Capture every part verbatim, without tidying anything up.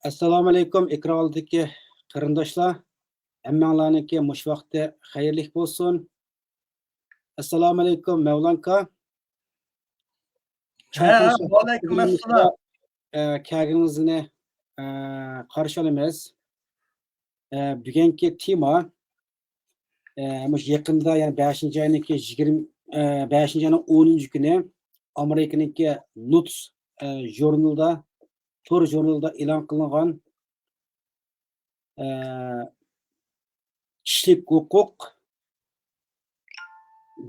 ئەسسالامۇئەلەيكۇم، ئېكران ئالدىدىكى قېرىنداشلار. ھەممەڭلارنىڭكى مۇشۇ ۋاقتى خەيرلىك بولسۇن. ئەسسالامۇئەلەيكۇم، مەۋلانكا. ھە، ۋەئەلەيكۇم ئەسسالام. ئە، كەلگىنىڭىزنى، ئە، قارشى ئالىمىز. ئە، بۈگۈنكى تېما، ئە، مۇشۇ يېقىندا، يەنى بەشىنچى ئاينىڭكى يىگىرمە، ئە، بەشىنچى ئاينىڭ ئونىنچى كۈنى ئامېرىكىنىڭكى نۇتس، ئە، ژۇرنىلىدا، تور ژۇرنىلىدا ئېلان قىلىنغان، ئە، كىشىلىك ھوقۇق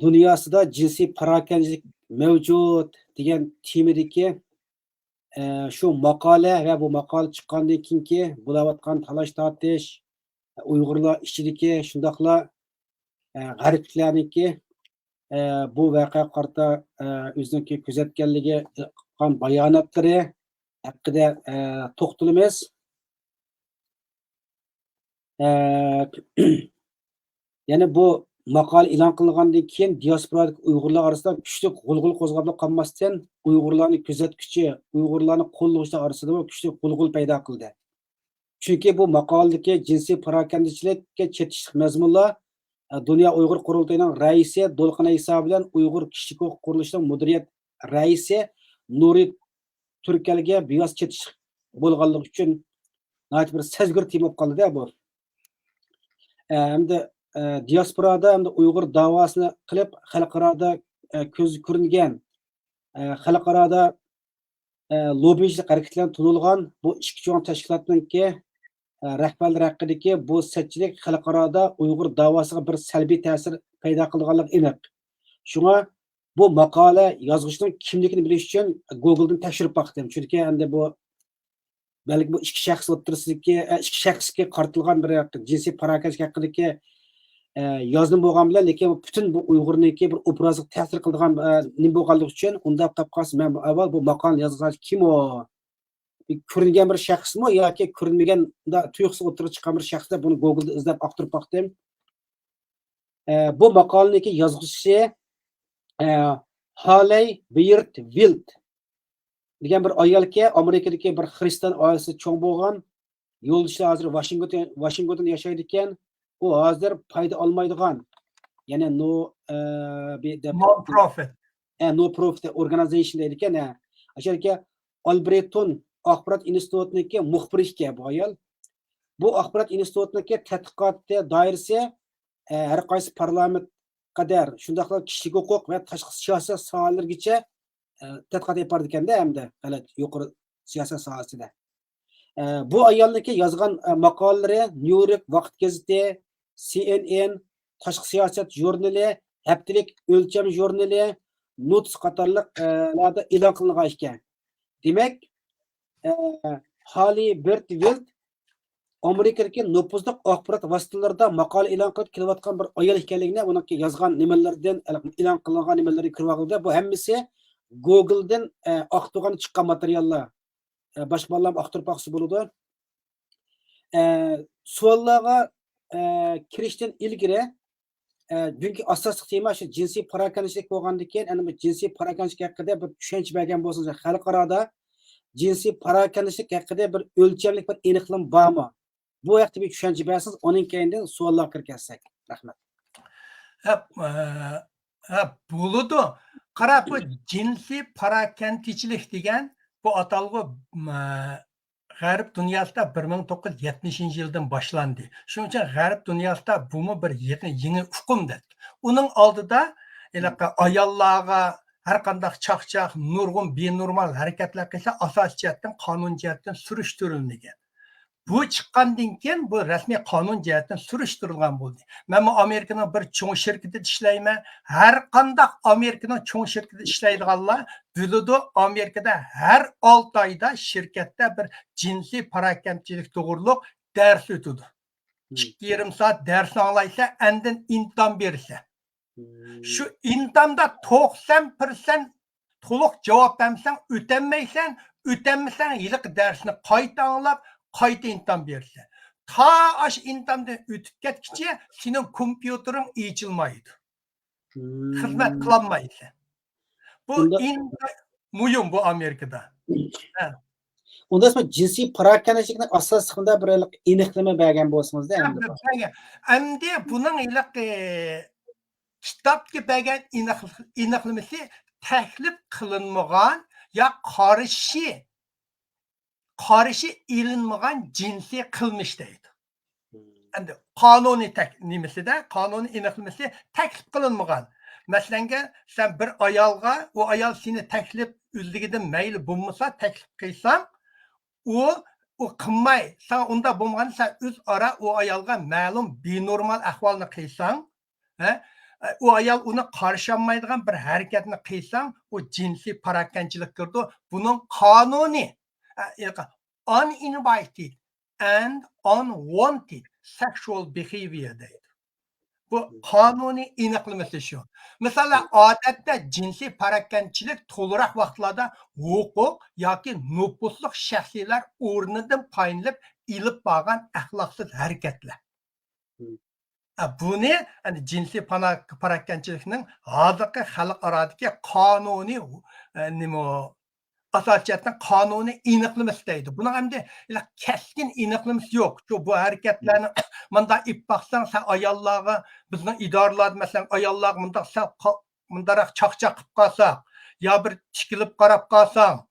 دۇنياسىدا جىنسىي پاراكەندىچىلىك مەۋجۇت دېگەن تېمىدىكى، ئە، شۇ ماقالە ۋە بۇ ماقالە چىققاندىن كېيىنكى بولۇۋاتقان تالاش-تارتىش، ئۇيغۇرلار ئىچىدىكى شۇنداقلا، ئە، غەربلىكلەرنىڭكى، ئە، بۇ ۋەقەگە قارىتا، ئە، ئۆزىنىڭكى كۆزەتكەنلىكى، قىلغان باياناتلىرى ھەققىدە، ئە، توختىلىمىز. ئە، يەنى بۇ ماقالە ئېلان قىلىنغاندىن كېيىن دىياسپورادىكى ئۇيغۇرلار ئارىسىدا كۈچلۈك غۇلغۇلا قوزغاپلا قالماستىن، ئۇيغۇرلارنى كۆزەتكۈچى، ئۇيغۇرلارنى قوللىغۇچىلار ئارىسىدىمۇ كۈچلۈك غۇلغۇلا پەيدا قىلدى. چۈنكى بۇ ماقالىدىكى جىنسىي پاراكەندىچىلىككە چېتىشلىق مەزمۇنلار، ئە، دۇنيا ئۇيغۇر قۇرۇلتىيىنىڭ رەئىسى دولقۇن ئەيسا بىلەن ئۇيغۇر كىشىلىك ھوقۇق قۇرۇلۇشىنىڭ مۇدىرىيەت رەئىسى نۇرى تۈركەلگە بىۋاسىتە چېتىشلىق بولغانلىقى ئۈچۈن ناھايىتى بىر سەزگۈر تېما بولۇپ قالدى-دە بۇ. ئە، ھەمدە، ئە، دىياسپورادا ھەمدە ئۇيغۇر داۋاسىنى قىلىپ، خەلقئارادا، ئە، كۆزگە كۆرۈنگەن، ئە، خەلقئارادا، ئە، لوببىچىلىق ھەرىكىتى بىلەن تونۇلغان بۇ ئىككى چوڭ تەشكىلاتنىڭكى، ئە، رەھبەرلىرى ھەققىدىكى بۇ سەتچىلىك خەلقئارادا ئۇيغۇر داۋاسىغا بىر سەلبىي تەسىر پەيدا قىلىدىغانلىقى ئېنىق. شۇڭا بۇ ماقالە يازغۇچىنىڭ كىملىكىنى بىلىش ئۈچۈن گوگلدىن تەكشۈرۈپ باقتىم. چۈنكى ئەمدى بۇ، بەلكى بۇ ئىككى شەخس ئوتتۇرىسىدىكى، ئە، ئىككى شەخسكە قارىتىلغان بىر جىنسىي پاراكەندىچىلىك ھەققىدىكى، ئە، يازما بولغان بىلەن، لېكىن بۇ پۈتۈن بۇ ئۇيغۇرنىڭكى بىر ئوبرازىغا تەسىر قىلىدىغان، ئە، نېمە بولغانلىقى ئۈچۈن، ئۇنداق قىلىپ قالسا، مەن ئاۋۋال بۇ ماقالىنى يازغان كىم ئۇ؟ كۆرۈنگەن بىر شەخسمۇ ياكى كۆرۈنمىگەن، تۇيۇقسىز ئوتتۇرىغا چىققان بىر شەخس دەپ بۇنى گوگلدا ئىزدەپ ئاختۇرۇپ باقتىم. ئە، بۇ ماقالىنىڭكى يازغۇچىسى، ئە، ھالەي بىيرد ۋىلد دېگەن بىر ئايالكەن، ئامېرىكىدىكى بىر خىرىستىيان ئائىلىسىدە چوڭ بولغان. يولدىشى ھازىر ۋاشىنگتون، ۋاشىنگتوندا ياشايدىكەن. ئۇ ھازىر پايدا ئالمايدىغان، يەنى نو، ئە، بى-، دەپ، نون پروفىت. ئە، نو پروفىت ئورگانىزېيشن دەيدىكەن، ھە. ئاشۇ يەرگە ئالبرېتون ئاخبارات ئىنستىتۇتىنىڭكى مۇخبىرى ئىكەن بۇ ئايال. بۇ ئاخبارات ئىنستىتۇتىنىڭكى تەتقىقات دائىرىسى، ئە، ھەر قايسى پارلامېنت قەدەر، شۇنداقلا كىشىلىك ھوقۇق ۋە تاشقى سىياسەت ساھەلىرىگىچە، ئە، تەتقىقات ئېلىپ بارىدىكەندە، ھەمدە غەلەت يۇقىرى سىياسەت ساھەسىدە. ئە، بۇ ئايالنىڭكى يازغان، ئە، ماقالىلىرى نيۇ يورك ۋاقىت گېزىتى، سى ئېن ئېن، تاشقى سىياسەت ژۇرنىلى، ھەپتىلىك ئۆلچەم ژۇرنىلى، نۇتس قاتارلىق، ئە، لاردا ئېلان قىلىنغان ئىكەن. دېمەك، ئە، ھالى بېرت ۋىلد ئامېرىكىدىكى نوپۇزلۇق ئاخبارات ۋاسىتىلىرىدا ماقالە ئېلان قىلىپ كېلىۋاتقان بىر ئايال ئىكەنلىكىنى ئۇنىڭكى يازغان نېمىلىرىدىن، ئېلان قىلىنغان نېمىلىرىدىن كۆرۈۋالغىلى. بۇ ھەممىسى گوگلدىن، ئە، ئاختۇرغان چىققان ماتېرىياللار. ئە، باشقا بالىلارمۇ ئاختۇرۇپ باقسا بولىدۇ. ئە، سوئاللارغا، ئە، كىرىشتىن ئىلگىرى، ئە، بۈگۈنكى ئاساسلىق تېما شۇ جىنسىي پاراكەندىچىلىك بولغاندىكىن، ئەنە بۇ جىنسىي پاراكەندىچىلىك ھەققىدە بىر چۈشەنچە بەرگەن بولسىڭىز، خەلقئارادا جىنسىي پاراكەندىچىلىك ھەققىدە بىر ئۆلچەملىك بىر ئېنىقلىما بارمۇ؟ بۇ ھەقتە بىر چۈشەنچە بەرسىڭىز، ئۇنىڭ كەينىدىن سوئاللارغا كىرىپ كەتسەك. رەھمەت. ھە، ئە، ھە، بولىدۇ. قارا، بۇ جىنسىي پاراكەندىچىلىك دېگەن بۇ ئاتالغۇ، ئە، غەرب دۇنياسىدا بىر مىڭ توققۇز يۈز يەتمىشىنچى يىلدىن باشلاندى. شۇنىڭ ئۈچۈن غەرب دۇنياسىدا بۇمۇ بىر يېڭى، يېڭى ئۇقۇم دەپ. ئۇنىڭ ئالدىدا ھېلىقى ئاياللارغا ھەر قانداق چاقچاق، نۇرغۇن بىنورمال ھەرىكەتلەر قىلسا، ئاساسىي جەھەتتىن، قانۇن جەھەتتىن سۈرۈشتۈرۈلمىگەن. بۇ چىققاندىن كېيىن بۇ رەسمىي قانۇن جەھەتتىن سۈرۈشتۈرۈلگەن بولدى. مەنمۇ ئامېرىكىنىڭ بىر چوڭ شىركىتىدە ئىشلەيمەن. ھەر قانداق ئامېرىكىنىڭ چوڭ شىركىتىدە ئىشلەيدىغانلار بىلىدۇ، ئامېرىكىدا ھەر ئالتە ئايدا شىركەتتە بىر جىنسىي پاراكەندىچىلىك توغرۇلۇق دەرس ئۆتىدۇ. مم. ئىككى يېرىم سائەت دەرسنى ئاڭلايسەن، ئاندىن ئىمتىھان بېرىسەن. مم. شۇ ئىمتىھاندا توقسان پىرسەنت تولۇق جاۋاب بەرمىسەڭ ئۆتەلمەيسەن، ئۆتەلمىسەڭ ھېلىقى دەرسنى قايتا ئاڭلاپ، قايتا ئىمتىھان بېرىسەن. تا ئاشۇ ئىمتىھاندىن ئۆتۈپ كەتكۈچە سېنىڭ كومپيۇتېرىڭ ئېچىلمايدۇ. مم. خىزمەت قىلالمايسەن. بۇ ئۇندا ئىنتايىن مۇھىم بۇ ئامېرىكىدا. ھە. ئۇندا سىز جىنسىي پاراكەندىچىلىكنى ئاساسلىق بىر ئېنىقلىما بەرگەن بولسىڭىزدا، ئەمدى بۇ. ئەمدى بۇنىڭ ھېلىقى كىتابتا بەرگەن ئېنىقلىمىسى تەكلىپ قىلىنمىغان يا قارشى قارشى ئېلىنمىغان جىنسىي قىلمىش دەيدۇ. ئەمدى قانۇنىي تەك-، نېمىسىدە، قانۇنىي ئېنىقلىمىسى تەكلىپ قىلىنمىغان. مەسىلەنگە، سەن بىر ئايالغا، ئۇ ئايال سېنى تەكلىپ ئۆزلۈكىدىن مەيلى بولمىسا، تەكلىپ قىلساڭ، ئۇ، ئۇ قىلماي، ساڭا ئۇنداق بولمىغاندا، سەن ئۆزئارا ئۇ ئايالغا مەلۇم بىنورمال ئەھۋالنى قىلساڭ، ھە؟ ئۇ ئايال ئۇنى قارشى ئالمايدىغان بىر ھەرىكەتنى قىلساڭ، ئۇ جىنسىي پاراكەنچىلىك كىرىدۇ. بۇنىڭ قانۇنىي، ئە، uninvited and unwanted sexual behavior دەيدۇ. بۇ قانۇنىي ئېنىقلىمىسى شۇ. مىسالەن، ئادەتتە جىنسىي پاراكەنچىلىك تولىراق ۋاقىتلاردا ھوقۇق ياكى نوپۇزلۇق شەخسلەر ئورنىدىن پايدىلىنىپ ئېلىپ بارغان ئەخلاقسىز ھەرىكەتلەر. ئە، بۇنى، يەنى جىنسىي پانا-، پاراكەنچىلىكنىڭ ھازىرقى خەلقئارادىكى قانۇنىي، ئە، نېمە، ئاساسىي جەھەتتىن قانۇنىي ئېنىقلىمىسى دەيدۇ. بۇنىڭ ئەمدى ھېلى كەسكىن ئېنىقلىمىسى يوق. شۇ بۇ ھەرىكەتلەرنى مۇنداق ئېلىپ باقساڭ، سەن ئاياللارغا، بىزنىڭ ئىدارىلاردا، مەسىلەن، ئاياللارغا مۇنداق سەل قا-، مۇنداقراق چاقچاق قىلىپ قالساق، يا بىر تىكىلىپ قاراپ قالساڭ،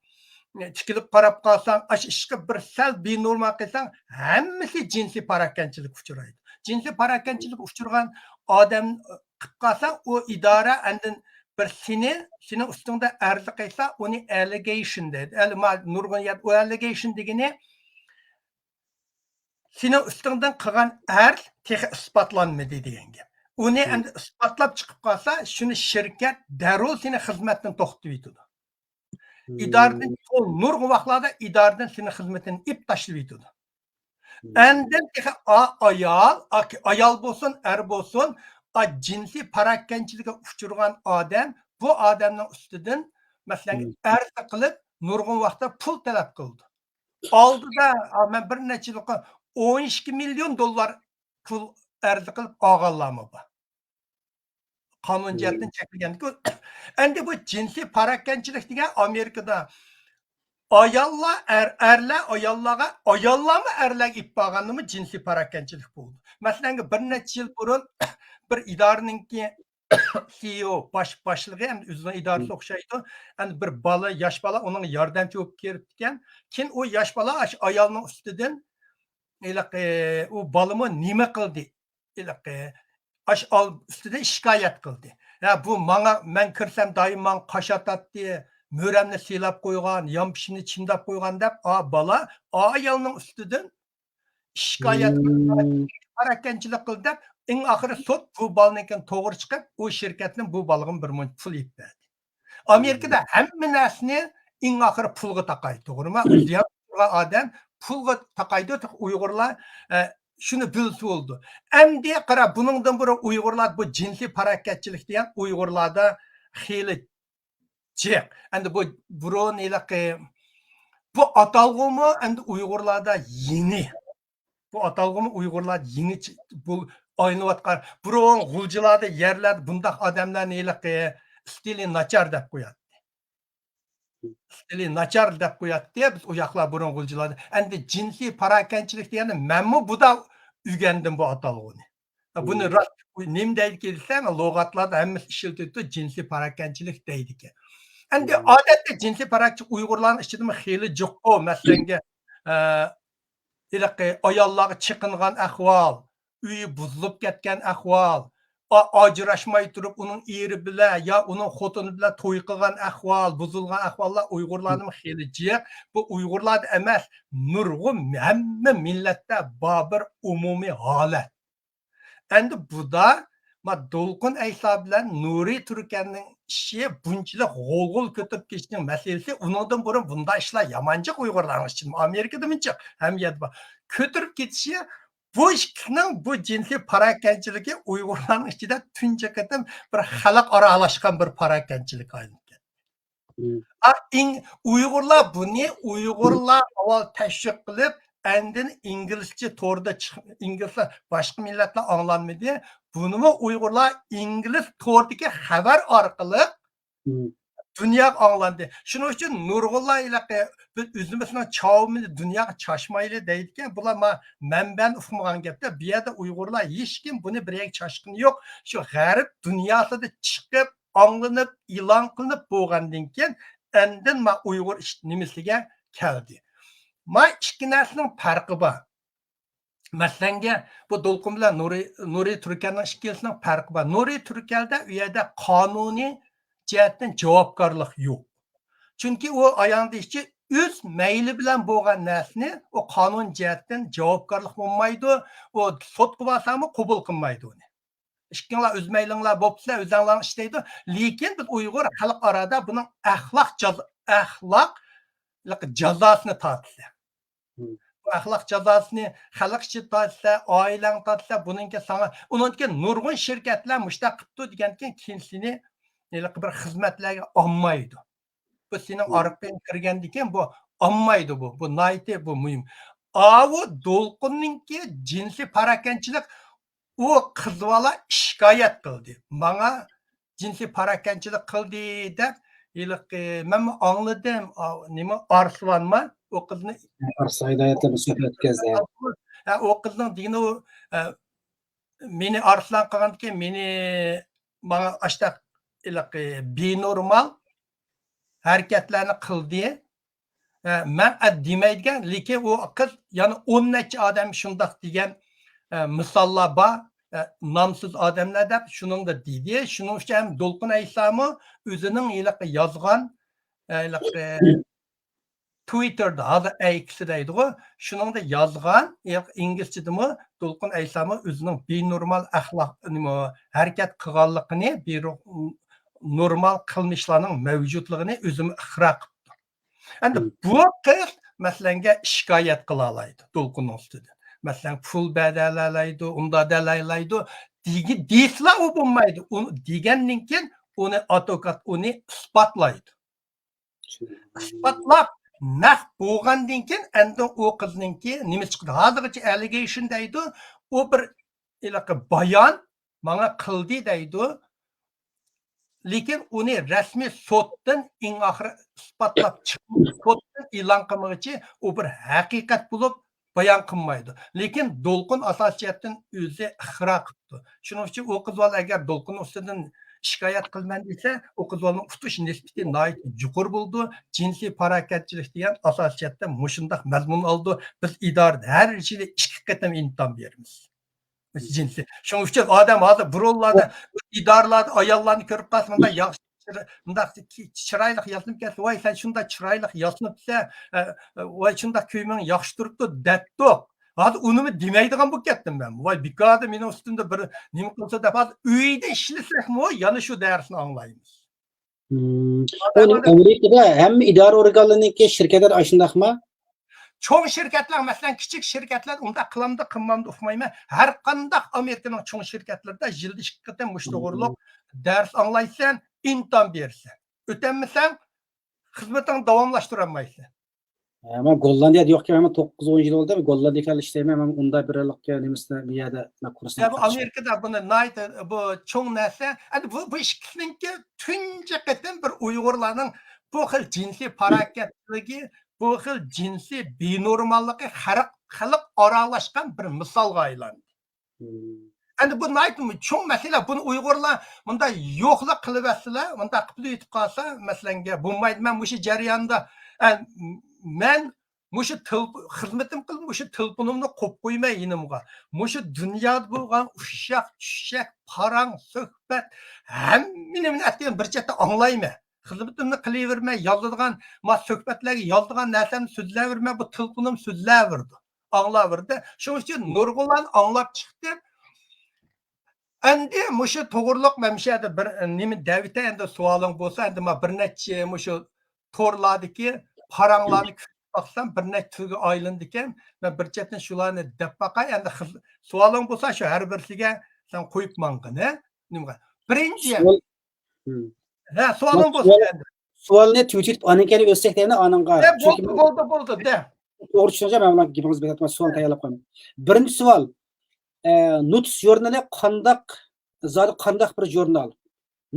تىكىلىپ قاراپ قالساڭ، ئاشۇ ئىشقا بىر سەل بىنورمال قىلساڭ، ھەممىسى جىنسىي پاراكەنچىلىككە ئۇچرايدۇ. جىنسىي پاراكەنچىلىككە ئۇچرىغان ئادەم قىلىپ قالسا، ئۇ ئىدارە ئاندىن بىر سېنى، سېنىڭ ئۈستۈڭدە ئەرز قىلسا، ئۇنى ئەللېگېيشن دەيدۇ. ئەل-، ما-، نۇرغۇن يەردە ئۇ ئەللېگېيشن دېگىنى سېنىڭ ئۈستۈڭدىن قىلغان ئەرز تېخى ئىسپاتلانمىدى دېگەن گەپ. ئۇنى ئەمدى ئىسپاتلاپ چىقىپ قالسا، شۇنى شىركەت دەررۇ سېنى خىزمەتتىن توختىتىۋېتىدۇ. ئىدارىدىن، نۇرغۇن ۋاقىتلاردا ئىدارىدىن سېنى خىزمىتىنى ئېلىپ تاشلىۋېتىدۇ. ئاندىن تېخى ئا-، ئايال، ئا-، ئايال بولسۇن، ئەر بولسۇن، ئا، جىنسىي پاراكەنچىلىككە ئۇچرىغان ئادەم بۇ ئادەمنىڭ ئۈستىدىن، مەسىلەن، ئەرز قىلىپ، نۇرغۇن ۋاقىتتا پۇل تەلەپ قىلىدۇ. ئالدىدا، ئا، مەن بىر نەچچە يىلقى ئون ئىككى مىليون دوللار پۇل ئەرز قىلىپ ئالغانلارمۇ بار. قانۇن جەھەتتىن چەكلىگەندىكى، ئەمدى بۇ جىنسىي پاراكەنچىلىك دېگەن ئامېرىكىدا ئاياللار، ئەر-، ئەرلەر ئاياللارغا، ئاياللارمۇ ئەرلەرگە ئېلىپ بارغاندىمۇ جىنسىي پاراكەنچىلىك بولىدۇ. مەسىلەن، بىر نەچچە يىل بۇرۇن بىر ئىدارىنىڭكى سىئىئو، باش-، باشلىقى، ئەمدى ئۆزىنىڭ ئىدارىسى ئوخشايدۇ. ئەمدى بىر بالا، ياش بالا ئۇنىڭغا ياردەمچى بولۇپ كىرىپتىكەن. كېيىن ئۇ ياش بالا ئاشۇ ئايالنىڭ ئۈستىدىن، ھېلىقى، ئۇ بالىمۇ نېمە قىلدى؟ ھېلىقى ئاشۇ ئال-، ئۈستىدىن شىكايەت قىلدى. ھە، بۇ ماڭا، مەن كىرسەم دائىم ماڭا قاش ئاتاتتى، مۈرەمنى سىلاپ قويغان، يانپىشىمنى چىمداپ قويغان دەپ، ئا بالا ئا ئايالنىڭ ئۈستىدىن شىكايەت قىلىپ، پاراكەنچىلىك قىلدى دەپ، ئەڭ ئاخىرى سوت بۇ بالىنىڭكىنى توغرا چىقىپ، ئۇ شىركەتتىن بۇ بالىغىمۇ بىر مۇنچە پۇل ئېلىپ بەردى. ئامېرىكىدا ھەممە نەرسىنى ئەڭ ئاخىرى پۇلغا تاقايدۇ، توغرىمۇ؟ زىيان تارتقان ئادەم پۇلغا تاقايدۇ. ئۇيغۇرلار، ئە، شۇنى بىلسە بولىدۇ. ئەمدى قارا، بۇنىڭدىن بۇرۇن ئۇيغۇرلار بۇ جىنسىي پاراكەتچىلىك دېگەن ئۇيغۇرلاردا خېلى جىق. ئەمدى بۇ بۇرۇن ھېلىقى، بۇ ئاتالغۇمۇ ئەمدى ئۇيغۇرلاردا يېڭى. بۇ ئاتالغۇمۇ ئۇيغۇرلار يېڭىچە بۇ ئايلىنىۋاتقان. بۇرۇن غۇلجىلاردا، يەرلەردە بۇنداق ئادەملەرنى ھېلىقى ئىستىلى ناچار دەپ قوياتتى. ئىستىلى ناچار دەپ قوياتتى. بىز ئۇ ياقلار بۇرۇن غۇلجىلاردا. ئەمدى جىنسىي پاراكەنچىلىك دېگەندە مەنمۇ بۇدا ئۆگەندىم بۇ ئاتالغۇنى. بۇنى راست نېمە دەيدىكەن دېسەڭ، لۇغەتلەردە ھەممىسى ئىشلىتىدۇ، جىنسىي پاراكەنچىلىك دەيدىكەن. ئەمدى ئادەتتە جىنسىي پاراكەنچىلىك ئۇيغۇرلارنىڭ ئىچىدىمۇ خېلى جىققۇ. مەسىلەنگە، ئە، ھېلىقى ئاياللارغا چېقىنغان ئەھۋال، ئۆيى بۇزۇلۇپ كەتكەن ئەھۋال، ئا-، ئاجراشماي تۇرۇپ ئۇنىڭ ئېرى بىلەن يا ئۇنىڭ خوتۇنى بىلەن توي قىلغان ئەھۋال، بۇزۇلغان ئەھۋاللار ئۇيغۇرلاردىمۇ خېلى جىق. بۇ ئۇيغۇرلاردا ئەمەس، نۇرغۇن ھەممە مىللەتتە بار بىر ئومۇمىي ھالەت. ئەمدى بۇدا، ما، دولقۇن ئەيسا بىلەن نۇرى تۈركەننىڭ ئىشى بۇنچىلىك غول-غول كۆتۈرۈپ كېتىشنىڭ مەسىلىسى، ئۇنىڭدىن بۇرۇن بۇنداق ئىشلار يامان جىق ئۇيغۇرلارنىڭ ئىچىدە، ئامېرىكىدىمۇ جىق، ھەممە يەردە بار. كۆتۈرۈپ كېتىشى، بۇ ئىككىسىنىڭ بۇ جىنسىي پاراكەنچىلىكى ئۇيغۇرلارنىڭ ئىچىدە تۇنجى قېتىم بىر خەلقئارالاشقان بىر پاراكەنچىلىككە ئايلىنىپ كەتتى. ئا، ئىڭ-، ئۇيغۇرلار بۇنى، ئۇيغۇرلار ئاۋۋال تەشۋىق قىلىپ، ئاندىن ئىنگلىزچە توردا چىق-، ئىنگلىزلار، باشقا مىللەتلەر ئاڭلانمىدى. بۇنىمۇ ئۇيغۇرلار ئىنگلىز توردىكى خەۋەر ئارقىلىق دۇنياغا ئاڭلاندى. شۇنىڭ ئۈچۈن نۇرغۇنلار ھېلىقى بىز ئۆزىمىزنىڭ چاۋىمىزنى دۇنياغا چاچمايلى دەيدىكەن. بۇلار ما-، مەنبەنى ئۇقمىغان گەپتە. بۇ يەردە ئۇيغۇرلار ھېچكىم بۇنى بىر يەرگە چاچقىنى يوق. شۇ غەرب دۇنياسىدا چىقىپ، ئاڭلىنىپ، ئېلان قىلىنىپ بولغاندىن كېيىن، ئاندىن ما ئۇيغۇر ئىش-، نېمىسىگە كەلدى. ما ئىككى نەرسىنىڭ پەرقى بار. مەسىلەنگە، بۇ دولقۇن بىلەن نۇرى، نۇرى تۈركەلنىڭ ئىككىلىسىنىڭ پەرقى بار. نۇرى تۈركەلدە ئۇ يەردە قانۇنىي جەھەتتىن جاۋابكارلىق يوق. چۈنكى ئۇ ئايان دېيىشىچە ئۆز مەيلى بىلەن بولغان نەرسىنى ئۇ قانۇن جەھەتتىن جاۋابكارلىق بولمايدۇ. ئۇ سوتقا بارساڭمۇ قوبۇل قىلمايدۇ ئۇنى. ئىككىڭلار ئۆز مەيلىڭلار بوپسىلەر، ئۆزەڭلار ئىشلەيدۇ. لېكىن بىز ئۇيغۇر خەلق ئارادا بۇنىڭ ئەخلاق جاز-، ئەخلاق جازاسىنى تارتىسىلەر. بۇ ئەخلاق جازاسىنى خەلق ئىچىدە تارتىسىلەر، ئائىلەڭ تارتىسىلەر، بۇنىڭكى ساڭا، ئۇنىڭدىن كېيىن نۇرغۇن شىركەتلەر مۇشۇنداق قىپتۇ دېگەندىن كېيىن، كېيىن سېنى ھېلىقى بىر خىزمەتلەرگە ئالمايدۇ. بۇ سېنىڭ ئارقىڭ كىرگەندىن كېيىن بۇ ئالمايدۇ بۇ. بۇ ناھايىتى بۇ مۇھىم. ئاۋۇ دولقۇننىڭكى جىنسىي پاراكەندىچىلىك، ئۇ قىز بالا شىكايەت قىلدى. ماڭا جىنسىي پاراكەندىچىلىك قىلدى دەپ، ھېلىقى، مەنمۇ ئاڭلىدىم. ئا، نېمە، ئارسلانما؟ ئۇ قىزنى ئارسلان ھىدايەت بىلەن سۆھبەت ئۆتكەزدى. ھە، ئۇ قىزنىڭ دېگىنى ئۇ، ئە، مېنى ئارسلان قىلغاندىكىن مېنى، ماڭا ئاشتاق ھېلىقى بىنورمال ھەرىكەتلەرنى قىلدى. ئە، مەن ئە دېمەيدىكەن، لېكىن ئۇ قىز يەنە ئون نەچچە ئادەم شۇنداق دېگەن، ئە، مىساللار بار. ئە، نامسىز ئادەملەر دەپ شۇنىڭدا دېدى. شۇنىڭ ئۈچۈن ھەم دولقۇن ئەيسامۇ ئۆزىنىڭ ھېلىقى يازغان، ئە، ھېلىقى تۋىتتېردا، ھازىر ئەيكىسى دەيدىغۇ، شۇنىڭدا يازغان، ئىنگلىزچىدىمۇ دولقۇن ئەيسامۇ ئۆزىنىڭ بىنورمال ئەخلاق، نېمە، ھەرىكەت قىلغانلىقىنى، بىنورمال قىلمىشلارنىڭ مەۋجۇتلۇقىنى ئۆزىمۇ ئىقرار قىپتۇ. ئەمدى بۇ قىز، مەسىلەنگە، شىكايەت قىلالايدۇ دولقۇننىڭ ئۈستىدىن. مەسىلەن، پۇل بەدەلەيدۇ، ئۇنداق دەلەيلايدۇ دېگى-، دېسىلا ئۇ بولمايدۇ. ئۇنى دېگەندىن كېيىن ئۇنى ئادۋوكات ئۇنى ئىسپاتلايدۇ. ئىسپاتلاپ، نەق بولغاندىن كېيىن، ئەندى ئۇ قىزنىڭكى نېمىسى چىقتى؟ ھازىرغىچە ئەللېگېيشن دەيدۇ، ئۇ بىر ھېلىقى بايان ماڭا قىلدى دەيدۇ. لېكىن ئۇنى رەسمىي سوتتىن ئەڭ ئاخىرى ئىسپاتلاپ چىقىپ، سوتتىن ئېلان قىلمىغۇچە ئۇ بىر ھەقىقەت بولۇپ بايان قىلمايدۇ. لېكىن دولقۇن ئاساسىي جەھەتتىن ئۆزى ئىقرار قىپتۇ. شۇنىڭ ئۈچۈن ئۇ قىز بالا ئەگەر دولقۇن ئۈستىدىن شىكايەت قىلىمەن دېسە، ئۇ قىز بالىنىڭ ئۇتۇش نىسبىتى ناھايىتى يۇقىرى بولىدۇ. جىنسىي پاراكەندىچىلىك دېگەن ئاساسىي جەھەتتە مۇشۇنداق مەزمۇن ئالىدۇ. بىز ئىدارىدە ھەر يىلى ئىككى قېتىم ئىمتىھان بېرىمىز. جىنسىي. شۇنىڭ ئۈچۈن ئادەم ھازىر بۇرۇنلاردا ئىدارىلاردا ئاياللارنى كۆرۈپ قالسا، مۇنداق ياخشى، مۇنداق چىرايلىق ياسىنىپ كەتسە، ۋاي، سەن شۇنداق چىرايلىق ياسىنىپسەن، ئە، ۋاي، شۇنداق كىيىمىڭ ياخشى تۇرۇپتۇ، دەپتۇ. ھازىر ئۇنىمۇ دېمەيدىغان بولۇپ كەتتىم مەن. ۋاي، بىكاردا مېنىڭ ئۈستۈمدە بىر نېمە قىلسا دەپ، ھازىر ئۆيدە ئىشلىسەكمۇ يەنە شۇ دەرسنى ئاڭلايمىز. مم. ئۇ ئادەم ئامېرىكىدا ھەممە ئىدارە ئورگانلىرىنىڭكى شىركەتلەر ئاشۇنداقمۇ؟ چوڭ شىركەتلەر، مەسىلەن، كىچىك شىركەتلەر ئۇنداق قىلامدۇ، قىلمامدۇ ئۇقمايمەن. ھەر قانداق ئامېرىكىنىڭ چوڭ شىركەتلىرىدە يىلدا ئىككى قېتىم مۇشۇ توغرۇلۇق دەرس ئاڭلايسەن، ئىمتىھان بېرىسەن. ئۆتەلمىسەڭ، خىزمىتىڭنى داۋاملاشتۇرالمايسەن. ھە، مەن گوللاندىيەدە يوقكەن، مەن توققۇز، ئون يىل بولدى. گوللاندىيەدە ئىشلەيمەن، مەن ئۇندا بىر يىللىق نېمىسىنى بۇ يەردە مەن كۇرسنى يا، بۇ قىلىپ ئامېرىكىدا بۇنى ناھايىتى بۇ چوڭ نەرسە. ئەمدى بۇ، بۇ ئىككىسىنىڭكى تۇنجى قېتىم بىر ئۇيغۇرلارنىڭ بۇ خىل جىنسىي پاراكەندچىلىكى، بۇ خىل جىنسىي بىنورماللىقى خەلق، خەلق ئارالاشقان بىر مىسالغا ئايلاندى. مم. ئەمدى بۇ ناھايىتى چوڭ مەسىلە. بۇنى ئۇيغۇرلار مۇنداق يوقلا قىلىۋەتسىلە، مۇنداق قىپلا يېتىپ قالسا، مەسىلەنگە بولمايدۇ. مەن مۇشۇ جەرياندا، ئە، مەن مۇشۇ تېل-، خىزمىتىم قىلىپ، مۇشۇ تېلېفونۇمنى قويۇپ قويماي يېنىمغا. مۇشۇ دۇنيادا بولغان ئۇششاق، چۈششەك، پاراڭ، سۆھبەت، ھەممىنى مەن ئەتىگەن بىر چەتتە ئاڭلايمەن. خىزمىتىمنى قىلىۋېرىمەن، يازىدىغان، ما سۆھبەتلەرگە يازىدىغان نەرسەمنى سۆزلەۋېرىمەن، بۇ تېلېفونۇم سۆزلەۋېرىدۇ. ئاڭلاۋېرىدۇ. شۇنىڭ ئۈچۈن نۇرغۇنلارنى ئاڭلاپ چىقتىم. ئەمدى مۇشۇ توغرۇلۇق مەن مۇشۇ يەردە بىر، ئە، نېمە دەۋېتەي، ئەمدى سوئالىڭ بولسا، ئەمدى ما بىر نەچچە مۇشۇ تورلاردىكى پاراڭلارنى كۆرۈپ باقسام، بىر نەچچە تۈرگە ئايلىنىدىكەن. مەن بىر چەتتىن شۇلارنى دەپ باقاي، ئەمدى خىز-، سوئالىڭ بولسا، شۇ ھەر بىرسىگە سەن قويۇپ ماڭغىن، ھە؟ نېمىگە؟ بىرىنچى. سوئال، ھە، سوئالىڭ بولسا سوئال، ئەمدى. سوئالنى تۈگىتىپ، ئاندىن كېيىن ئۆتسەك دەيمەن، ئانىڭغا. ئە، چۈنكى بولدى، بولدى، بولدى، دە. توغرا چۈشىنىڭچە، مەن بۇلار گېپىڭىزنى بېكىتىپ، سوئال تەييارلاپ قويدۇم. بىرىنچى سوئال، ئە، نۇتۇس ژۇرنىلى قانداق، زادى قانداق بىر ژۇرنال؟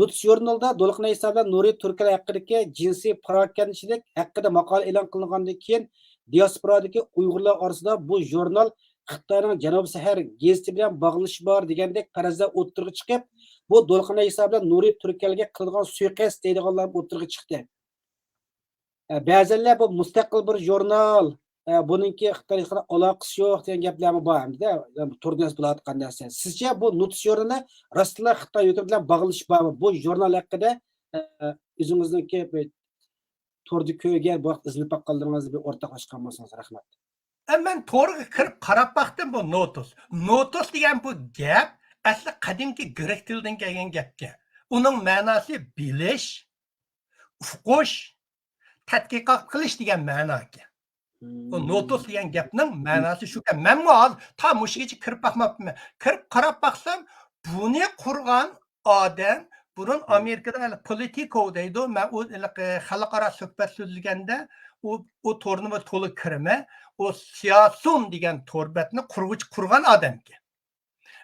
نوتۇس ژۇرنىلىدا دولقۇن ئەيسا بىلەن نۇرى تۈركەل ھەققىدىكى جىنسىي پاراكەندىچىلىك ھەققىدە ماقالە ئېلان قىلىنغاندىن كېيىن، دىياسپورادىكى ئۇيغۇرلار ئارىسىدا بۇ ژۇرنال خىتاينىڭ جەنۇبىي سەھەر گېزىتى بىلەن باغلىنىشى بار دېگەندەك پەرەزلەر ئوتتۇرىغا چىقىپ، بۇ دولقۇن ئەيسا بىلەن نۇرى تۈركەلگە قىلىدىغان سۇيىقەست دەيدىغانلار ئوتتۇرىغا چىقتى. ئە، بەزەنلەر بۇ مۇستەقىل بىر ژۇرنال، ئە، بۇنىڭكى خىتاي خەلقىنىڭ ئالاقىسى يوق دېگەن گەپلەرمۇ بار ئەمدى، توردا يېزىپ بولۇۋاتقان نەرسە. سىزچە بۇ نوتۇس ژۇرنىلى راستلا خىتاي ھۆكۈمىتى بىلەن باغلىنىشى بارمۇ؟ بۇ ژۇرنال ھەققىدە، ئە، ئۆزىڭىزنىڭكى بىر توردا كۆرگەن، بۇ ھەقتە ئىزدىنىپ باققانلىرىڭىزنى بىر ئورتاقلاشقان بولسىڭىز رەھمەت. ئە، مەن تورغا كىرىپ قاراپ باقتىم بۇ نوتۇس. نوتۇس دېگەن بۇ گەپ ئەسلى قەدىمكى گرېك تىلىدىن كەلگەن گەپكەن. ئۇنىڭ مەناسى بىلىش، ئۇقۇش، تەتقىقات قىلىش دېگەن مەناكەن. ئۇ نوتۇس دېگەن گەپنىڭ مەناسى شۇكەن. مەنمۇ ھازىر تا مۇشۇگىچە كىرىپ باقماپتىمەن. كىرىپ قاراپ باقسام، بۇنى قۇرغان ئادەم بۇرۇن ئامېرىكىدا ھېلى پولىتىكو دەيدۇ. مەن ئۇ ھېلىقى خەلقئارا سۆھبەت سۆزلىگەندە ئۇ، ئۇ تورنىمۇ تولا كىرىمەن. ئۇ سىياسۇن دېگەن تور بەتنى قۇرغۇچى، قۇرغان ئادەمكەن.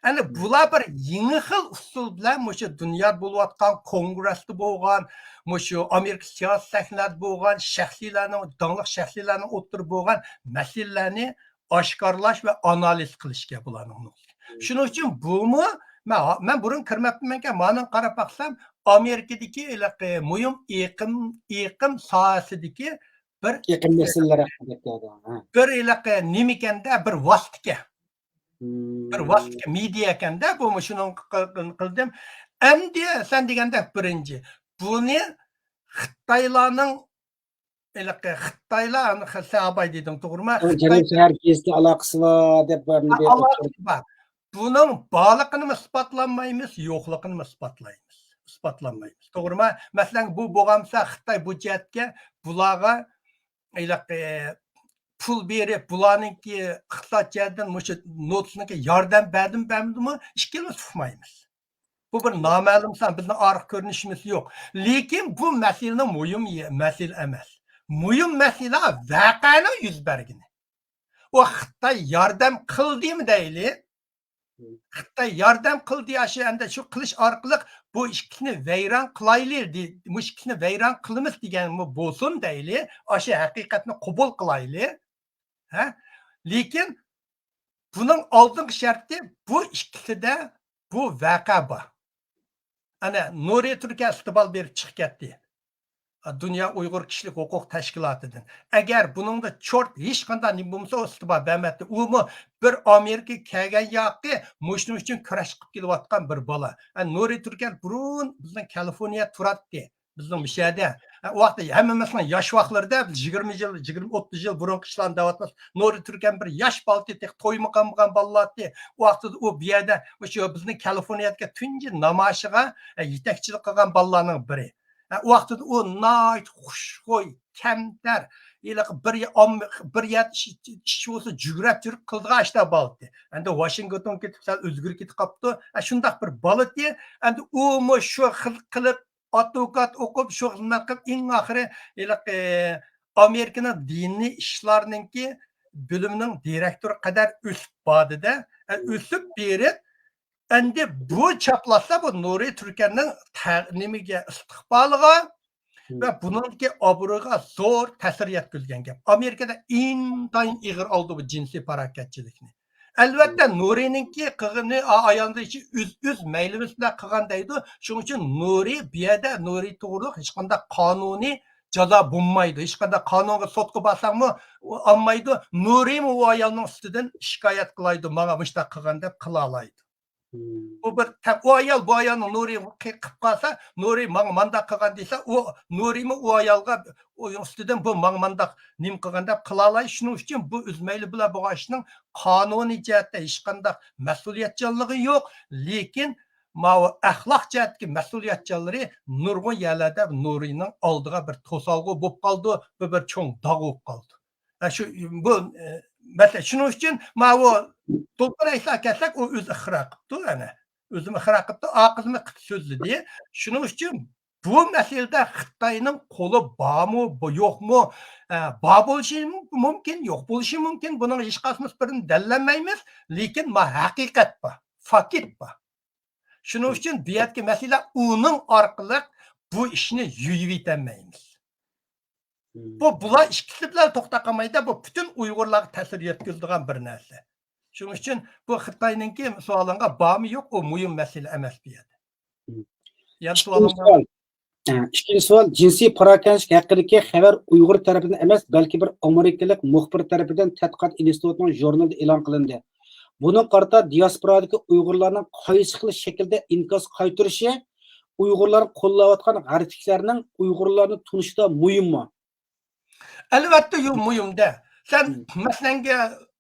ئەنە بۇلار بىر يېڭى خىل ئۇسۇل بىلەن مۇشۇ دۇنيا بولۇۋاتقان كونگرېستا بولغان، مۇشۇ ئامېرىكا سىياسىي سەھنىلەردە بولغان شەخسلەرنىڭ، داڭلىق شەخسلەرنىڭ ئوتتۇرىدا بولغان مەسىلىلەرنى ئاشكارىلاش ۋە ئانالىز قىلىشكەن بۇلارنىڭ نۇقتىسى. شۇنىڭ ئۈچۈن بۇمۇ، مەن، مەن بۇرۇن كىرمەپتىمەنكەن، مانا قاراپ باقسام، ئامېرىكىدىكى ھېلىقى مۇھىم ئېقىم، ئېقىم ساھەسىدىكى بىر، ئېقىم مەسىلىلەر ھەققىدە گەپ. بىر ھېلىقى نېمىكەندە، بىر ۋاسىتىكەن. بىر ۋاسىتە مېدىيا ئىكەندە، بۇ مۇشۇنىڭ قىلدىم. ئەمدى سەن دېگەندەك بىرىنچى، بۇنى خىتايلارنىڭ، ھېلىقى خىتايلار، سەن ئاباي دېدىڭ، توغرىمۇ؟ جەنۇب شەھەر گېزىتى ئالاقىسى بار دەپ بار. بۇنىڭ بارلىقىنىمۇ ئىسپاتلانمايمىز، يوقلۇقىنىمۇ ئىسپاتلايمىز. ئىسپاتلانمايمىز. توغرىمۇ؟ مەسىلەن، بۇ بولغانمىسا خىتاي بۇ جەھەتكە بۇلارغا ھېلىقى پۇل بېرىپ، بۇلارنىڭكى ئىقتىساد جەھەتتىن مۇشۇ نوتۇسنىڭكى ياردەم بەردىمۇ، بەرمىدىمۇ، ئىككىلىمىز ئۇقمايمىز. بۇ بىر نامەلۇم سان، بىزنىڭ ئارقا كۆرۈنۈشىمىز يوق. لېكىن بۇ مەسىلىنىڭ مۇھىم يە-، مەسىلە ئەمەس. مۇھىم مەسىلە ۋەقەنىڭ يۈز بەرگىنى. ئۇ خىتاي ياردەم قىلدىمۇ دەيلى، خىتاي ياردەم قىلدى، ئاشۇ ئەمدى شۇ قىلىش ئارقىلىق بۇ ئىككىسىنى ۋەيران قىلايلى، دې-، مۇشۇ ئىككىسىنى ۋەيران قىلىمىز دېگەنمۇ بولسۇن دەيلى، ئاشۇ ھەقىقەتنى قوبۇل قىلايلى. ھە؟ لېكىن بۇنىڭ ئالدىنقى شەرتى، بۇ ئىككىسىدە بۇ ۋەقە بار. ئەنە، نۇرى تۈركەل ئىستىقبال بېرىپ چىقىپ كەتتى. دۇنيا ئۇيغۇر كىشىلىك ھوقۇق تەشكىلاتىدىن. ئەگەر بۇنىڭدا چورت ھېچقانداق نېمە بولمىسا، ئۇ ئىستىپا بەرمەتتى. ئۇمۇ بىر ئامېرىكىغا كەلگەن ياقى مۇشۇنىڭ ئۈچۈن كۈرەش قىلىپ كېلىۋاتقان بىر بالا. ئە، نۇرى تۈركەل بۇرۇن بىزنىڭ كالىفورنىيە تۇراتتى. بىزنىڭ مۇشۇ يەردە. ئە، ئۇ ۋاقىتتا ھەممىمىزنىڭ ياش ۋاقىتلىرىدا، بىز يىگىرمە يىل، يىگىرمە، ئوتتۇز يىل بۇرۇنقى ئىشلارنى دەۋاتىمىز. نۇرى تۈركەل بىر ياش بالا ئىدى، تېخى تويمۇ قىلمىغان بالا ئىدى. ئۇ ۋاقىتتا ئۇ بۇ يەردە، مۇشۇ بىزنىڭ كالىفورنىيەدىكى تۇنجى نامايىشىغا، ئە، يېتەكچىلىك قىلغان بالىلارنىڭ بىرى. ئە، ئۇ ۋاقتىدا ئۇ ناھايىتى خۇشخۇي، كەمتەر، ھېلىقى بىر يە-، ئام-، بىر يەردە ئىش، ئىش بولسا جۈگرەپ يۈرۈپ قىلىدىغان ئىشلار بالا ئىدى. ئەمدى ۋاشىنگتون كېتىپ سەل ئۆزگىرىپ كېتىپ قاپتۇ. ئە، شۇنداق بىر بالا ئىدى. ئەمدى ئۇمۇ شۇ خىل قىلىپ، ئادۋوكات ئوقۇپ، شۇ خىزمەت قىلىپ، ئەڭ ئاخىرى ھېلىقى ئامېرىكىنىڭ دىنىي ئىشلارنىڭكى بۆلۈمىنىڭ دىرېكتورى قەدەر ئۆسۈپ باردى-دە. ئە، ئۆسۈپ بېرىپ، ئەمدى بۇ چاپلاسا، بۇ نۇرى تۈركەلنىڭ تە-، نېمىگە، ئىستىقبالىغا ۋە بۇنىڭدىكى ئابرۇيىغا زور تەسىر يەتكۈزگەن گەپ. ئامېرىكىدا ئىنتايىن ئېغىر ئالىدۇ بۇ جىنسىي پاراكەتچىلىكنى. ئەلۋەتتە، نۇرىنىڭكى قىلغىنى، ئا-، ئايالنىڭ ئىچى ئۆز، ئۆز مەيلىمىز بىلەن قىلغان دەيدۇ. شۇنىڭ ئۈچۈن نۇرى بۇ يەردە نۇرى توغرۇلۇق ھېچقانداق قانۇنىي جازا بولمايدۇ. ھېچقانداق قانۇنغا، سوتقا بارساڭمۇ ئۇ ئالمايدۇ. نۇرىمۇ ئۇ ئايالنىڭ ئۈستىدىن شىكايەت قىلايدۇ، ماڭا مۇشۇنداق قىلغان دەپ قىلالايدۇ. بۇ بىر تەپ-، ئۇ ئايال بۇ ئايالنىڭ نۇرى قى-، قىلىپ قالسا، نۇرى ماڭا مانداق قىلغان دېسە، ئۇ نۇرىمۇ ئۇ ئايالغا ئۇنىڭ ئۈستىدىن بۇ ماڭا مانداق نېمە قىلغان دەپ قىلالايدۇ. شۇنىڭ ئۈچۈن بۇ ئۆز مەيلى بىلەن بولغان ئىشنىڭ قانۇنىي جەھەتتە ھېچقانداق مەسئۇلىيەتچانلىقى يوق. لېكىن ماۋۇ ئەخلاق جەھەتتىكى مەسئۇلىيەتچانلىرى نۇرغۇن يەرلەردە نۇرىنىڭ ئالدىغا بىر توسالغۇ بولۇپ قالىدۇ، بۇ بىر چوڭ داغ بولۇپ قالىدۇ. ھە، شۇ، بۇ، ئە، مەسىلەن، شۇنىڭ ئۈچۈن ماۋۇ دولقۇن ئەيسا كەلسەك، ئۇ ئۆزى ئىقرار قىپتۇ، ئەنە. ئۆزىمۇ ئىقرار قىپتۇ، ئاقىزمۇ قىلىپ سۆزلىدى. شۇنىڭ ئۈچۈن بۇ مەسىلىدە خىتاينىڭ قولى بارمۇ، بۇ يوقمۇ؟ ئە، بار بولۇشى مۇمكىن، يوق بولۇشى مۇمكىن. بۇنىڭ ھېچقايسىمىز بىرىنى دەلىللەيمىز. لېكىن ما ھەقىقەت بار، فاكت بار. شۇنىڭ ئۈچۈن بۇ يەردىكى مەسىلە ئۇنىڭ ئارقىلىق بۇ ئىشنى يۇيۇۋېتەلمەيمىز. بۇ، بۇلار ئىككىسى بىلەن توختاپ قالمايدۇ، بۇ پۈتۈن ئۇيغۇرلارغا تەسىر يەتكۈزىدىغان بىر نەرسە. شۇنىڭ ئۈچۈن بۇ خىتاينىڭكى سوئالىڭغا بارمۇ يوق، ئۇ مۇھىم مەسىلە ئەمەس بۇ يەردە. يەنە ئىككىنچى سوئالىڭ بار؟ سوئال. ھە، ئىككىنچى سوئال، جىنسىي پاراكەندىچىلىك ھەققىدىكى خەۋەر ئۇيغۇر تەرىپىدىن ئەمەس، بەلكى بىر ئامېرىكىلىق مۇخبىر تەرىپىدىن تەتقىقات ئىنستىتۇتىنىڭ ژۇرنىلىدا ئېلان قىلىندى. بۇنىڭغا قارىتا دىياسپورادىكى ئۇيغۇرلارنىڭ قايسى خىل شەكىلدە ئىنكاس قايتۇرۇشى ئۇيغۇرلارنى قوللاۋاتقان غەربلىكلەرنىڭ ئۇيغۇرلارنى تونۇشىدا مۇھىممۇ؟ ئەلۋەتتە، يو-، مۇھىمدە. سەن، مم. مەسىلەنگە،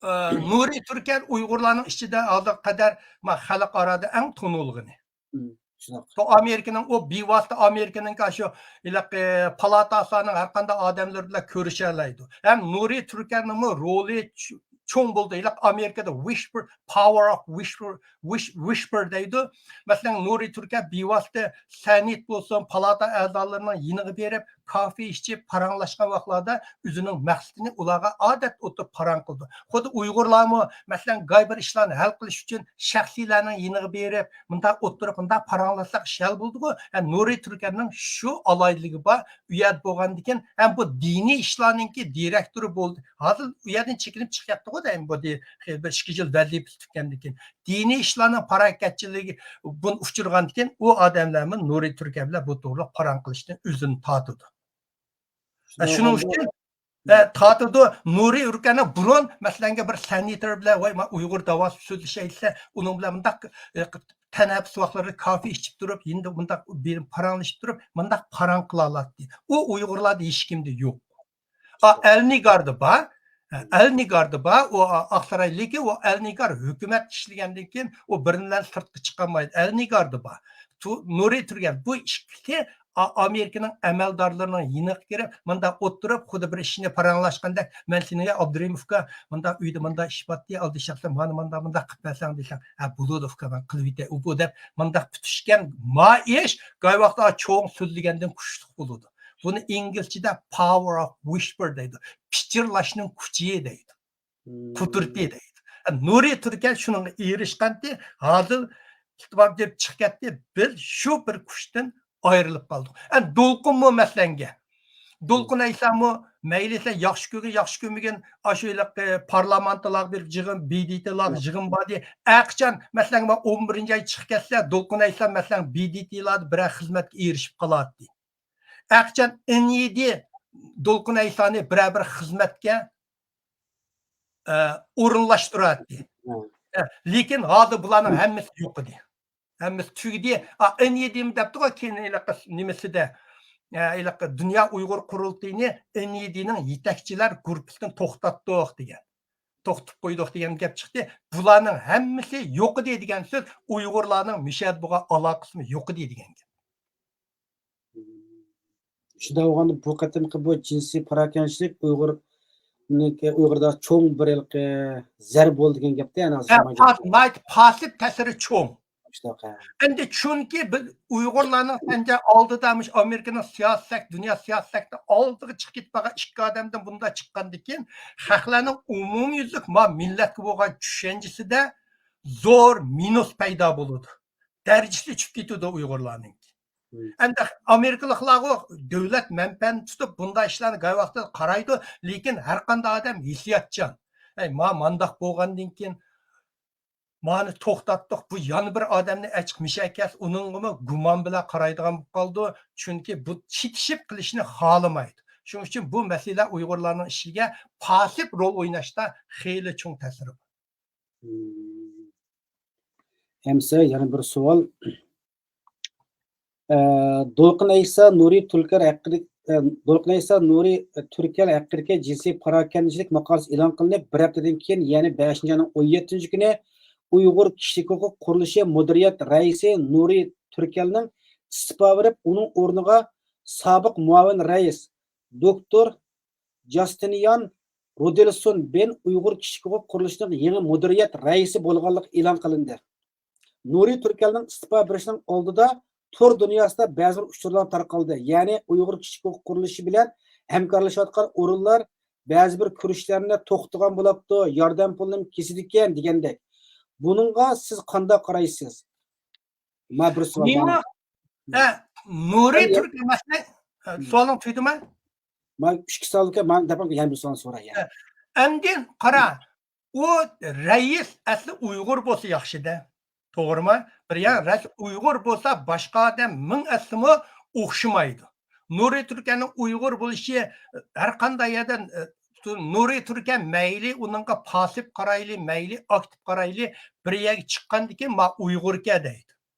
ئە، نۇرى تۈركەل ئۇيغۇرلارنىڭ ئىچىدە ھازىرغا قەدەر، ما، خەلقئارادا ئەڭ تونۇلغىنى. مم، شۇنداق. تو ئامېرىكىنىڭ ئۇ بىۋاسىتە ئامېرىكىنىڭكى ئاشۇ ھېلىقى پالاتاسلارنىڭ ھەر قانداق ئادەملىرى بىلەن كۆرۈشەلەيدۇ. ھەم نۇرى تۈركەلنىڭمۇ رولى چو-، چوڭ بولدى. ھېلىقى ئامېرىكىدا ۋىشپىر، پاۋەر ئوف ۋىشپىر، ۋىش-، ۋىشپىر دەيدۇ. مەسىلەن، نۇرى تۈركەل بىۋاسىتە سەنئەت بولسۇن، پالاتا ئەزالىرىنىڭ يېنىغا بېرىپ، كافې ئىچىپ، پاراڭلاشقان ۋاقىتلاردا ئۆزىنىڭ مەقسىتىنى ئۇلارغا ئادەتتە ئولتۇرۇپ پاراڭ قىلىدۇ. خۇددى ئۇيغۇرلارمۇ، مەسىلەن، گاي بىر ئىشلارنى ھەل قىلىش ئۈچۈن شەخسلەرنىڭ يېنىغا بېرىپ، مۇنداق ئولتۇرۇپ، مۇنداق پاراڭلاشساق ئىش ھەل بولىدىغۇ. ھە، نۇرى تۈركەلنىڭ شۇ ئالاھىدىلىكى بار. ئۇ يەردە بولغاندىكىن، ھەم بۇ دىنىي ئىشلارنىڭكى دىرېكتورى بولدى. ھازىر ئۇ يەردىن چېكىنىپ چىقىپ كەتتىغۇ، دەيمەن، بۇ دى-، بىر ئىككى يىل ۋەزىپىسى تۈگىگەندىن كېيىن. دىنىي ئىشلارنىڭ پاراكەتچىلىكى بۇنى ئۇچرىغاندىكىن، ئۇ ئادەملەرمۇ نۇرى تۈركەل بىلەن بۇ توغرىلىق پاراڭ قىلىشتىن ئۆزىنى تارتىدۇ. شۇنىڭ ئۈچۈن، ئە، تارتىدۇ. نۇرى تۈركەلنىڭ بۇرۇن، مەسىلەنگە، بىر سېناتور بىلەن، ۋاي، ما ئۇيغۇر داۋاسى سۆزلىشەيلى، ئۇنىڭ بىلەن مۇنداق، ئە، تەنەپپۇس ۋاقىتلىرىدا كافې ئىچىپ تۇرۇپ، يېنىدا مۇنداق بىر پاراڭلىشىپ تۇرۇپ، مۇنداق پاراڭ قىلالاتتى. ئۇ ئۇيغۇرلاردا ھېچكىمدە يوق. ئا، ئەلنىگاردا بار. ئەلنىگاردا بار. ئۇ، ئا، ئاقساراي، لېكىن ئۇ ئەلنىگار ھۆكۈمەت ئىشلىگەندىن كېيىن ئۇ بىرىنى بىلەن سىرتقا چىقالمايدۇ. ئەلنىگاردا بار. تو-، نۇرى تۈركەل، بۇ ئىككىسى ئا-، ئامېرىكىنىڭ ئەمەلدارلىرىنىڭ يېنىغا كىرىپ، مۇنداق ئولتۇرۇپ، خۇددى بىر ئىشنى پاراڭلاشقاندەك، مەن سېنىڭگە، ئابدۇرېھىم ئۇكا، مۇنداق ئۆيدە مۇنداق ئىش بارتتى، ئالدى شەخسلەر مانا مۇنداق، مۇنداق قىلىپ بەرسەڭ دېسەم، ھە، بولىدۇ ئۇكا، مەن قىلىۋېتەي، ئۇ بۇ دەپ مۇنداق پۈتۈشكەن ما ئىش، گاي ۋاقىتتا چوڭ سۆزلىگەندىن كۈچلۈك بولىدۇ. بۇنى ئىنگلىزچىدە power of whisper دەيدۇ. پىچىرلاشنىڭ كۈچى دەيدۇ. قۇدرىتى دەيدۇ. نۇرى تۈركەل شۇنىڭغا ئېرىشقانتى، ھازىر ئىلتىپات بېرىپ چىقىپ كەتتى. بىز شۇ بىر كۈچتىن ئايرىلىپ قالدۇق. ئەنە دولقۇنمۇ مەسىلەنگە. دولقۇن ئەيسامۇ مەيلى سەن ياخشى كۆرگىن، ياخشى كۆرمىگىن، ئاشۇ ھېلىقى پارلامېنتلارغا بېرىپ يىغىن، ب د ت لارغا يىغىن باردى. ئەقىچان، مەسىلەن، مەن ئون بىرىنچى ئاي چىقىپ كەتسە، دولقۇن ئەيسام، مەسىلەن، ب د ت لاردا بىرەر خىزمەتكە ئېرىشىپ قالاتتى. ئەقىچان ئېن ي دى دولقۇن ئەيسانى بىرەر بىر خىزمەتكە، ئە، ئورۇنلاشتۇراتتى. ئە، لېكىن ھازىر بۇلارنىڭ ھەممىسى يوق ئىدى. ھەممىسى تۈگىدى. ئا، ئېن ي دىمۇ دەپتىغۇ كېيىن ھېلىقى نېمىسىدە، ئە، ھېلىقى دۇنيا ئۇيغۇر قۇرۇلتىيىنى ئېن ي دىنىڭ يېتەكچىلەر گۇرۇپپىسىنى توختاتتۇق دېگەن. توختىتىپ قويدۇق دېگەن گەپ چىقتى. بۇلارنىڭ ھەممىسى يوق ئىدى دېگەن سۆز ئۇيغۇرلارنىڭ مۇشۇ يەردە بولغان ئالاقىسىمۇ يوق ئىدى دېگەن گەپ. شۇنداق بولغاندا بۇ قېتىمقى بۇ جىنسىي پاراكەندىچىلىك ئۇيغۇرنىڭكى، ئۇيغۇردا چوڭ بىر ھېلىقى زەربە بولدى دېگەن گەپتە، يەنى ھە، ھازىر پاس-، ناھايىتى پاسسىپ تەسىرى چوڭ. شۇنداق، ھە. ئەمدى چۈنكى بىز ئۇيغۇرلارنىڭ سەنجە ئالدىدا مۇشۇ ئامېرىكىنىڭ سىياسەت، دۇنيا سىياسەتتە ئالدىغا چىقىپ كېتىپ قالغان ئىككى ئادەمدىن بۇنداق چىققاندىن كېيىن خەقلەرنىڭ ئومۇميۈزلۈك ما مىللەتكە بولغان چۈشەنچىسىدە زور مىنۇس پەيدا بولىدۇ. دەرىجىسى چۈشۈپ كېتىدۇ ئۇيغۇرلارنىڭكى. مم. ئەمدى ئامېرىكىلىقلارغۇ دۆلەت مەنپەئەتىنى تۇتۇپ بۇنداق ئىشلارنى گاي ۋاقتىدا قارايدۇ، لېكىن ھەر قانداق ئادەم ھېسسىياتچان. ئەي، ما مانداق بولغاندىن كېيىن مانى توختاتتۇق، بۇ يەنە بىر ئادەمنى ئەچىق مىشەكەس، ئۇنىڭغىمۇ گۇمان بىلەن قارايدىغان بولۇپ قالىدۇ. چۈنكى بۇ چېتىشىپ قېلىشنى خالىمايدۇ. شۇنىڭ ئۈچۈن بۇ مەسىلە ئۇيغۇرلارنىڭ ئىچىگە پاسسىپ رول ئويناشتا خېلى چوڭ تەسىرى بار. ئەمسە يەنە بىر سوئال. ئە، دولقۇن ئەيسا نۇرى تۈركەل ھەققىدە-، ئە، دولقۇن ئەيسا نۇرى تۈركەل ھەققىدىكى جىنسىي پاراكەندىچىلىك ماقالىسى ئېلان قىلىنىپ، بىر ھەپتىدىن كېيىن، يەنى بەشىنچى ئاينىڭ ئون يەتتىنچى كۈنى ئۇيغۇر كىشىلىك ھوقۇق قۇرۇلۇشى مۇدىرىيەت رەئىسى نۇرى تۈركەلنىڭ ئىستېپا بېرىپ، ئۇنىڭ ئورنىغا سابىق مۇئاۋىن رەئىس دوكتور جاستىنىيان رودېلسون بېن ئۇيغۇر كىشىلىك ھوقۇق قۇرۇلۇشىنىڭ يېڭى مۇدىرىيەت رەئىسى بولغانلىقى ئېلان قىلىندى. نۇرى تۈركەلنىڭ ئىستېپا بېرىشىنىڭ ئالدىدا تور دۇنياسىدا بەزى بىر ئۇچۇرلار تارقالدى. يەنى ئۇيغۇر كىشىلىك ھوقۇق قۇرۇلۇشى بىلەن ھەمكارلىشىۋاتقان ئورۇنلار بەزى بىر كۆرۈشلەرنى توختىغان بولاپتۇ، ياردەم پۇلىنىمۇ كېسىدىكەن دېگەندەك. بۇنىڭغا سىز قانداق قارايسىز؟ ما بىر سوئال نېمە؟ بار. ھە، نۇرى تۈركەل مەسىلە، ھە، سوئالىڭ تۈگىدىما؟ ما ئىككى سوئال ئىكەن، ما دەپ يەنە بىر سوئال سوراي يا. ھە. ئەمدى قارا، ئۇ رەئىس ئەسلى ئۇيغۇر بولسا ياخشىدە. توغرىمۇ؟ بىر يان رەئىس ئۇيغۇر بولسا باشقا ئادەم مىڭ ئەسلىمۇ ئوخشىمايدۇ. نۇرى تۈركەلنىڭ ئۇيغۇر بولۇشى ھەر قانداق يەردە، ئە، نۇرى تۈركەل مەيلى ئۇنىڭغا پاسسىپ قارايلى، مەيلى ئاكتىپ قارايلى، بىر يەرگە چىققاندىن كېيىن ما ئۇيغۇركەن دەيدۇ.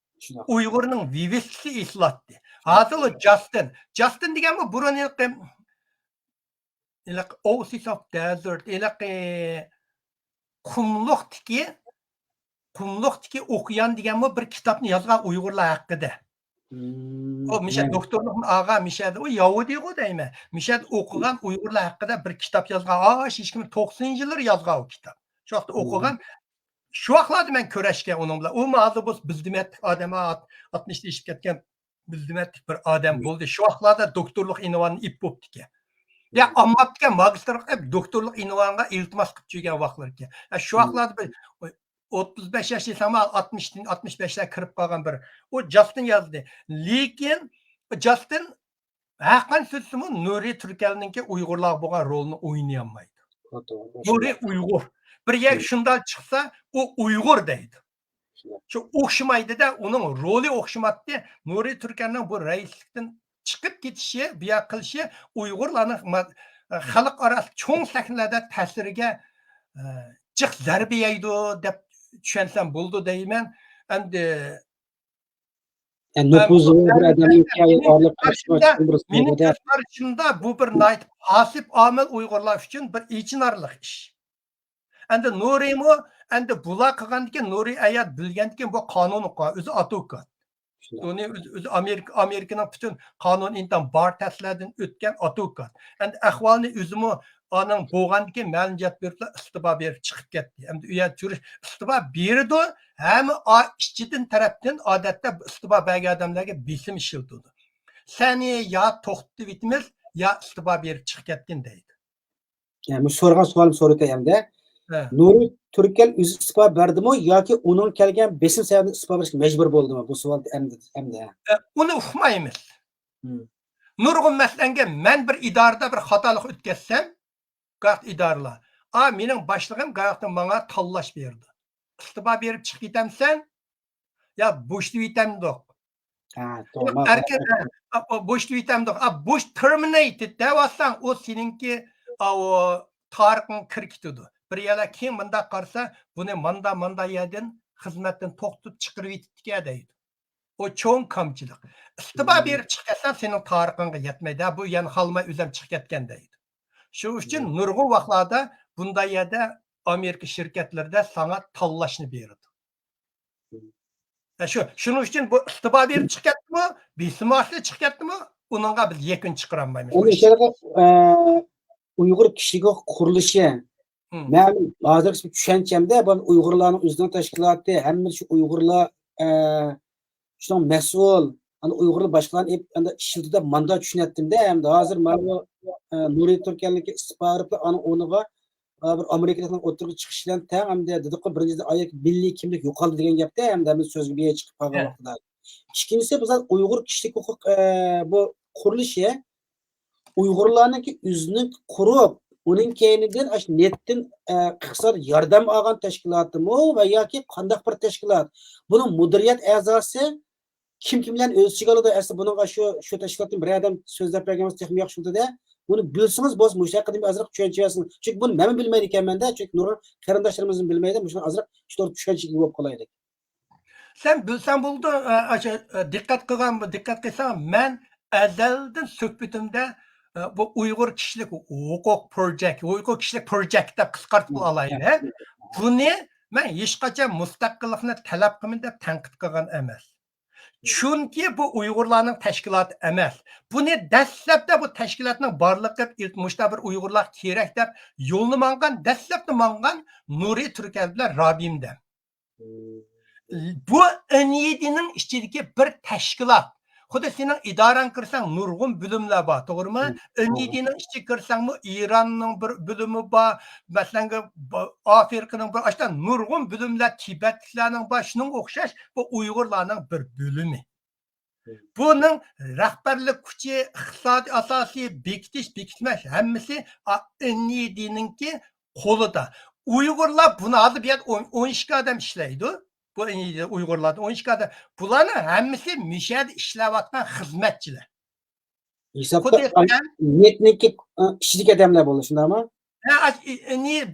شۇنداق. ئۇيغۇرنىڭ ۋىۋىسكىسى ئېسىلاتتى. ھازىر ئۇ جاستىن. جاستىن دېگەنمۇ بۇرۇن ھېلىقى، ھېلىقى Oasis of Desert، ھېلىقى قۇملۇقتىكى، قۇملۇقتىكى ئوكيان دېگەنمۇ بىر كىتابنى يازغان ئۇيغۇرلار ھەققىدە. ئۇ مىشە دوكتورلۇقنى ئالغان مىشەدە، ئۇ ياھۇدىيغۇ دەيمەن. مىشەدە ئوقۇغان ئۇيغۇرلار ھەققىدە بىر كىتاب يازغان. ئاشۇ ئىككى مىڭ توققۇزىنچى يىللىرى يازغان ئۇ كىتاب. شۇ ۋاقىتتا ئوقۇغان. شۇ ۋاقىتلاردا مەن كۆرۈشكەن ئۇنىڭ بىلەن. ئۇمۇ ھازىر بولسا بىزدىمەتلىك ئادەم، ئاتمىشتىن ئېشىپ كەتكەن بىزدىمەتلىك بىر ئادەم بولدى. شۇ ۋاقىتلاردا دوكتورلۇق ئۇنۋانىنى ئېلىپ بوپتىكەن. يا ئالماپتىكەن، ماگىستىرلىق قىلىپ، دوكتورلۇق ئۇنۋانىغا ئىلتىماس قىلىپ يۈرگەن ۋاقىتلىرى ئىكەن. يا شۇ ۋاقىتلاردا بىر ئوتتۇز بەش ياش دېسەم، ئاتمىشتىن، ئاتمىش بەشلەر كىرىپ قالغان بىر. ئۇ جاستىن يازدى. لېكىن جاستىن ھەرقانچە سۆزلىسىمۇ، نۇرى تۈركەلنىڭكى ئۇيغۇرلارغا بولغان رولىنى ئوينىيالمايدۇ. نۇرى ئۇيغۇر. بىر يەر شۇنداق چىقسا، ئۇ ئۇيغۇر دەيدۇ. شۇ ئوخشىمايدۇ-دە، ئۇنىڭ رولى ئوخشىمايتتى. نۇرى تۈركەلنىڭ بۇ رەئىسلىكتىن چىقىپ كېتىشى، بۇ ياق قىلىشى ئۇيغۇرلارنىڭ ما-، خەلقئارا چوڭ سەھنىلەردە تەسىرىگە، ئە، جىق زەربە يەيدۇ دەپ چۈشەنسەم بولىدۇ دەيمەن. ئەمدى يەنى نوپۇزى بار بىر ئادەمنىڭكى ئارىلىق مېنىڭ كۆز قارىشىمدا بۇ بىر ناھايىتى پاسسىپ ئامىل ئۇيغۇرلار ئۈچۈن بىر ئېچىنارلىق ئىش. ئەمدى نۇرىمۇ، ئەمدى بۇلار قىلغاندىكىن، نۇرى ئايات بىلگەندىكىن بۇ قانۇن ئوقۇغان، ئۆزى ئادۋوكات. شۇنداق. ئۇنى ئۆز-، ئۆزى ئامېرىكا، ئامېرىكىنىڭ پۈتۈن قانۇن ئىنتىزام بار تەستلەردىن ئۆتكەن ئادۋوكات. ئەمدى ئەھۋالنى ئۆزىمۇ ئانىڭ بولغاندىكىن مەلۇم جايغا بېرىپلا ئىستېپا بېرىپ چىقىپ كەتتى. ئەمدى ئۇ يەردە تۇرۇش ئىستېپا بېرىدۇ، ھەممە ئا-، ئىچىدىن تەرەپتىن ئادەتتە ئىستېپا بەرگەن ئادەملەرگە بېسىم ئىشلىتىدۇ. سەنى يا توختىتىۋېتىمىز، يا ئىستېپا بېرىپ چىقىپ كەتكىن دەيدۇ. يەنى مۇشۇ سورىغان سوئالىمنى سورىتاي ئەمدى. ھە. نۇرى تۈركەل ئۆزى ئىستېپا بەردىمۇ ياكى ئۇنىڭ كەلگەن بېسىم سەۋەبىدىن ئىستېپا بېرىشكە مەجبۇر بولدىمۇ؟ بۇ سوئال ئەمدى، ئەمدى. ئە، ئۇنى ئۇقمايمىز. ھىم. نۇرغۇن مەسىلەنگە مەن بىر ئىدارىدە بىر خاتالىق ئۆتكەزسەم، گاھ ئىدارىلار، ئا، مېنىڭ باشلىقىم گاھتا ماڭا تاللاش بېرىدۇ. ئىستېپا بېرىپ چىقىپ كېتەمسەن؟ يا بوشىتىۋېتەمدۇق؟ ھە، توغرا. ئەركىن، ھە، بوشىتىۋېتەمدۇق؟ ئا، بوش terminated دەۋاتساڭ، ئۇ سېنىڭكى، ئاۋۇ، تارىخىڭغا كىرىپ كېتىدۇ. بىر يەرلەر كېيىن مۇنداق قارىسا، بۇنى ماندا، ماندا يەردىن خىزمەتتىن توختىتىپ چىقىرىۋېتىپتىكەن دەيدۇ. ئۇ چوڭ كامچىلىق. ئىستېپا بېرىپ چىقىپ كەتسەڭ، سېنىڭ تارىخىڭغا يەتمەيدۇ. بۇ يەنە خالىماي ئۆزۈم چىقىپ كەتكەن دەيدۇ. شۇ ئۈچۈن نۇرغۇن ۋاقىتلاردا بۇنداق يەردە ئامېرىكا شىركەتلىرىدە ساڭا تاللاشنى بېرىدۇ. ھە، شۇ، شۇنىڭ ئۈچۈن بۇ ئىستېپا بېرىپ چىقىپ كەتتىمۇ، بېسىم ئاستىدا چىقىپ كەتتىمۇ، ئۇنىڭغا بىز يەكۈن چىقىرالمايمىز. ئۇنىڭ ئىچىدە، ئە، ئۇيغۇر كىشىلىك ھوقۇق قۇرۇلۇشى. ھىم. مەن ھازىرقى چۈشەنچەمدە، بۇ ئۇيغۇرلارنىڭ ئۆزىنىڭ تەشكىلاتى، ھەممە شۇ ئۇيغۇرلار، ئە، شۇنىڭ مەسئۇل، ئانا ئۇيغۇرلار باشقىلارنى ئېلىپ، ئەمدى ئىشلىتىدۇ دەپ ماندا چۈشىنەتتىمدە، ئەمدى ھازىر ماۋۇ، ئە، نۇرى تۈركەلنىڭكى ئىستېپا بېرىپلا ئانا ئورنىغا، ئە، بىر ئامېرىكىلىقنىڭ ئوتتۇرىغا چىقىشى بىلەن تەڭ، ئەمدى دېدۇققۇ، بىرىنچىدىن، ئايەك مىللىي كىملىك يوقالدى دېگەن گەپتە، ئەمدى ھەممە سۆزگە بىر يەر چىقىپ قالغان ۋاقتىدا. ئىككىنچىسى، بىز ئۇيغۇر كىشىلىك ھوقۇق، ئە، بۇ قۇرۇلۇشى ئۇيغۇرلارنىڭكى ئۆزىنىڭ قۇرۇپ، ئۇنىڭ كەينىدىن ئاشۇ نېتتىن، ئە، ئىقتىساد ياردەم ئالغان تەشكىلاتمۇ ۋە ياكى قانداق بىر تەشكىلات؟ بۇنىڭ مۇدىرىيەت ئەزاسى كىم، كىم بىلەن ئۆز ئىچىگە ئالىدۇ؟ ئەسلى بۇنىڭغا شۇ، شۇ تەشكىلاتتىن بىر ئادەم سۆزلەپ بەرگەن بولسا تېخىمۇ ياخشى بولىدۇ-دە. بۇنى بىلسىڭىز بولسا، مۇشۇ ھەققىدە ئازراق چۈشەنچە بەرسىڭىز. چۈنكى بۇنى مەنمۇ بىلمەيدىكەنمەن-دە، چۈنكى نۇرغۇن قېرىنداشلىرىمىزمۇ بىلمەيدۇ. مۇشۇنى ئازراق شۇ توغرىدا چۈشەنچىگە ئىگە بولۇپ قالايلى. سەن بىلسەڭ بولىدۇ، ئە، ئاشۇ، ئە، دىققەت قىلغان، دىققەت قىلساڭ، مەن ئەزەلدىن سۆھبىتىمدە، ئە، بۇ ئۇيغۇر كىشىلىك ھوقۇق پروجېكت، ئۇيغۇر كىشىلىك پروجېكت دەپ قىسقارتىپ ئالايلى، ھە؟ بۇنى مەن ھېچقاچان مۇستەقىللىقنى تەلەپ قىلىمەن دەپ تەنقىد قىلغان ئەمەس. چۈنكى بۇ ئۇيغۇرلارنىڭ تەشكىلاتى ئەمەس. بۇنى دەسلەپتە بۇ تەشكىلاتنىڭ بارلىقى، مۇشۇنداق بىر ئۇيغۇرلار كېرەك دەپ يولنى ماڭغان، دەسلەپتە ماڭغان نۇرى تۈركەل بىلەن رابىم دەم. بۇ ئېن ئى دىنىڭ ئىچىدىكى بىر تەشكىلات. خۇددى سېنىڭ ئىدارەڭگە كىرسەڭ، نۇرغۇن بۆلۈملەر بار، توغرىمۇ؟ ئېن ئى دىنىڭ ئىچىگە كىرسەڭمۇ، ئىراننىڭ بىر بۆلۈمى بار، مەسىلەن، ئافرىقىنىڭ بىر، ئاشۇنداق نۇرغۇن بۆلۈملەر، تىبەتلىكلەرنىڭ بار، شۇنىڭغا ئوخشاش، بۇ ئۇيغۇرلارنىڭ بىر بۆلۈمى. بۇنىڭ رەھبەرلىك كۈچى، ئىقتىسادىي ئاساسى، بېكىتىش، بېكىتمەس، ھەممىسى ئېن ئى دىنىڭكى قولىدا. ئۇيغۇرلار بۇنى ھازىر بۇ يەردە ئون، ئون ئىككى ئادەم ئىشلەيدۇ. بۇ ئۇيغۇرلاردىن ئون ئىككى ئادەم. بۇلارنىڭ ھەممىسى مۇشۇ يەردە ئىشلەۋاتقان خىزمەتچىلەر. ھېسابتا خۇددى نېتنىڭكى ئىچىدىكى ئادەملەر بولىدۇ، شۇنداقمۇ؟ ھە،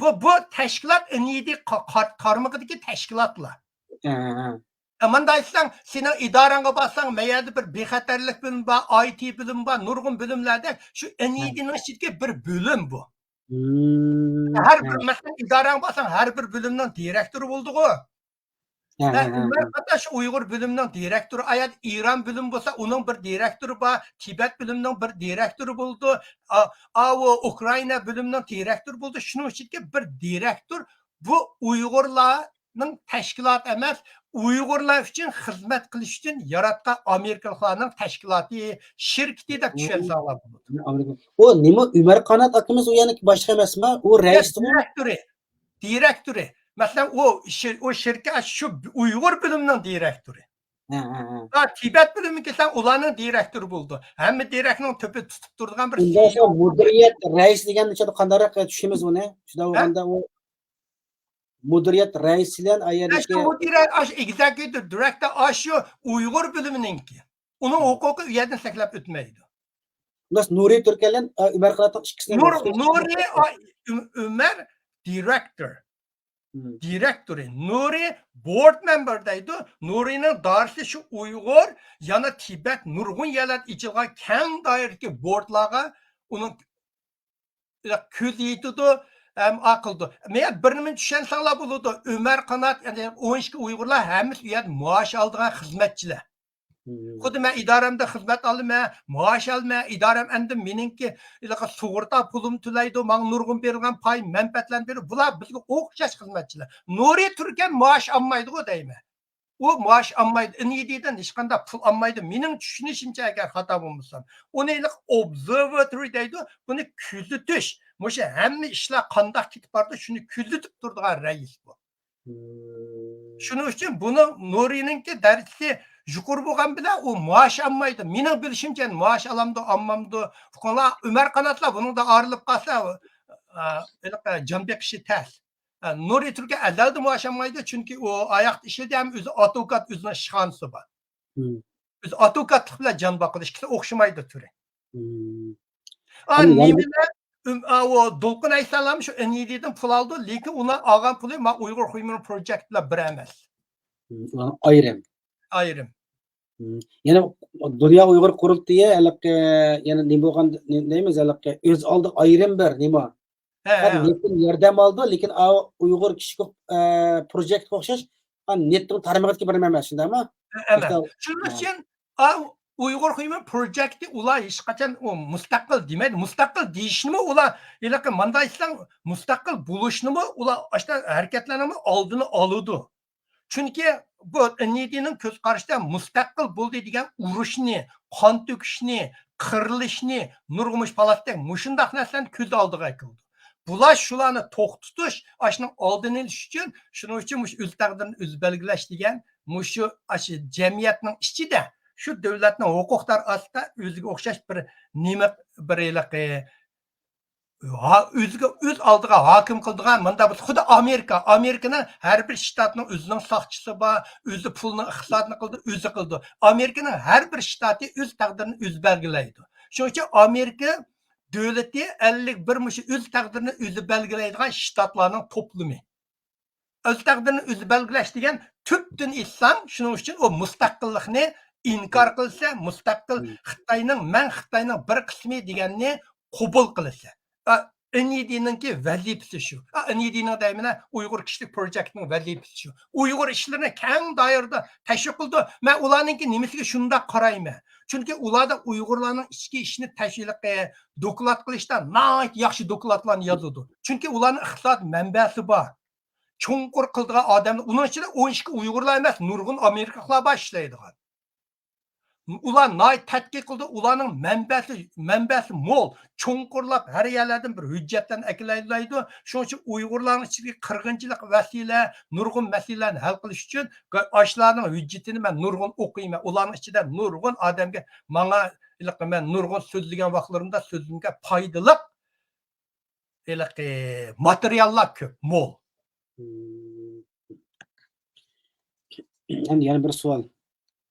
بۇ، بۇ تەشكىلات ئېن ئى دى قارمىقىدىكى تەشكىلاتلار. ھە، ھە، ھە. ئە، مۇنداق ئېيتساڭ، سېنىڭ ئىدارەڭگە بارساڭ، مەيەردە بىر بىخەتەرلىك بۆلۈمى بار، ئاي تى بۆلۈمى بار، نۇرغۇن بۆلۈملەردە شۇ ئېن ئى دىنىڭ ئىچىدىكى بىر بۆلۈم بۇ. ھەر بىر، مەسىلەن، ئىدارەڭگە بارساڭ، ھەر بىر بۆلۈمنىڭ دىرېكتورى بولىدىغۇ. ھە، ھە، ھە، ھە. ئۆمەر قاتاش ئۇيغۇر بۆلۈمىنىڭ دىرېكتورى، ئايەت ئىران بۆلۈمى بولسا، ئۇنىڭ بىر دىرېكتورى بار، تىبەت بۆلۈمىنىڭ بىر دىرېكتورى بولىدۇ، ئا-، ئاۋۇ ئۇكرائىنا بۆلۈمىنىڭ دىرېكتورى بولىدۇ. شۇنىڭ ئىچىدىكى بىر دىرېكتور بۇ ئۇيغۇرلارنىڭ تەشكىلاتى ئەمەس، ئۇيغۇرلار ئۈچۈن خىزمەت قىلىش ئۈچۈن ياراتقان ئامېرىكىلىقلارنىڭ تەشكىلاتى، شىركىتى دەپ چۈشەنسەڭلار بولىدۇ. ئۇ نېمە، ئۆمەر قانات ئاكىمىز ئۇ يەنە باشلىق ئەمەسمۇ؟ ئۇ رەئىس. دىرېكتورى. دىرېكتورى. مەسىلەن، ئۇ شىر-، ئۇ شىركەت شۇ ئۇيغۇر بۆلۈمىنىڭ دىرېكتورى. ھە، ھە، ھە. ھە، تىبەت بۆلۈمىگە كەلسەڭ، ئۇلارنىڭ دىرېكتورى بولىدۇ. ھەممە دىرېكنىڭ تۆپى تۇتۇپ تۇرىدىغان بىر سىيو. مۇدىرىيەت رەئىسى دېگەننى قانداقراق چۈشىنىمىز بۇنى؟ شۇنداق بولغاندا ئۇ مۇدىرىيەت رەئىسى بىلەن ئا يەردىكى مۇدىرىيەت، ئاشۇ ئېگزېكۇتىپ دىرېكتور، ئاشۇ ئۇيغۇر بۆلۈمىنىڭكى. ئۇنىڭ ھوقۇقى ئۇ يەردىن سەكلەپ ئۆتمەيدۇ. بۇنداق نۇرى تۈركەن بىلەن، ئە، ئۆمەر قاناتنىڭ ئىككىسىنىڭ نۇر-، ھوقۇقى نۇرى، ئا، ئۆم-، ئۆمەر دىرېكتور. دىرېكتورى. نۇرى بورد مەمبىر دەيدۇ. نۇرىنىڭ دائىرىسى شۇ ئۇيغۇر، يەنە تىبەت، نۇرغۇن يەرلەردە ئېچىلغان كەڭ دائىرىدىكى بوردلارغا ئۇنىڭ كۆزى يېتىدۇ، ھەم ئاقىلدۇ. مەن بىر نېمىنى چۈشەنسەڭلار بولىدۇ. ئۆمەر قانات، يەنى ئون ئىككى ئۇيغۇرلار ھەممىسى ئۇ يەردە مائاش ئالىدىغان خىزمەتچىلەر. خۇددى مەن ئىدارەمدە خىزمەت ئالىمەن، مائاش ئالىمەن، ئىدارەم ئەمدى مېنىڭكى ھېلىقى سۇغۇرتا پۇلۇمنى تۆلەيدۇ، ماڭا نۇرغۇن بېرىلگەن پاي مەنپەئەتلەرنى بېرىدۇ. بۇلار بىزگە ئوخشاش خىزمەتچىلەر. نۇرى تۈركەن مائاش ئالمايدىغۇ دەيمەن. ئۇ مائاش ئالمايدۇ، ئېن ئى دىدىن ھېچقانداق پۇل ئالمايدۇ. مېنىڭ چۈشىنىشىمچە، ئەگەر خاتا بولمىسام، ئۇنى ھېلىقى ئوبزېرۋاتورى دەيدۇ، بۇنى كۆزىتىش. مۇشۇ ھەممە ئىشلار قانداق كېتىپ بارىدۇ، شۇنى كۆزىتىپ تۇرىدىغان رەئىس بۇ. شۇنىڭ ئۈچۈن بۇنىڭ نۇرىنىڭكى دەرىجىسى يۇقىرى بولغان بىلەن ئۇ مائاش ئالمايدۇ. مېنىڭ بىلىشىمچە، مائاش ئالامدۇ، ئالمامدۇ؟ ئۇلار ئۆمەر قاناتلار بۇنىڭدا ئايرىلىپ قالسا، ئا، ھېلىقى جان بېقىشى تەس. ئا، نۇرى تۈركەن ئەزەلدىن مائاش ئالمايدۇ، چۈنكى ئۇ ئاياغدا ئىشلىدى ھەم ئۆزى ئادۋوكات، ئۆزىنىڭ ئىشخانىسى بار. مم. ئۆزى ئادۋوكاتلىق بىلەن جان باقىدۇ، ئىككىسى ئوخشىمايدۇ تۈرى. مم. ئا، ئەمما يەنە نېمىلەر، ئۆم-، ئا، ئۇ دولقۇن ئەيسالام شۇ ئېن ئى دىدىن پۇل ئالىدۇ، لېكىن ئۇلار ئالغان پۇلى ما ئۇيغۇر ھيۇمەن پروجېكت بىلەن بىر ئەمەس. مم، ئۇلار ئايرىم. ئايرىم. مم. يەنە دۇنيا ئۇيغۇر قۇرۇلتىيى ھېلىقى، يەنە نېمە بولغان، نېمە دەيمىز، ھېلىقى ئۆز ئالدىغا ئايرىم بىر نېمە. ھە، ھە. نېتتىن ياردەم ئالىدۇ، لېكىن ئا، ئۇيغۇر كىشىلىك، ئە، پروجېكتقا ئوخشاش، ئا، نېتنىڭ تارمىقىدىكى بىر نېمە ئەمەس، شۇنداقمۇ؟ ھە، ئەمەس. شۇنىڭ ئۈچۈن، ئا، ئۇيغۇر ھيۇمەن پروجېكتى ئۇلار ھېچقاچان ئۇ مۇستەقىل دېمەيدۇ. مۇستەقىل دېيىشنىمۇ ئۇلار ھېلىقى مانداق ئېيتساڭ، مۇستەقىل بولۇشنىمۇ ئۇلار ئاشۇنداق ھەرىكەتلەرنىمۇ ئالدىنى ئالىدۇ. چۈنكى بۇ ئېن ئى دىنىڭ كۆز قارىشىدا مۇستەقىل بولدى دېگەن ئۇرۇشنى، قان تۆكۈشنى، قىرىلىشنى، نۇرغۇن مۇشۇ پالاتتەك مۇشۇنداق نەرسىلەرنى كۆز ئالدىغا كېلىدۇ. بۇلار شۇلارنى توختىتىش، ئاشۇنىڭ ئالدىنى ئېلىش ئۈچۈن، شۇنىڭ ئۈچۈن مۇشۇ ئۆز تەقدىرىنى ئۆزى بەلگىلەش دېگەن مۇشۇ، ئاشۇ جەمئىيەتنىڭ ئىچىدە شۇ دۆلەتنىڭ ھوقۇقدار ئاستىدا ئۆزىگە ئوخشاش بىر نېمە، بىر ھېلىقى ھا-، ئۆزىگە، ئۆز ئالدىغا ھاكىم قىلىدىغان مۇنداق بىر، خۇددى ئامېرىكا، ئامېرىكىنىڭ ھەر بىر شتاتنىڭ ئۆزىنىڭ ساقچىسى بار، ئۆزى پۇلنى، ئىقتىسادنى قىلىدۇ، ئۆزى قىلىدۇ. ئامېرىكىنىڭ ھەر بىر شتاتى ئۆز تەقدىرىنى ئۆزى بەلگىلەيدۇ. شۇنىڭ ئۈچۈن ئامېرىكا دۆلىتى ئەللىك بىر مۇشۇ ئۆز تەقدىرىنى ئۆزى بەلگىلەيدىغان شتاتلارنىڭ توپلىمى. ئۆز تەقدىرىنى ئۆزى بەلگىلەش دېگەن تۈپتىن ئېيتساڭ، شۇنىڭ ئۈچۈن ئۇ مۇستەقىللىقنى ئىنكار قىلسا، مۇستەقىل خىتاينىڭ، مەن خىتاينىڭ بىر قىسمى دېگەننى قوبۇل قىلسا. ئا، ئېن ئى دىنىڭكى ۋەزىپىسى شۇ. ئا، ئېن ئى دىنىڭ دەيمەن، ئۇيغۇر كىشىلىك پروجېكتنىڭ ۋەزىپىسى شۇ. ئۇيغۇر ئىشلىرىنى كەڭ دائىرىدە تەشۋىق قىلىدۇ. مەن ئۇلارنىڭكى نېمىسىگە شۇنداق قارايمەن. چۈنكى ئۇلاردا ئۇيغۇرلارنىڭ ئىچكى ئىشىنى تەشۋىق، دوكلات قىلىشتا ناھايىتى ياخشى دوكلاتلارنى يازىدۇ. چۈنكى ئۇلارنىڭ ئىقتىساد مەنبەسى بار. چوڭقۇر قىلىدىغان ئادەملەر، ئۇنىڭ ئىچىدە ئون ئىككى ئۇيغۇرلار ئەمەس، نۇرغۇن ئامېرىكىلىقلار بار ئىشلەيدىغان. ئۇلار ناھايىتى تەتقىق قىلىدۇ، ئۇلارنىڭ مەنبەسى، مەنبەسى مول، چوڭقۇرلاپ ھەر يەرلەردىن بىر ھۆججەتلەرنى ئەكېلەلەيدۇ. شۇنىڭ ئۈچۈن ئۇيغۇرلارنىڭ ئىچىدىكى قىرغىنچىلىق ۋەسىلە، نۇرغۇن مەسىلىلەرنى ھەل قىلىش ئۈچۈن ئاشۇلارنىڭ ھۆججىتىنى مەن نۇرغۇن ئوقۇيمەن. ئۇلارنىڭ ئىچىدە نۇرغۇن ئادەمگە، ماڭا، مەن نۇرغۇن سۆزلىگەن ۋاقىتلىرىمدا سۆزلىگەن پايدىلىق ھېلىقى ماتېرىياللار كۆپ، مول. ئەمدى يەنە بىر سوئال.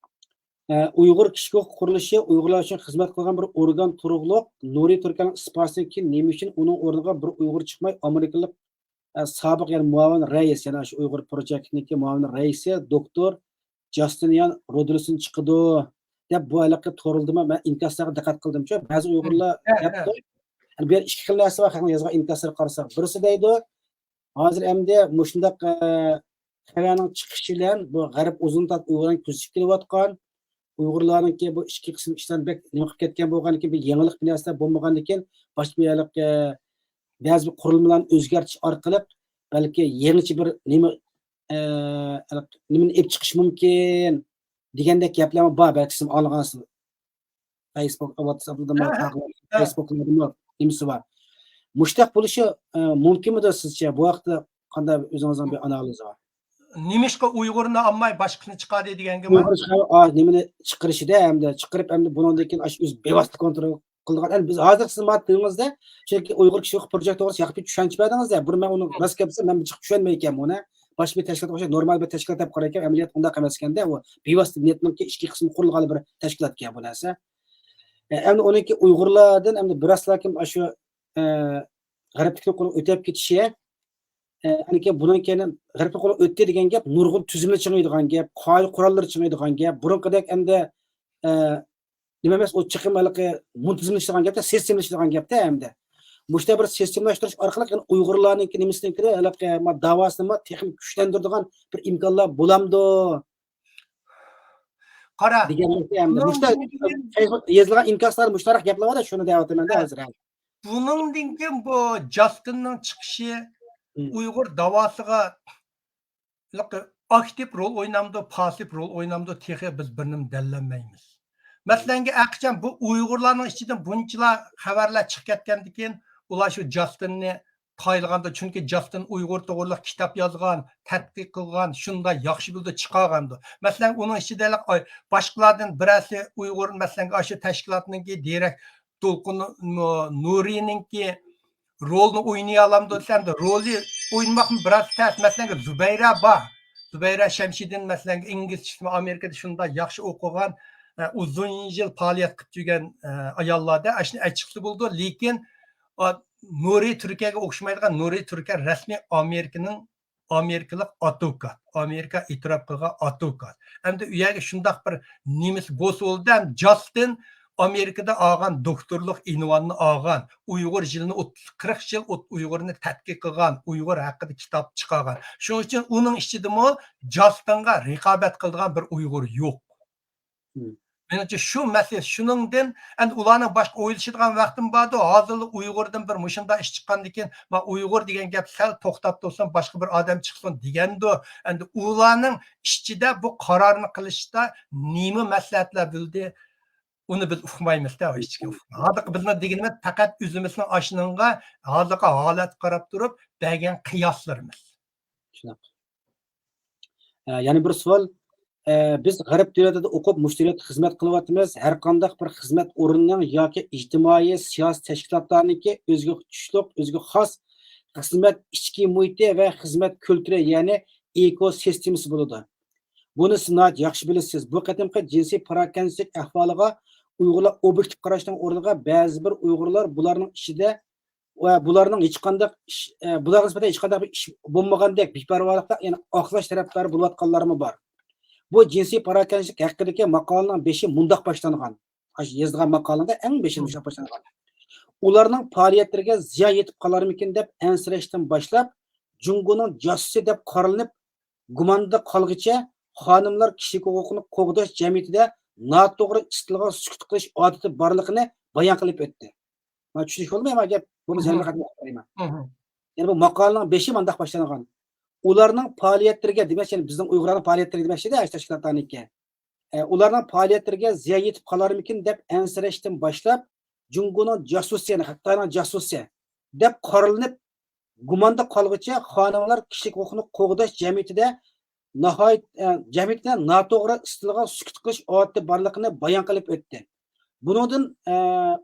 ئە، ئۇيغۇر كىشىلىك ھوقۇق قۇرۇلۇشى ئۇيغۇرلار ئۈچۈن خىزمەت قىلغان بىر ئورگان تۇرۇقلۇق نۇرى تۈركەننىڭ ئىستېپاسىدىن كېيىن نېمە ئۈچۈن ئۇنىڭ ئورنىغا بىر ئۇيغۇر چىقماي، ئامېرىكىلىق، ئە، سابىق، يەنى مۇئاۋىن رەئىس، يەنى شۇ ئۇيغۇر پروجېكتنىڭكى مۇئاۋىن رەئىسى دوكتور جاستىنيان رودرىسون چىقىدۇ دەپ بۇ ھېلىقى تورلىدىمۇ مەن ئىنكاسلارغا دىققەت قىلدىمچۇ. بەزى ئۇيغۇرلار دەپتۇ. يەنى بۇ يەردە ئىككى خىل نەرسە بار، خەقنىڭ يازغان ئىنكاسلىرىغا قارىساق. بىرسى دەيدۇ، ھازىر ئەمدى مۇشۇنداق، ئە، خەۋەرنىڭ چىقىشى بىلەن بۇ غەرب ئۇزۇن تارتىپ ئۇيغۇرلارنى كۆزىتىپ كېلىۋاتقان، ئۇيغۇرلارنىڭكى بۇ ئىچكى قىسىم ئىشلارنى بەك نېمە قىلىپ كەتكەن بولغاندىكىن، بىر يېڭىلىق بىر نەرسىلەر بولمىغاندىكىن، باشقا بىر ھېلىقى، ئە، بەزى بىر قۇرۇلمىلارنى ئۆزگەرتىش ئارقىلىق بەلكى يېڭىچە بىر نېمە، ئە، نېمىنى ئېلىپ چىقىش مۇمكىن دېگەندەك گەپلەرمۇ بار، بەلكى سىز ئاڭلىغانسىز. فېيسبۇك، ۋاتساپلىرىمۇ، فېيسبۇكلىرىمۇ نېمىسى بار. مۇشۇنداق بولۇشى، ئە، مۇمكىنمىدۇ سىزچە؟ بۇ ھەقتە قانداق ئۆزىڭىزنىڭ بىر ئانالىزى بار؟ نېمىشقا ئۇيغۇرنى ئالماي باشقىسىنى چىقاردى دېگەنگىمۇ؟ ئۇيغۇر چىقار-، ئا، نېمىنى چىقىرىشىدە، ئەمدى چىقىرىپ، ئەمدى بۇنىڭدىن كېيىن ئاشۇ ئۆزى بىۋاسىتە كونترول قىلىدىغان. ئەمدى بىز ھازىر سىز ماڭا دېدىڭىزدە، چۈنكى ئۇيغۇر كىشىلىك پروجېكت توغرىسىدا ياخشى بىر چۈشەنچە بەردىڭىزدە، بۇنى مەن ئۇنى راست گەپ دېسەم، مەن جىق چۈشەنمەيكەن بۇنى. باشقا بىر تەشكىلات ئوخشاش نورمال بىر تەشكىلات دەپ قارايكەن، ئەمەلىيەتتە ئۇنداق ئەمەسكەندە، ئۇ بىۋاسىتە نېتنىڭكى ئىچكى قىسمى قۇرۇلغان بىر تەشكىلاتكەن بۇ نەرسە. ئە، ئەمدى ئۇنىڭكى ئۇيغۇرلاردىن ئەمدى بىراسلا كىم ئاشۇ، ئە، غەربتىكى قولغا ئۆتۈپ كېتىشى، ئە، ئەنكى بۇنىڭ كەينى غەربتىكى قولغا ئۆتتى دېگەن گەپ نۇرغۇن تۈزۈملەر چىڭىيدىغان گەپ، قائىدە قوراللىرى چىڭىيدىغان گەپ، بۇرۇنقىدەك ئەمدى، ئە، نېمە ئەمەس، ئۇ چىقىم ھېلىقى مۇنتىزىملىشىدىغان گەپتە، سىستېمىلىشىدىغان گەپتە ئەمدى. مۇشۇنداق بىر سىستېمىلاشتۇرۇش ئارقىلىق يەنە ئۇيغۇرلارنىڭكى نېمىسىنىڭكى ھېلىقى ما داۋاسىنىمۇ تېخىمۇ كۈچلەندۈرىدىغان بىر ئىمكانلار بولامدۇ؟ قارا. دېگەن ئەمدى. مۇشۇنداق فېيسبۇك يېزىلغان ئىنكاسلار مۇشۇنداق گەپلەر بار-دە، شۇنى دەۋاتىمەن-دە ھازىر. بۇنىڭدىن كېيىن بۇ جاستىننىڭ چىقىشى ئۇيغۇر داۋاسىغا ئاكتىپ رول ئوينامدۇ، پاسسىپ رول ئوينامدۇ، تېخى بىز بىر نېمە دەللەنمەيمىز. مەسىلەنگە، ئەقىچان بۇ ئۇيغۇرلارنىڭ ئىچىدىن بۇنچىلا خەۋەرلەر چىقىپ كەتكەندىن كېيىن، ئۇلار شۇ جاستىننى تايلىغاندا، چۈنكى جاستىن ئۇيغۇر توغرىلىق كىتاب يازغان، تەتقىق قىلغان، شۇنداق ياخشى بىلىدۇ، چىقارغاندۇ. مەسىلەن، ئۇنىڭ ئىچىدە باشقىلاردىن بىرەرسى ئۇيغۇر، مەسىلەنگە، ئاشۇ تەشكىلاتنىڭكى دىرېكتور دولقۇن نۇ-، نۇرىنىڭكى رولنى ئوينىيالامدۇ دېسەم، رولى ئوينىماقمۇ بىراز تەس. مەسىلەن، زۇبەيرە بار. زۇبەيرە شەمشىدىن، مەسىلەن، ئىنگلىزچىسىمۇ ئامېرىكىدا شۇنداق ياخشى ئوقۇغان، ئە، ئۇزۇن يىل پائالىيەت قىلىپ يۈرگەن، ئە، ئاياللاردا ئاشۇنى ئەچىقسا بولىدۇ. لېكىن، ئا، نۇرى تۈركەگە ئوخشىمايدىغان، نۇرى تۈركە رەسمىي ئامېرىكىنىڭ ئامېرىكىلىق ئادۋوكات، ئامېرىكا ئېتىراپ قىلغان ئادۋوكات. ئەمدى ئۇ يەرگە شۇنداق بىر نېمىسى بولسا بولدى، جاستىن ئامېرىكىدا ئالغان دوكتورلۇق ئۇنۋاننى ئالغان، ئۇيغۇر يىلىنى ئوتتۇز، قىرىق يىل ئوت-، ئۇيغۇرنى تەتقىق قىلغان، ئۇيغۇر ھەققىدە كىتاب چىقارغان. شۇنىڭ ئۈچۈن ئۇنىڭ ئىچىدىمۇ جاستىنغا رىقابەت قىلىدىغان بىر ئۇيغۇر يوق. مېنىڭچە شۇ مەسىلە. شۇنىڭدىن ئەمدى ئۇلارنىڭ باشقا ئويلىشىدىغان ۋاقتىمۇ باردۇ. ھازىرلا ئۇيغۇردىن بىر مۇشۇنداق ئىش چىققاندىكىن، ما ئۇيغۇر دېگەن گەپ سەل توختاپ تۇرسۇن، باشقا بىر ئادەم چىقسۇن دېگەندۇ. ئەمدى ئۇلارنىڭ ئىچىدە بۇ قارارنى قىلىشتا نېمە مەسلىھەتلەر بىلدى، ئۇنى بىز ئۇقمايمىز-دە، ھېچكىم ئۇقمايدۇ. ھازىرقى بىزنىڭ دېگىنىمىز پەقەت ئۆزىمىزنىڭ ئاشۇنىڭغا ھازىرقى ھالەتكە قاراپ تۇرۇپ بەرگەن قىياسلىرىمىز. شۇنداق. ئە، يەنە بىر سوئال. ئە، بىز غەرب دۆلىتىدە ئوقۇپ، مۇشۇ دۆلەتتە خىزمەت قىلىۋاتىمىز. ھەر قانداق بىر خىزمەت ئورنىنىڭ ياكى ئىجتىمائىي، سىياسىي تەشكىلاتلارنىڭكى ئۆزىگە تۇتۇشلۇق، ئۆزىگە خاس خىزمەت ئىچكى مۇھىتى ۋە خىزمەت كۈلتۈرى، يەنى ئېكو سىستېمىسى بولىدۇ. بۇنى سىز ناھايىتى ياخشى بىلىسىز. بۇ قېتىمقى جىنسىي پاراكەندىچىلىك ئەھۋالىغا ئۇيغۇرلار ئوبيېكتىپ قاراشنىڭ ئورنىغا بەزى بىر ئۇيغۇرلار بۇلارنىڭ ئىچىدە ۋە بۇلارنىڭ ھېچقانداق ئىش، ئە، بۇلارغا نىسبەتەن ھېچقانداق بىر ئىش بولمىغاندەك بىپەرۋالىقتا، يەنى ئاقلاش تەرەپدارى بولۇۋاتقانلارمۇ بار. بۇ جىنسىي پاراكەندىچىلىك ھەققىدىكى ماقالىنىڭ بېشى مۇنداق باشلانغان. ئاشۇ يېزىلغان ماقالىنىڭ ئەڭ بېشى مۇشۇنداق باشلانغان. ئۇلارنىڭ پائالىيەتلىرىگە زىيان يېتىپ قالارمىكىن دەپ ئەنسىرەشتىن باشلاپ، جۇڭگونىڭ جاسۇسى دەپ قارىلىنىپ، گۇماندا قالغىچە خانىملار كىشىلىك ھوقۇقنى قوغداش جەمئىيىتىدە ناتوغرا ئىستىلغا سۈكۈت قىلىش ئادىتى بارلىقىنى بايان قىلىپ ئۆتتى. مانا چۈشىنىش بولدىمۇ ما گەپ؟ بولمىسا يەنە بىر قېتىم ئوقۇپ بېرەيمەن. يەنى بۇ ماقالىنىڭ بېشى مانداق باشلانغان. ئۇلارنىڭ پائالىيەتلىرىگە دېمەكچى، يەنى بىزنىڭ ئۇيغۇرلارنىڭ پائالىيەتلىرىگە دېمەكچىدە، ئاشۇ تەشكىلاتلارنىڭكى. ئە، ئۇلارنىڭ پائالىيەتلىرىگە زىيان يېتىپ قالارمىكىن دەپ ئەنسىرەشتىن باشلاپ، جۇڭگونىڭ جاسۇسى، يەنى خىتاينىڭ جاسۇسى دەپ قارىلىنىپ، گۇماندا قالغۇچە خانىملار كىشىلىك ھوقۇقنى قوغداش جەمئىيىتىدە ناھايىتى، ئە، جەمئىيىتىدە ناتوغرا ئىستىلغا سۈكۈت قىلىش ئادىتى بارلىقىنى بايان قىلىپ ئۆتتى. بۇنىڭدىن، ئە،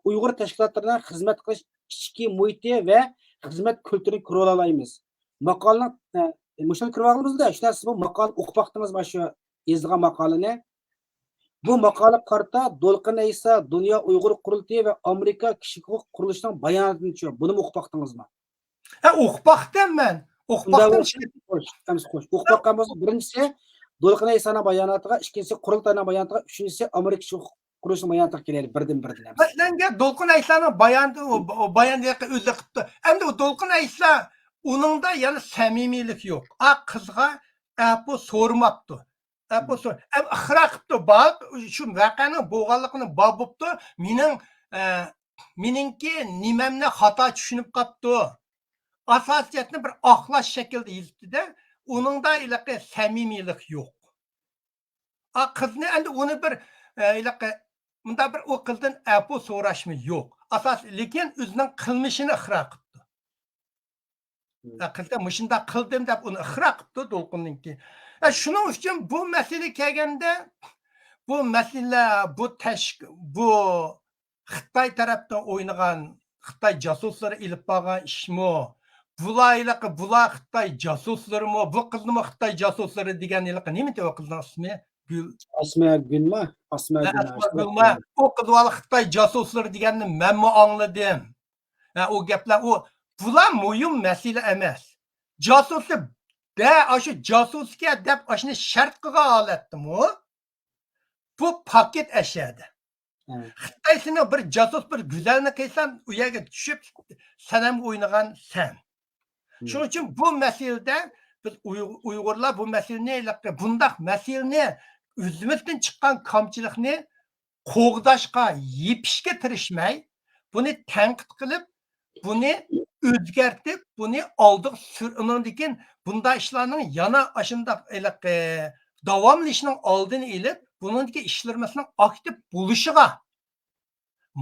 ئۇيغۇر تەشكىلاتلىرىنىڭ خىزمەت قىلىش ئىچكى مۇھىتى ۋە خىزمەت كۈلتۈرىنى كۆرۈۋالالايمىز. ماقالىنىڭ، ئە، مۇشۇنى كۆرۈۋالغىنىمىزدا، شۇنداق سىز بۇ ماقالىنى ئوقۇپ باقتىڭىزمۇ، شۇ يېزىلغان ماقالىنى؟ بۇ ماقالىغا قارىتا دولقۇن ئەيسا، دۇنيا ئۇيغۇر قۇرۇلتىيى ۋە ئامېرىكا كىشىلىك ھوقۇق قۇرۇلۇشىنىڭ باياناتىنى چۈشۈر. بۇنىمۇ ئوقۇپ باقتىڭىزمۇ؟ ھە، ئوقۇپ باقتىم مەن. ئوقۇپ شۇنداق باقتىم. بولسا، خوش، ئەمىسە خوش. ئوقۇپ باققان بولسا، بىرىنچىسى دولقۇن ئەيسانىڭ باياناتىغا، ئىككىنچىسى قۇرۇلتاينىڭ باياناتىغا، ئۈچىنچىسى ئامېرىكا كىشىلىك ھوقۇق قۇرۇلۇشىنىڭ باياناتىغا كېلەيلى، بىردىن بىردىن ئەمىسە. مەسىلەنگە، دولقۇن ئەيسانىڭ بايانىتى، ئۇ، ئۇ بايان يەقى ئۆزى قىپتۇ. ئەمدى ئۇ دولقۇن ئەيسا، ئۇنىڭدا يەنە سەمىمىيلىك يوق. ئا قىزغا ئەپۇ سورىماپتۇ. ئەپۇ سور-، ئەم، ئىقرار قىپتۇ. بار، شۇ ۋەقەنىڭ بولغانلىقىنى بار بوپتۇ. مېنىڭ، ئە، مېنىڭكى نېمەمنى خاتا چۈشىنىپ قاپتۇ. ئاساسىيەتنى بىر ئاقلاش شەكلىدە يېزىپتۇ-دە، ئۇنىڭدا ھېلىقى سەمىمىيلىك يوق. ئا، قىزنى ئەمدى ئۇنى بىر، ئە، ھېلىقى مۇنداق بىر ئۇ قىزدىن ئەپۇ سوراشمۇ يوق. ئاساس، لېكىن ئۆزىنىڭ قىلمىشىنى ئىقرار قىپتۇ. مم. ئە، قىزدا مۇشۇنداق قىلدىم دەپ ئۇنى ئىقرار قىپتۇ دولقۇننىڭكى. ئە، شۇنىڭ ئۈچۈن بۇ مەسىلە كەلگەندە، بۇ مەسىلە، بۇ تەشك-، بۇ خىتاي تەرەپتىن ئوينىغان، خىتاي جاسۇسلىرى ئېلىپ بارغان ئىشمۇ؟ بۇلار ھېلىقى، بۇلار خىتاي جاسۇسلىرىمۇ؟ بۇ قىزنىمۇ خىتاي جاسۇسلىرى دېگەن ھېلىقى نېمىدى ئۇ قىزنىڭ ئىسمى؟ گۈل. ئاسما گۈلما؟ ئاسما ھە، گۈلما. ئاسما گۈلما. ئۇ قىز ۋاللا خىتاي جاسۇسلىرى دېگەننى مەنمۇ ئاڭلىدىم. ھە، ئۇ گەپلەر، ئۇ، بۇلار مۇھىم مەسىلە ئەمەس. جاسۇسى، دە، ئاشۇ جاسۇسكەن دەپ ئاشۇنى شەرت قىلغان ھالەتتىمۇ بۇ پاكىت ئەشەدە. ھە. خىتاي سېنىڭ بىر جاسۇس، بىر گۈزەلنى قىلسام، ئۇ يەرگە چۈشۈپ سەنەم ئوينىغان سەن. ھە. شۇنىڭ ئۈچۈن بۇ مەسىلىدە بىز ئۇيغۇ-، ئۇيغۇرلار بۇ مەسىلىنى، بۇنداق مەسىلىنى، ئۆزىمىزدىن چىققان كامچىلىقنى قوغداشقا، يېپىشكە تىرىشماي، بۇنى تەنقىد قىلىپ، بۇنى ئۆزگەرتىپ، بۇنى ئالدىغا سۈر-، ئۇنىڭدىن كېيىن بۇنداق ئىشلارنىڭ يەنە ئاشۇنداق ھېلىقى داۋاملىشىشىنىڭ ئالدىنى ئېلىپ، بۇنىڭدىكى ئىشلىرىمىزنىڭ ئاكتىپ بولۇشىغا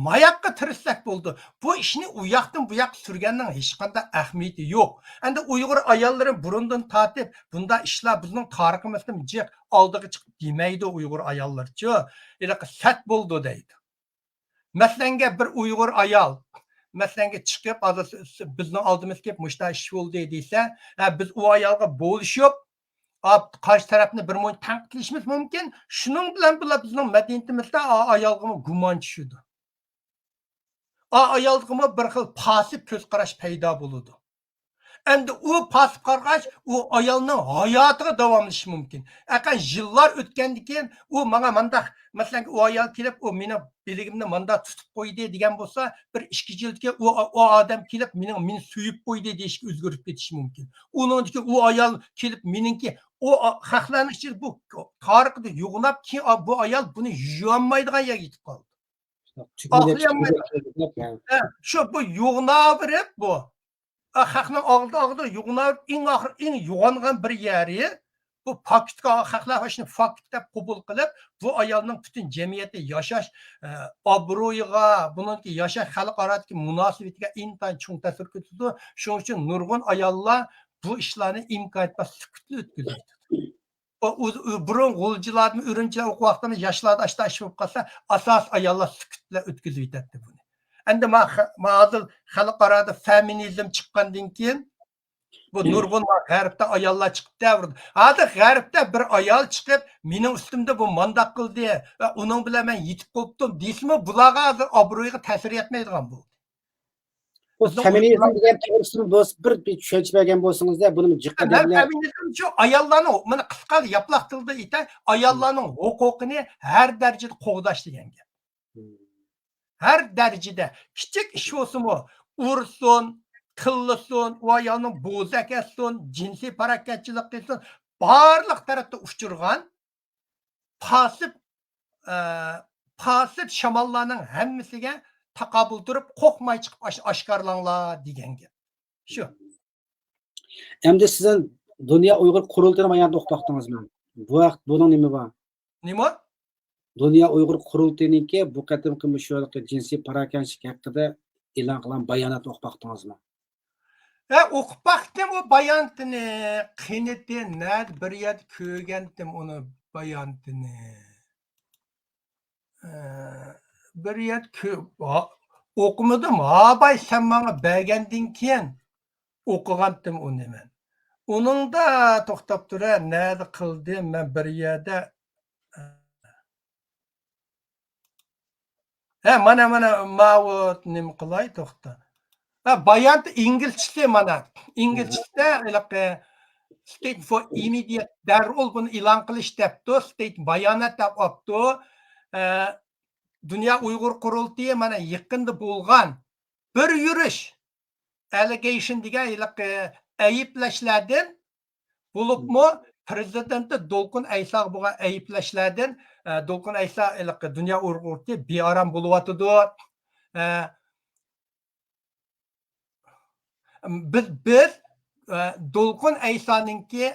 ماياققا تىرىشساق بولىدۇ. بۇ ئىشنى ئۇ ياقتىن بۇ ياققا سۈرگەننىڭ ھېچقانداق ئەھمىيىتى يوق. ئەمدى ئۇيغۇر ئاياللىرى بۇرۇندىن تارتىپ، بۇنداق ئىشلار بىزنىڭ تارىخىمىزدىن جىق ئالدىغا چىقىپ دېمەيدۇ ئۇيغۇر ئاياللىرىچۇ. ھېلىقى سەت بولىدۇ دەيدۇ. مەسىلەنگە، بىر ئۇيغۇر ئايال، مەسىلەنگە، چىقىپ، ھازىر س-، س-، بىزنىڭ ئالدىمىزغا كېلىپ، مۇشۇنداق ئىش بولدى دېسە، ھە، بىز ئۇ ئايالغا بولۇشۇپ، ئا، قارشى تەرەپنى بىر مۇنچە تەنقىدلىشىمىز مۇمكىن. شۇنىڭ بىلەن بىللە بىزنىڭ مەدەنىيىتىمىزدە ئا ئايالغىمۇ گۇمان چۈشىدۇ. ئا ئايالغىمۇ بىر خىل پاسىپ كۆز قاراش پەيدا بولىدۇ. ئەمدى ئۇ پاسىپ قارىغاچ، ئۇ ئايالنىڭ ھاياتىغا داۋاملىشىشى مۇمكىن. ئەقەن يىللار ئۆتكەندىن كېيىن، ئۇ ماڭا مانداق، مەسىلەن، ئۇ ئايال كېلىپ، ئۇ مېنىڭ بېلىگىمنى مانداق تۇتۇپ قويدى دېگەن بولسا، بىر ئىككى يىلدىن كېيىن ئۇ، ئۇ ئادەم كېلىپ، مېنىڭ، مېنى سۆيۈپ قويدى دېيىشكە ئۆزگىرىپ كېتىشى مۇمكىن. ئۇنىڭدىن كېيىن ئۇ ئايال كېلىپ، مېنىڭكى، ئۇ ئا-، خەقلەرنىڭ ئىچىدە بۇ تارىخىدا يوغىناپ، كېيىن بۇ ئايال بۇنى يۇيالمايدىغان يەرگە يېتىپ قالدى. تۈگمىدەك ئاقلىيالمايدۇ. تۈگمىدەك گەپ، ھە. ھە، شۇ بۇ يوغىناۋېرىپ بۇ. ئا، خەقنىڭ ئالدىدا، ئالدىدا يوغىناۋېرىپ، ئەڭ ئاخىر، ئەڭ يوغانغان بىر يەرى، بۇ پاكىتقا، خەقلەر شۇنى فاكت دەپ قوبۇل قىلىپ، بۇ ئايالنىڭ پۈتۈن جەمئىيەتتە ياشاش، ئە، ئابرۇيىغا، بۇنىڭكى ياشاش، خەلقئارادىكى مۇناسىۋىتىگە ئىنتايىن چوڭ تەسىر كۆرسىتىدۇ. شۇنىڭ ئۈچۈن نۇرغۇن ئاياللار بۇ ئىشلارنى ئىمكانىيەت بار سۈكۈتلۈك ئۆتكۈزۈۋېتىدۇ. ئۇ، ئۇ، ئۇ بۇرۇن غۇلجىلاردىمۇ، ئۈرۈمچىدە ئوقۇۋاتقاندا ياشلاردا ئاشتا ئىش بولۇپ قالسا، ئاساسىي ئاياللار سۈكۈت بىلەن ئۆتكۈزۈۋېتەتتى بۇنى. ئەمدى ما خە-، ما ھازىر خەلقئارادا فېمىنىزم چىققاندىن كېيىن، بۇ نۇرغۇن غەربتە ئاياللار چىقىپ دەۋرىدى. ھازىر غەربتە بىر ئايال چىقىپ، مېنىڭ ئۈستۈمدە بۇ مانداق قىلدى ۋە ئۇنىڭ بىلەن مەن يېتىپ قوپتۇم دېسىمۇ، بۇلارغا ھازىر ئابرۇيىغا تەسىر يەتمەيدىغان بولدى. بۇ بىزنىڭ فېمىنىزم دېگەن توغرىسىدا بىر، بىر چۈشەنچە بەرگەن بولسىڭىزدە، بۇنى جىققا مەن دەپ. فېمىنىزم شۇ ئاياللارنىڭ، مانا قىسقا ياپلاق تىلدا ئېيتاي، ئاياللارنىڭ ھوقۇقىنى ھەر دەرىجىدە قوغداش دېگەن گەپ. ھەر دەرىجىدە، كىچىك ئىش بولسىمۇ، ئۇرسۇن، تىللىسۇن، ئۇ ئايالنىڭ بوزەك ئەتسۇن، جىنسىي پاراكەتچىلىك قىلسۇن، بارلىق تەرەپتە ئۇچرىغان پاسىپ، ئە، پاسىپ شاماللارنىڭ ھەممىسىگە تاقابىل تۇرۇپ، قورقماي چىقىپ ئاش-، ئاشكارىلاڭلار دېگەن گەپ. شۇ. ئەمدى سىز دۇنيا ئۇيغۇر قۇرۇلتىيىنىڭ باياناتىنى ئوقۇپ باقتىڭىزمۇ؟ بۇ ھەق-، بۇنىڭ نېمە بار؟ نېمە؟ دۇنيا ئۇيغۇر قۇرۇلتىيىنىڭكى بۇ قېتىمقى مۇشۇ جىنسىي پاراكەنتچىلىك ھەققىدە ئېلان قىلغان باياناتنى ئوقۇپ باقتىڭىزمۇ؟ ھە، ئوقۇپ باقتىم ئۇ باياناتنى. قېنىتى نەدە بىر يەردە كۆرگەنتىم ئۇنى باياناتىنى. ئە، بىر يەردە كۆ-، ھا-، ئوقۇمىدىم. ھاباي سەن ماڭا بەرگەندىن كېيىن ئوقۇغانتىم ئۇنى مەن. ئۇنىڭدا توختاپ تۇرە، نەدە قىلدىم مەن بىر يەردە. ھە، مانا، مانا، ماۋۇ نېمە قىلاي، توختا. ھە، بايانات ئىنگلىزچىسى مانا. ئىنگلىزچىسىدە ھېلىقى state for immediate، دەررۇل بۇنى ئېلان قىلىش دەپتۇ، state بايانات دەپ ئاپتۇ. ئە، دۇنيا ئۇيغۇر قۇرۇلتىيى مانا يېقىندا بولغان بىر يۈرۈش، ئەلىگەيشن دېگەن ھېلىقى ئەيىبلەشلەردىن، بولۇپمۇ پىرېزىدېنتى دولقۇن ئەيساغا بولغان ئەيىبلەشلەردىن، ئە، دولقۇن ئەيسا ھېلىقى دۇنيا ئۇيغۇر قۇرۇلتىيى بىئارام بولۇۋاتىدۇ. ئە، بىز، بىز، ئە، دولقۇن ئەيسانىڭكى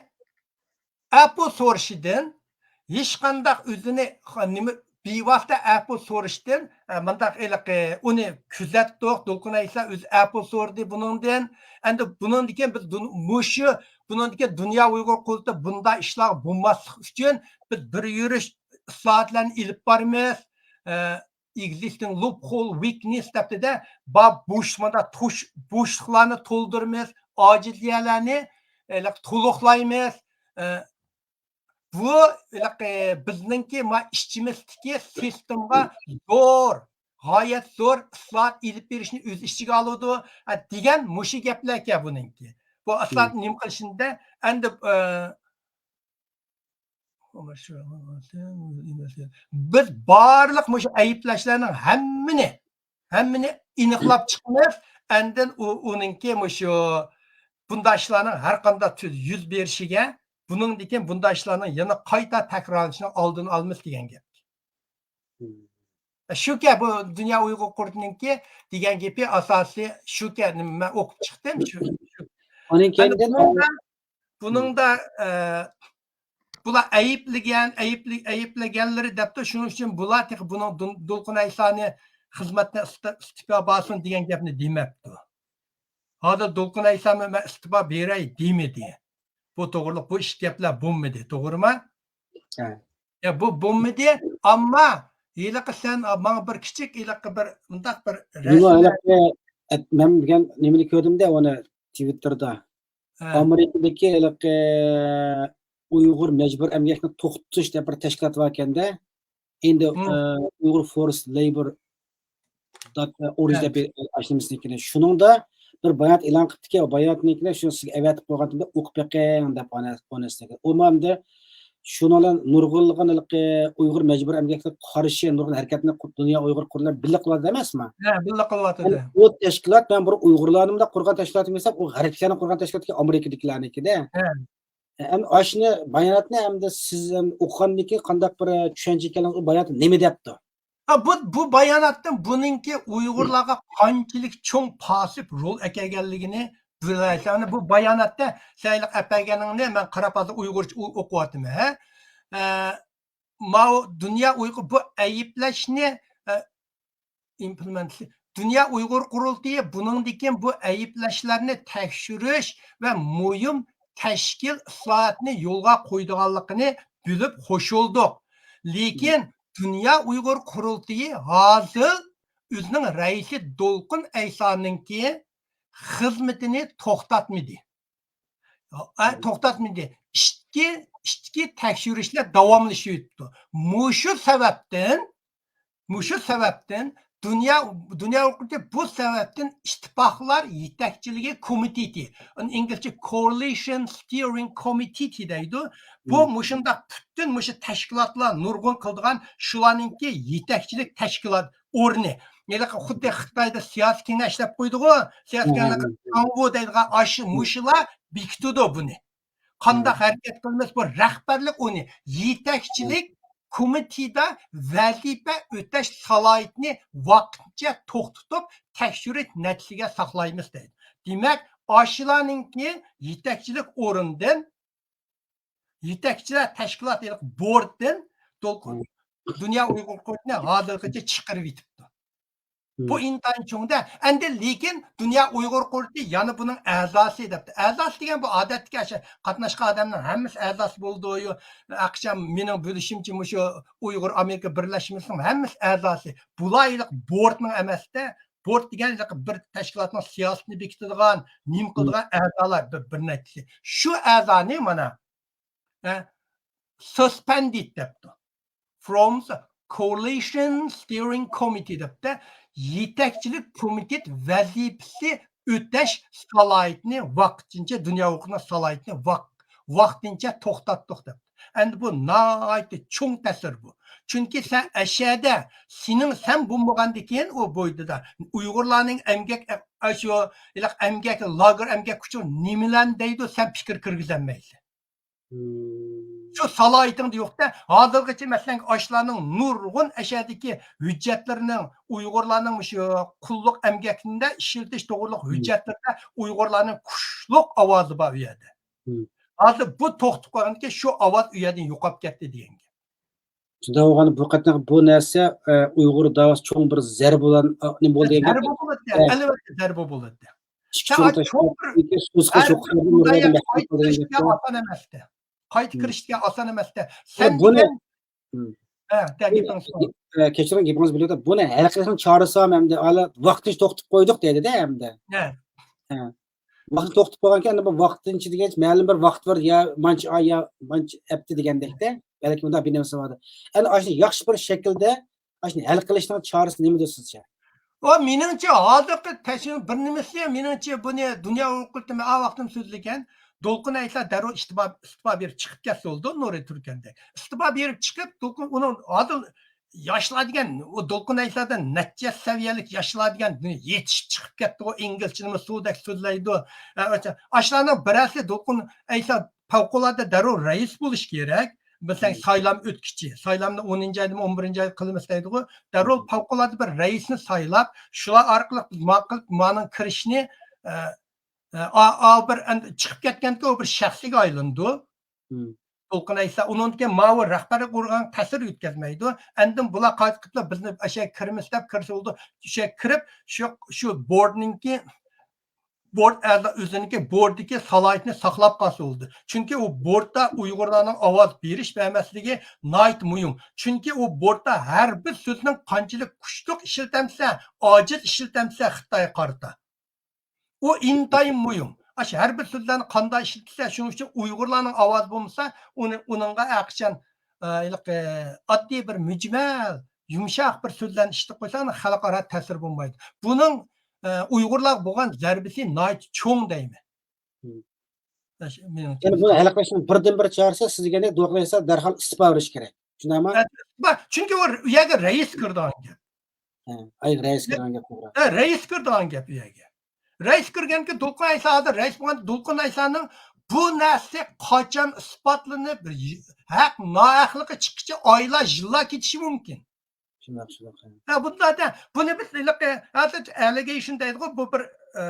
ئەپۇ سورىشىدىن، ھېچقانداق ئۆزىنى خ-، نېمە، بىۋاسىتە ئەپۇ سورىشىدىن، ئە، مۇنداق ھېلىقى ئۇنى كۆزەتتۇق، دولقۇن ئەيسا ئۆزى ئەپۇ سورىدى بۇنىڭدىن. ئەمدى بۇنىڭدىن كېيىن بىز دۇن-، مۇشۇ، بۇنىڭدىن كېيىن دۇنيا ئۇيغۇر قۇرۇلتىيى بۇنداق ئىشلارغا بولماسلىق ئۈچۈن بىز بىر يۈرۈش ئىسلاھاتلارنى ئېلىپ بارىمىز. ئە، existing loophole، weakness دەپتىدە، بار بوش-، مانا توش-، بوشلۇقلارنى تولدۇرىمىز، ئاجىزلىقلارنى، ئە، تولۇقلايمىز. ئە، بۇ، ھېلىقى، بىزنىڭكى ما ئىچىمىزدىكى سىستېمىغا زور، غايەت زور ئىسلاھات ئېلىپ بېرىشنى ئۆز ئىچىگە ئالىدۇ، ھە، دېگەن مۇشۇ گەپلەركەن بۇنىڭكى. بۇ ئىسلاھات نېمە قىلىشىندا ئەمدى، ئە، بىز بارلىق مۇشۇ ئەيىبلەشلەرنىڭ ھەممىنى، ھەممىنى ئېنىقلاپ چىقىمىز. ئاندىن ئۇ، ئۇنىڭكى مۇشۇ بۇنداق ئىشلارنىڭ ھەر قانداق تۈردە يۈز بېرىشىگە، بۇنىڭدىن كېيىن بۇنداق ئىشلارنىڭ يەنە قايتا تەكرارلىنىشىنىڭ ئالدىنى ئالىمىز دېگەن گەپ. شۇكەن بۇ دۇنيا ئۇيغۇر قۇرۇلتىيىنىڭكى دېگەن گېپى ئاساسىي شۇكەن، مەن ئوقۇپ چىقتىم. شۇ، شۇ. ئاندىن ئەمدى كېيىن بۇنىڭدا، بۇنىڭدا، ئە، بۇلار ئەيىبلىگەن، ئەيىبلى-، ئەيىبلىگەنلىرى دەپتۇ، شۇنىڭ ئۈچۈن بۇلار تېخى بۇنىڭ دۇن-، دولقۇن ئەيسانى خىزمەتتىن ئىستى-، ئىستېپا بەرسۇن دېگەن گەپنى دېمەپتۇ. ھازىر دولقۇن ئەيسا مەن ئىستېپا بېرەي دېمىدى. بۇ توغرىلىق بۇ ئىش گەپلەر بولمىدى، توغرىمۇ؟ ھە. يا، بۇ بولمىدى، ئەمما ھېلىقى سەن ماڭا بىر كىچىك، ھېلىقى بىر مۇنداق بىر نېمە، رەسىم ھېلىقى، ئەت-، مەن دېگەن نېمىنى كۆردۈم-دە، ئۇنى تىۋىتتېردا. ھە. ئامېرىكىدىكى ھېلىقى ئۇيغۇر مەجبۇرىي ئەمگەكنى توختىتىش دەپ بىر تەشكىلات باركەن-دە. ئىندى، ھىم. ئە، ئۇيغۇر فورس لەيبور دات ئورج ھە. دەپ ئاشۇنىڭكىنى. شۇنىڭدا بىر بايانات ئېلان قىپتىكەن، ئۇ باياناتنىڭكىنى شۇنى سىزگە ئەۋەتىپ قويغانتىم، ئوقۇپ بېقىڭ دەپ ئانا-، ئۇنى سىزگە. ئۇمۇ ئەمدى شۇنىڭ بىلەن نۇرغۇنلىغان ھېلىقى ئۇيغۇر مەجبۇرىي ئەمگەكلىككە قارشى نۇرغۇن ھەرىكەتنى دۇنيا ئۇيغۇر قۇرۇلتىيى بىللە قىلىۋاتىدۇ ئەمەسمۇ؟ ھە، بىللە قىلىۋاتىدۇ. يەنى ئۇ تەشكىلات مەن بىر ئۇيغۇرلارنى مۇنداق قۇرغان تەشكىلات دېمىسەم، ئۇ غەربلىكلەرنى قۇرغان تەشكىلات ئامېرىكىدىكىلەرنىڭكىدە. ھە. ئەمدى ئاشۇنى باياناتنى ئەمدى سىز ئەمدى ئوقۇغاندىن كېيىن قانداق بىر چۈشەنچىگە كەلدىڭىز، ئۇ باياناتتا نېمە دەپتۇ؟ ھە، بۇ، بۇ باياناتتىن بۇنىڭكى ئۇيغۇرلارغا قانچىلىك چوڭ پاسىپ رول ئەكەلگەنلىكىنى بىلەلەيسەن. بۇ باياناتتا سەيلىق ئەپەرگەننى مەن قاراپ ھازىر ئۇيغۇرچە ئۇ-، ئوقۇۋاتىمەن، ھە. ئە، ماۋۇ دۇنيا ئۇيغۇر بۇ ئەيىبلەشنى، ئە، ئىمپلېمېنت-، دۇنيا ئۇيغۇر قۇرۇلتىيى بۇنىڭدىن كېيىن بۇ ئەيىبلەشلەرنى تەكشۈرۈش ۋە مۇھىم تەشكىل ئىسلاھاتنى يولغا قويىدىغانلىقىنى بىلىپ خوش بولدۇق. لېكىن دۇنيا ئۇيغۇر قۇرۇلتىيى ھازىر ئۆزىنىڭ رەئىسى دولقۇن ئەيسانىڭكى خىزمىتىنى توختاتمىدى. ئە، توختاتمىدى. ئىچكى، ئىچكى تەكشۈرۈشلەر داۋاملىشىۋېتىپتۇ. مۇشۇ سەۋەبتىن، مۇشۇ سەۋەبتىن دۇنيا، دۇنيا ھوقۇقى بۇ سەۋەبتىن ئىتتىپاقلار يېتەكچىلىكى كومىتېتى، ئۇنى ئىنگلىزچە Coalition Steering Committee دەيدۇ. بۇ مۇشۇنداق پۈتۈن مۇشۇ تەشكىلاتلار نۇرغۇن قىلىدىغان شۇلارنىڭكى يېتەكچىلىك تەشكىلات ئورنى. ھېلىقى خۇددى خىتايدا سىياسىي كېڭەش دەپ قويدىغۇ، سىياسىي كېڭەش، تاڭۋۇ دەيدىغان ئاشۇ مۇشۇلار بېكىتىدۇ بۇنى. قانداق ھەرىكەت قىلىمىز؟ بۇ رەھبەرلىك ئۇنى، يېتەكچىلىك كومىتېتىدا ۋەزىپە ئۆتەش سالاھىيىتىنى ۋاقتىنچە توختىتىپ، تەكشۈرۈش نەتىجىسىگە ساقلايمىز دەيدۇ. دېمەك، ئاشۇلارنىڭكى يېتەكچىلىك ئورنىدىن، يېتەكچىلەر تەشكىلات، بوردتىن دولقۇن دۇنيا ئۇيغۇر قۇرۇلتىيىنى ھازىرغىچە چىقىرىۋېتىپتۇ. بۇ ئىنتايىن چوڭ-دە. ئەندى لېكىن دۇنيا ئۇيغۇر قۇرۇلتىيى يەنە بۇنىڭ ئەزاسى دەپتۇ. ئەزاسى دېگەن بۇ ئادەتتىكى ئاشۇ قاتناشقان ئادەمنىڭ ھەممىسى ئەزاسى بولىدۇ. ئەقىچان مېنىڭ بىلىشىمچە مۇشۇ ئۇيغۇر ئامېرىكا بىرلەشمىسىنىڭ ھەممىسى ئەزاسى. بۇلار ھېلىقى بوردنىڭ ئەمەستە. بورد دېگەن ھېلىقى بىر تەشكىلاتنىڭ سىياسىتىنى بېكىتىدىغان، نېمە قىلىدىغان ئەزالار بىر، بىر نەچچىسى. شۇ ئەزانى مانا ئە، سۇسپەندېد دەپتۇ. From the Coalition Steering Committee دەپتۇ. يېتەكچىلىك كومىتېت ۋەزىپىسى ئۆتەش سالاھىيىتىنى ۋاقتىنچە، دۇنيا ھوقۇقىنىڭ سالاھىيىتىنى ۋاق-، ۋاقتىنچە توختاتتۇق دەپتۇ. ئەمدى بۇ ناھايىتى چوڭ تەسىر بۇ. چۈنكى سەن ئەشەدە سېنىڭ، سەن بولمىغاندىن كېيىن ئۇ بويدىدا ئۇيغۇرلارنىڭ ئەمگەك، ئاشۇ ھېلىقى ئەمگەك، لاگېر ئەمگەك كۈچى نېمىلەرنى دەيدۇ، سەن پىكىر كىرگۈزەلمەيسەن. شۇ سالاھىيىتىڭدە يوق-دە، ھازىرغىچە مەسىلەن، ئاشۇلارنىڭ نۇرغۇن ئەشەدىكى ھۆججەتلىرىنىڭ، ئۇيغۇرلارنىڭ مۇشۇ قۇللۇق ئەمگەكىدە ئىشلىتىش توغرۇلۇق ھۆججەتلىرىدە ئۇيغۇرلارنىڭ كۈچلۈك ئاۋازى بار ئۇ يەردە. ھازىر بۇ توختىتىپ قويغاندىكىن شۇ ئاۋاز ئۇ يەردىن يوقاپ كەتتى دېگەن گەپ. شۇنداق بولغاندا بۇ قېتىمقى بۇ نەرسە، ئە، ئۇيغۇر داۋاسى چوڭ بىر زەربە بىلەن، ئە، نېمە بولدى دېگەن گەپ. زەربە بولاتتى، ئەلۋەتتە زەربە بولاتتى. ئىككى چوڭ تەشكىلات، سۆز قىلىش ھوقۇقى قايتا كىرىشىشكە ئاسان ئەمەستى. قايتا كىرىشىشكە ئاسان ئەمەستى. سەن بۇنى، دېگەن، ھە، دە، گېپىڭ سوڭ. ئە، كەچۈرۈڭ، گېپىڭىز بولۇۋاتىدۇ. بۇنى ھەل قىلىشنىڭ چارىسى بارمۇ ئەمدى؟ ھالا ۋاقتىنچە توختىتىپ قويدۇق دەيدۇ-دە ئەمدى. ھە. ھە. ۋاقىت توختىتىپ قويغانكەن، ئەمدى بۇ ۋاقتىنچە دېگەنچە مەلۇم بىر ۋاقىت بار، يا مانچە ئاي، يا مانچە ھەپتە دېگەندەكتە. بەلكى مۇنداق بىر نېمىسى بار. ئەنە ئاشۇنى ياخشى بىر شەكىلدە، ئاشۇنى ھەل قىلىشنىڭ چارىسى نېمىدۇر سىزچە؟ ئۇ مېنىڭچە ھازىرقى تەشۋىقنىڭ بىر نېمىسى، مېنىڭچە بۇنى دۇنيا ھوقۇقى قۇرۇلتىيى، مەن ئا ۋاقتىم سۆزلىگەن، دولقۇن ئەيسا دەررۇ ئىستىپا، ئىستىپا بېرىپ چىقىپ كەتسە بولىدۇ، نۇرى تۈركەندەك. ئىستىپا بېرىپ چىقىپ، دولقۇن ئۇنىڭ ھازىر ياشلار دېگەن، ئۇ دولقۇن ئەيسادىن نەچچە سەۋىيەلىك ياشلار دېگەن يېتىشىپ چىقىپ كەتتىغۇ، ئىنگلىزچىنىمۇ سۇدەك سۆزلەيدۇ. ئە، ئاشۇلارنىڭ بىرەرسى دولقۇن ئەيسا پەۋقۇلئاددە دەررۇ رەئىس بولۇشى كېرەك. مەسىلەن، سايلام ئۆتكۈچى، سايلامنى ئونىنچى ئايدىمۇ، ئون بىرىنچى ئايدا قىلىمىز دەيدىغۇ. دەررۇ پەۋقۇلئاددە بىر رەئىسنى سايلاپ، شۇلار ئارقىلىق بىز ماقۇل، مانىڭ كىرىشىنى، ئە، ئە، ئا، ئا، بىر ئەن-، چىقىپ كەتكەنكى ئۇ بىر شەخسكە ئايلىنىدۇ. دولقۇن ئەيسا ئۇنىڭدىن كېيىن ماۋۇ رەھبەرلىك ئورگانغا تەسىر يۆتكەزمەيدۇ. ئاندىن بۇلار قايتا قېتىپ بىزنى ئەشەگە كىرىمىز دەپ كىرسە بولىدۇ. ئەشەگە كىرىپ، شۇ، شۇ بوردنىڭكى، بورد ئەزا ئۆزىنىڭكى بوردىكى سالاھىيىتىنى ساقلاپ قالسا بولىدۇ. چۈنكى ئۇ بوردتا ئۇيغۇرلارنىڭ ئاۋاز بېرىش بەرمەسلىكى ناھايىتى مۇھىم. چۈنكى ئۇ بوردتا ھەر بىر سۆزنىڭ قانچىلىك كۈچلۈك ئىشلىتەمسە، ئاجىز ئىشلىتەمسە خىتايغا قارىتا. ئۇ ئىنتايىن مۇھىم. ئاشۇ ھەر بىر سۆزلەرنى قانداق ئىشلىتىلسە، شۇنىڭ ئۈچۈن ئۇيغۇرلارنىڭ ئاۋازى بولمىسا، ئۇنى، ئۇنىڭغا ھەرقاچان، ئە، ھېلىقى ئاددىي بىر مۈجمەل، يۇمشاق بىر سۆزلەرنى ئىشلىتىپ قويسا، ئۇنىڭ خەلقئارا تەسىرى بولمايدۇ. بۇنىڭ، ئە، ئۇيغۇرلارغا بولغان زەربىسى ناھايىتى چوڭ دەيمەن. يەنى بۇنى ھەل قىلىشنىڭ بىردىنبىر چارىسى سىز دېگەندەك دولقۇن ئەيسا دەرھال ئىستېپا بېرىشى كېرەك. شۇنداقمۇ؟ ھە، چۈنكى ئۇ يەرگە رەئىس كىرىدىغان گەپ. ھە، ئاي، رەئىس كىرىدىغان گەپ توغرا. ھە، رەئىس كىرىدىغان گەپ ئۇ يەرگە. رەئىس كىرگەنكى دولقۇن ئەيسا ھازىر رەئىس بولغان، دولقۇن ئەيسانىڭ بۇ نەرسە قاچان ئىسپاتلىنىپ، ھەق، ناھەقلىقى چىققىچە ئايلار، يىللار كېتىشى مۇمكىن. شۇنداق، شۇنداق. ھە، بۇنداق دە، بۇنى بىز ھېلىقى، ھازىر ئەلىگەيشن دەيدىغۇ، بۇ بىر، ئە،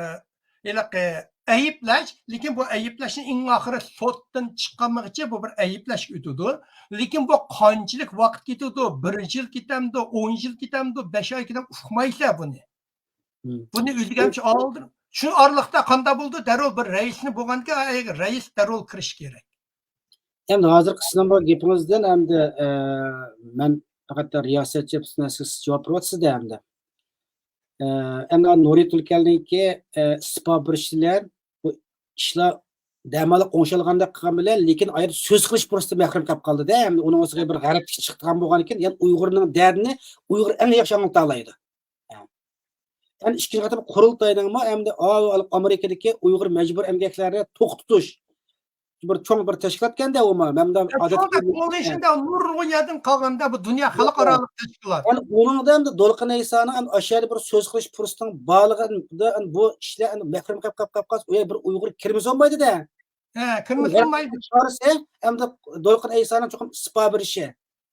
ھېلىقى ئەيىبلەش، لېكىن بۇ ئەيىبلەشنى ئەڭ ئاخىرى سوتتىن چىققانغىچە بۇ بىر ئەيىبلەشكە ئۆتىدۇ. لېكىن بۇ قانچىلىك ۋاقىت كېتىدۇ، بىر يىل كېتەمدۇ، ئون يىل كېتەمدۇ، بەش ئاي كېتەمدۇ، ئۇقمايسىلەر بۇنى. بۇنى ئۆزگەرتىش ئالدىن، شۇ ئارىلىقتا قانداق بولىدۇ؟ دەررۇ بىر رەئىسنى بولغانكەن، ئەگەر رەئىس دەررۇ كىرىش كېرەك. ئەمدى ھازىرقى سىزنىڭ بۇ گېپىڭىزدىن ئەمدى، ئە، مەن پەقەت رىياسەتچى نەرسىگە جاۋاب بېرىۋاتىسىز-دە ئەمدى. ئە، ئەمدى نۇرى تۈركەلنىڭكى، ئە، ئىستېپا بېرىشى بىلەن بۇ ئىشلار دەماللىق ئوڭشالغاندەك قىلغان بىلەن، لېكىن ئايرىپ سۆز قىلىش پۇرسىتى مەھرۇم قېلىپ قالدى-دە. ئەمدى ئۇنىڭ ئۈستىگە بىر غەربلىك چىقىدىغان بولغاندىكىن، يەنى ئۇيغۇرنىڭ دەردىنى ئۇيغۇر ئەڭ ياخشى ئاڭلىتالايدۇ. ھە. يەنى ئىككىنچى قېتىم قۇرۇلتاينىڭمۇ ئەمدى ئا-، ئامېرىكىدىكى ئۇيغۇر مەجبۇرىي ئەمگەكلەرنى توختىتىش بىر چوڭ بىر تەشكىلاتكەندە ئۇمۇ، مەمدە ئادەتتىكى نۇرغۇن يەردىن قالغاندا بۇ دۇنيا خەلقئارالىق تەشكىلات. يەنى ئۇنىڭدا ئەمدى دولقۇن ئەيسانىڭ ئەمدى ئاشۇ يەردە بىر سۆز قىلىش پۇرسىتىنىڭ بارلىقىدا، ئەمدى بۇ ئىشلار ئەمدى مەھرۇم قېلىپ، قېلىپ، قېلىپ قالسا، ئۇ يەرگە بىر ئۇيغۇر كىرمىسە بولمايدۇ-دە. ھە، كىرمىسە بولمايدۇ. چارىسى ئەمدى دولقۇن ئەيسانىڭ چوقۇم ئىستېپا بېرىشى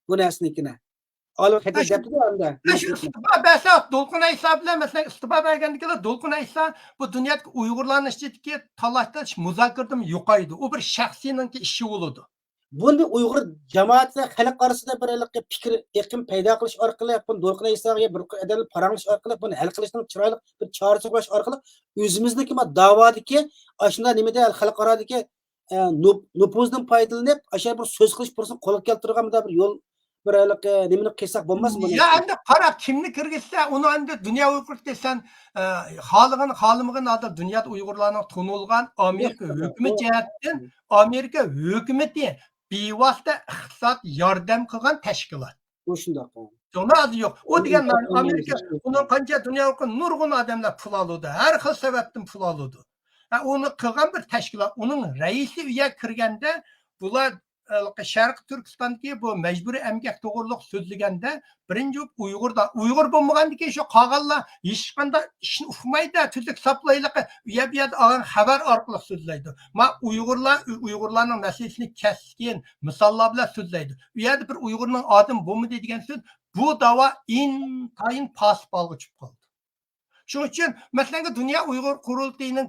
بۇ نەرسىنىڭكىنى. ئالىم خېتى دەپتۇ ئەمدى. ئەشۇ ئىستىپا بەرسە، دولقۇن ئەيسا بىلەن، مەسىلەن، ئىستىپا بەرگەندىكىلا دولقۇن ئەيسا بۇ دۇنيادىكى ئۇيغۇرلارنىڭ ئىچىدىكى تالاش-تارتىش مۇزاكىرىدىن يوقايدۇ. ئۇ بىر شەخسىينىڭكى ئىشى بولىدۇ. بۇنى بىر ئۇيغۇر جامائەتلەر خەلق ئارىسىدا بىر ھېلىقى پىكىر ئېقىم پەيدا قىلىش ئارقىلىق، بۇنى دولقۇن ئەيساغا بىر ئادەملەر پاراڭلىشىش ئارقىلىق، بۇنى ھەل قىلىشنىڭ چىرايلىق بىر چارىسى قويۇش ئارقىلىق ئۆزىمىزنىڭكى ما داۋادىكى ئاشۇنداق نېمىدە خەلقئارادىكى، ئە، نوپ-، نوپۇزدىن پايدىلىنىپ، ئاشۇ بىر سۆز قىلىش پۇرسىتىنى قولغا كەلتۈرىدىغان بىر يول، بىر ھېلىقى نېمىنى قىلساق بولماسمۇ؟ يا، ئەمدى قارا، كىمنى كىرگۈزسە، ئۇنى ئەمدى دۇنيا ئۇيغۇر دېسەن، ئە، خالىغان، خالىمىغان ھالدا دۇنيادا ئۇيغۇرلارنىڭ تونۇلغان ئامېرىكا ھۆكۈمىتى جەھەتتىن، ئامېرىكا ھۆكۈمىتى بىۋاسىتە ئىقتىساد ياردەم قىلغان تەشكىلات. ئۇ شۇنداق. شۇڭا ھازىر يوق. ئۇ دېگەن ئامېرىكا، ئۇنىڭ قانچە دۇنيا نۇرغۇن ئادەملەر پۇل ئالىدۇ. ھەر خىل سەۋەبتىن پۇل ئالىدۇ. ھە، ئۇنى قىلغان بىر تەشكىلات. ئۇنىڭ رەئىسى ئۇ يەرگە كىرگەندە، بۇلار، ھېلىقى شەرقىي تۈركىستاندىكى بۇ مەجبۇرىي ئەمگەك توغرۇلۇق سۆزلىگەندە، بىرىنچى ئۇيغۇردا، ئۇيغۇر بولمىغاندىكىن شۇ قالغانلار ھېچقانداق ئىشنى ئۇقمايدۇ، تۈزۈك ساپلايلىقى، ئۇ يەر بۇ يەردە ئالغان خەۋەر ئارقىلىق سۆزلەيدۇ. ما ئۇيغۇرلار، ئۇيغۇرلارنىڭ مەسىلىسىنى كەسكىن مىساللار بىلەن سۆزلەيدۇ. ئۇ يەردە بىر ئۇيغۇرنىڭ ئادىمى بولمىدى دېگەن سۆز، بۇ داۋا ئىنتايىن پاسىپ ھالغا چۈشۈپ قالدى. شۇنىڭ ئۈچۈن، مەسىلەن، دۇنيا ئۇيغۇر قۇرۇلتىيىنىڭ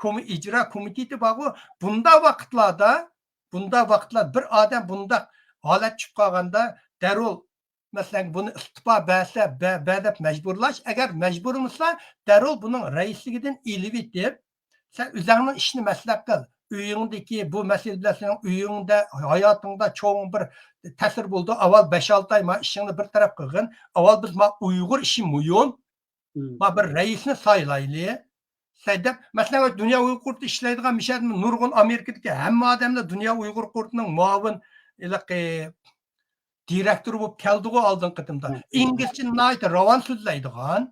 كو-، ئىجرا كومىتېتى بارغۇ، بۇنداق ۋاقىتلاردا، بۇنداق ۋاقىتلار بىر ئادەم بۇنداق ھالەت چۈشۈپ قالغاندا، دەررۇ، مەسىلەن، بۇنى ئىستېپا بەرسە، بە-، بەر دەپ مەجبۇرلاش، ئەگەر مەجبۇرلىمىسا، دەررۇ بۇنىڭ رەئىسلىكىدىن ئېلىۋېتىپ، سەن ئۆزۈڭنىڭ ئىشىنى مەسلىھەت قىل. ئۆيۈڭدىكى بۇ مەسىلە بىلەن سېنىڭ ئۆيۈڭدە، ھاياتىڭدا چوڭ بىر تەسىر بولىدۇ. ئاۋۋال بەش-ئالتە ئاي ما ئىشىڭنى بىر تەرەپ قىلغىن. ئاۋۋال بىز ما ئۇيغۇر ئىشى مۇھىم. ما بىر رەئىسنى سايلايلى. سەي دەپ، مەسىلەن، دۇنيا ئۇيغۇر قۇرۇلتىيى ئىشلەيدىغان مىشەدىمۇ نۇرغۇن ئامېرىكىدىكى ھەممە ئادەملەر دۇنيا ئۇيغۇر قۇرۇلتىيىنىڭ مۇئاۋىن ھېلىقى دىرېكتورى بولۇپ كەلدىغۇ ئالدىنقى قېتىمدا. ئىنگلىزچە ناھايىتى راۋان سۆزلەيدىغان،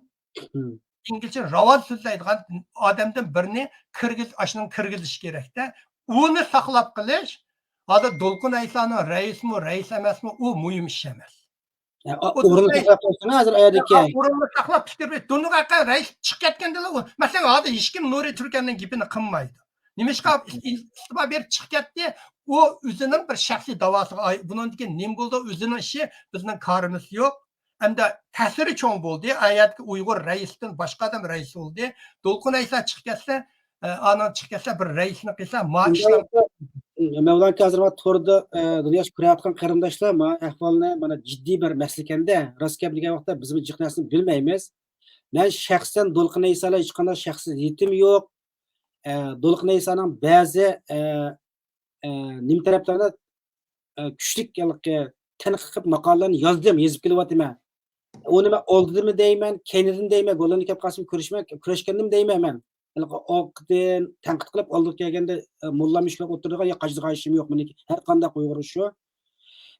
ئىنگلىزچە راۋان سۆزلەيدىغان ئادەمدىن بىرنى كىرگۈز-، ئاشۇنىڭ كىرگۈزۈش كېرەكتە. ئۇنى ساقلاپ قېلىش، ھازىر دولقۇن ئەيسانىڭ رەئىسمۇ، رەئىس ئەمەسمۇ، ئۇ مۇھىم ئىش ئەمەس. ئورۇننى ساقلاپ قويسىڭىز ھازىر ئايەردىكى. ئورۇننى ساقلاپ پىكىر بېرىش. دۇنياغا رەئىس چىقىپ كەتكەندىلا ئۇ. مەسىلەن، ھازىر ھېچكىم نۇرى تۈركەرنىڭ گېپىنى قىلمايدۇ. نېمىشقا ئىستېپا بېرىپ چىقىپ كەتتى؟ ئۇ ئۆزىنىڭ بىر شەخسىي داۋاسىغا ئايت. بۇنىڭدىن كېيىن نېمە بولدى؟ ئۆزىنىڭ ئىشى، بىزنىڭ كارىمىز يوق. ئەمدى تەسىرى چوڭ بولدى. ئايەردىكى ئۇيغۇر رەئىستىن باشقا ئادەم رەئىس بولدى. دولقۇن ئەيسا چىقىپ كەتسە، ئە، ئانان چىقىپ كەتسە، بىر رەئىسنى قىلسا، ما ئىشلار. مەۋلان ئاكا، ھازىر مانا توردا، ئە، دۇنيا كۆرۈۋاتقان قېرىنداشلار، ما ئەھۋالنى، مانا جىددىي بىر مەسىلە ئىكەندە، راست گەپ دېگەن ۋاقىتتا بىزمۇ جىق نەرسىنى بىلمەيمىز. مەن شەخسەن دولقۇن ئەيسا بىلەن ھېچقانداق شەخسىي ھېيتىم يوق. ئە، دولقۇن ئەيسانىڭ بەزى، ئە، ئە، نېمە تەرەپلەردە، ئە، كۈچلۈك ھېلىقى تەنقىد قىلىپ ماقالىلەرنى يازدىم، يېزىپ كېلىۋاتىمەن. ئۇنى مەن ئالدىدىمۇ دەيمەن، كەينىدىمۇ دەيمەن، گوللاندىيە كەپ قالسىمۇ كۆرۈشمەن، كۆرۈشكەندىمۇ دەيمەن مەن. ھېلىقى ئاقتىن تەنقىد قىلىپ ئالدىغا كەلگەندە، ئە، موللا مۈشكۈل ئولتۇرىدىغان يا قاچىدىغان ئىشىم يوق مېنىڭكى. ھەر قانداق ئۇيغۇر ئىشى.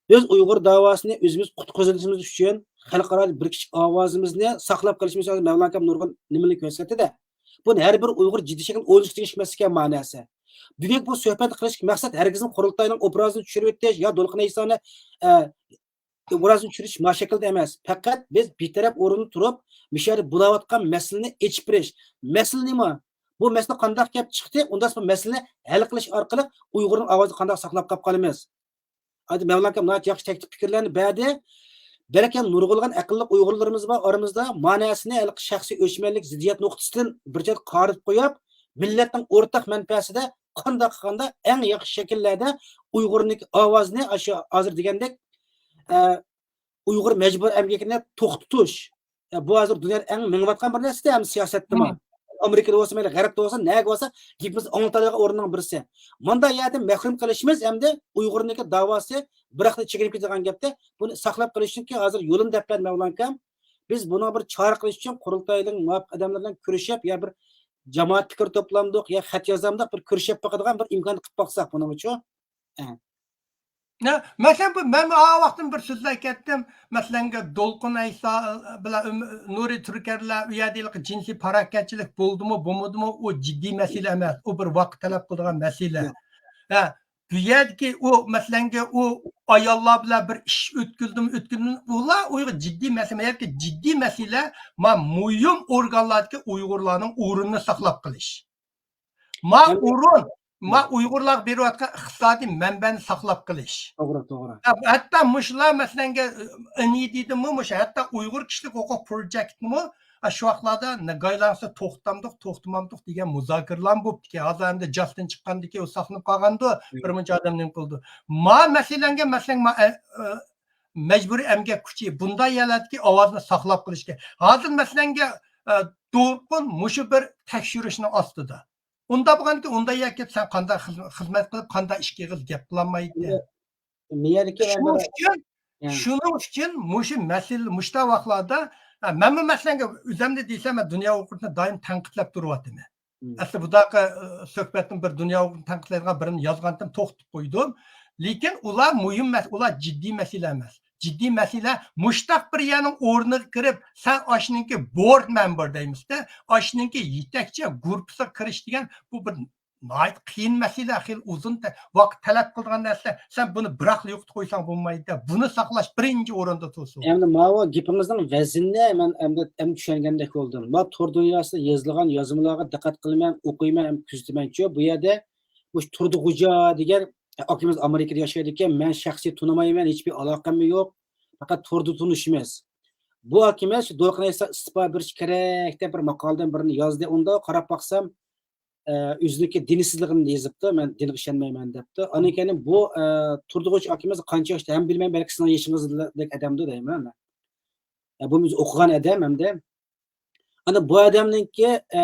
بىز ئۇيغۇر داۋاسىنى ئۆزىمىز قۇتقۇزۇشىمىز ئۈچۈن خەلقئارادا بىر كىچىك ئاۋازىمىزنى ساقلاپ قېلىشىمىز لازىم. مەۋلان ئاكام نۇرغۇن نېمىنى كۆرسەتتى-دە. بۇنى ھەر بىر ئۇيغۇر جىددىي شەكىلدە ئويلىشىشقا تېگىشلىك ئەمەس ئىكەن مەنىسى. بۈگۈنكى بۇ سۆھبەتنى قىلىشتىكى مەقسەت ھەرگىزمۇ قۇرۇلتاينىڭ ئوبرازىنى چۈشۈرۈۋېتىش يا دولقۇن ئەيسانى، ئە، ئوبرازىنى چۈشۈرۈش ما شەكىلدە ئەمەس. پەقەت بىز بىتەرەپ ئورۇندا تۇرۇپ، مۇشۇ يەردە بولاۋاتقان مەسىلىنى ئېچىپ بېرىش. مەسىلە نېمە؟ بۇ مەسىلە قانداق كەپ چىقتى؟ ئۇنداق بۇ مەسىلىنى ھەل قىلىش ئارقىلىق ئۇيغۇرنىڭ ئاۋازىنى قانداق ساقلاپ قاپ قالىمىز؟ ھازىر مەۋلان ئاكام ناھايىتى ياخشى تەكلىپ پىكىرلەرنى بەردى. بەلكىم نۇرغۇنلىغان ئەقىللىق ئۇيغۇرلىرىمىز بار ئارىمىزدا، مانىسىنى ھېلىقى شەخسىي ئۆچمەنلىك زىددىيەت نۇقتىسىدىن بىر چەتكە قارىتىپ قويۇپ، مىللەتنىڭ ئورتاق مەنپەئەسىدە قانداق قىلغاندا ئەڭ ياخشى شەكىللەردە ئۇيغۇرنىڭ ئاۋازىنى، ئاشۇ ھازىر دېگەندەك، ئە، ئۇيغۇر مەجبۇرىي ئەمگىكىنى توختىتىش. ئە، بۇ ھازىر دۇنيادا ئەڭ مېڭىۋاتقان بىر نەرسە ھەم سىياسەتتىمۇ. ئامېرىكىدا بولسا مەيلى، غەربتە بولسا، نەگە بولسا گېپىمىز ئاڭلىتالايدىغان ئورۇننىڭ بىرسى. مۇنداق يەردىن مەھرۇم قېلىشىمىز ھەمدە ئۇيغۇرنىڭكى داۋاسى بىراقلا چېكىنىپ كېتىدىغان گەپتە. بۇنى ساقلاپ قېلىشنىڭكى ھازىر يولىنى دەپ بەردى مەۋلان ئاكام. بىز بۇنىڭغا بىر چارە قىلىش ئۈچۈن قۇرۇلتاينىڭ مۇۋاپىق ئادەملىرى بىلەن كۆرۈشۈپ يا بىر جامائەت پىكىر توپلامدۇق يا خەت يازامدۇق، بىر كۆرۈشۈپ باقىدىغان بىر ئىمكان قىلىپ باقساق بۇنىڭغىچۇ. ئە. نە، مەسىلەن، بۇ، مەن ئا ۋاقىتتىن بىر سۆزلەپ كەتتىم. مەسىلەنگە، دولقۇن ئەيسا بىلەن ئۆم-، نۇرى تۈركەرلەر ئۇ يەردە ھېلىقى جىنسىي پاراكەتچىلىك بولدىمۇ، بولمىدىمۇ، ئۇ جىددىي مەسىلە ئەمەس. ئۇ بىر ۋاقىت تەلەپ قىلىدىغان مەسىلە. ھە، بۇ يەردىكى ئۇ، مەسىلەنگە، ئۇ ئاياللار بىلەن بىر ئىش ئۆتكۈزدىمۇ، ئۆتكۈزدىمۇ، ئۇلار ئۇيغۇر جىددىي مەسىلە. مەيەركى جىددىي مەسىلە، ما مۇھىم ئورگانلاردىكى ئۇيغۇرلارنىڭ ئورنىنى ساقلاپ قېلىش. ما ئورۇن، ما ئۇيغۇرلارغا بېرىۋاتقان ئىقتىسادىي مەنبەنى ساقلاپ قېلىش. توغرا، توغرا. ھە، ھەتتا مۇشۇلار، مەسىلەنگە، ئېنىدىمۇ، مۇشۇ ھەتتا ئۇيغۇر كىشىلىك ھوقۇق پروجېكتىمۇ ئاشۇ ۋاقىتلاردا ناگايلارسا توختامدۇق، توختىمامدۇق دېگەن مۇزاكىرىلەرمۇ بوپتىكەن. ھازىر ئەمدى جاستىن چىققاندىكى ئۇ ساقلىنىپ قالغاندۇ، بىر مۇنچە ئادەم نېمە قىلىدۇ. ما مەسىلەڭگە، مەسىلەڭ، ما، ئە، ئە، مەجبۇرىي ئەمگەك كۈچى، بۇنداق يەرلەردىكى ئاۋازنى ساقلاپ قېلىش كېرەك. ھازىر مەسىلەڭگە، ئە، دولقۇن مۇشۇ بىر تەكشۈرۈشنىڭ ئاستىدا. ئۇنداق بولغاندىكىن، ئۇنداق يەرگە سەن قانداق خىز-، خىزمەت قىلىپ، قانداق ئىش ئېغىز گەپ قىلالمايدىكەن. مېيەردىكى شۇنىڭ ئۈچۈن، شۇنىڭ ئۈچۈن مۇشۇ مەسىلە، مۇشتا ۋاقىتلاردا، ھە، مەنمۇ مەسىلەن ئۆزۈمنى دېسەم، مەن دۇنيا ئۇيغۇرنى دائىم تەنقىدلەپ تۇرۇۋاتىمەن. ئەسلى بۇنداق، ئە، سۆھبەتنىڭ بىر دۇنيا ئۇيغۇرنى تەنقىدلەيدىغان بىرىنى يازغانتىم، توختىتىپ قويدۇم. لېكىن ئۇلار مۇھىم مەس-، ئۇلار جىددىي مەسىلە ئەمەس. جىددىي مەسىلە مۇشتاق بىر يەرنىڭ ئورنىغا كىرىپ، سەن ئاشۇنىڭكى بورد مەمبىرى دەيمىزدە، ئاشۇنىڭكى يېتەكچى گۇرۇپپىسىغا كىرىش دېگەن بۇ بىر ناھايىتى قىيىن مەسىلە، خېلى ئۇزۇن تە-، ۋاقىت تەلەپ قىلىدىغان نەرسە. سەن بۇنى بىراقلا يوقىتىپ قويساڭ بولمايدۇ. بۇنى ساقلاش بىرىنچى ئورۇندا تۇرسۇن. ئەمدى ماۋۇ گېپىڭىزنىڭ ۋەزنىنى مەن ئەمدى، ئەمدى چۈشەنگەندەك بولدۇم. ما تور دۇنياسىدا يېزىلغان يازمىلارغا دىققەت قىلىمەن، ئوقۇيمەن، ھەم كۆزىتىمەنچۇ. بۇ يەردە مۇشۇ تۇردى خوجا دېگەن ئاكىمىز ئامېرىكىدا ياشايدىكەن. مەن شەخسىي تونۇمايمەن، ھېچبىر ئالاقەممۇ يوق. پەقەت توردا تونۇشىمىز. بۇ ئاكىمىز شۇ دولقۇن ئەيسا ئىستېپا بېرىش كېرەك دەپ بىر ماقالىدىن بىرنى يازدى. ئۇندا قاراپ باقسام، ئە، ئۆزىنىڭكى دىنسىزلىقىنى يېزىپتۇ، مەن دىنغا ئىشەنمەيمەن دەپتۇ. ئاندىن كېيىن بۇ، ئە، تۇردى خوجا ئاكىمىز قانچە ياشتا ھەم بىلمەيمەن، بەلكى سىزنىڭ يېشىڭىزدەك ئادەمدۇ دەيمەن. ئە، بۇ ئۆزى ئوقۇغان ئادەم ھەمدە. ئانا بۇ ئادەمنىڭكى، ئە،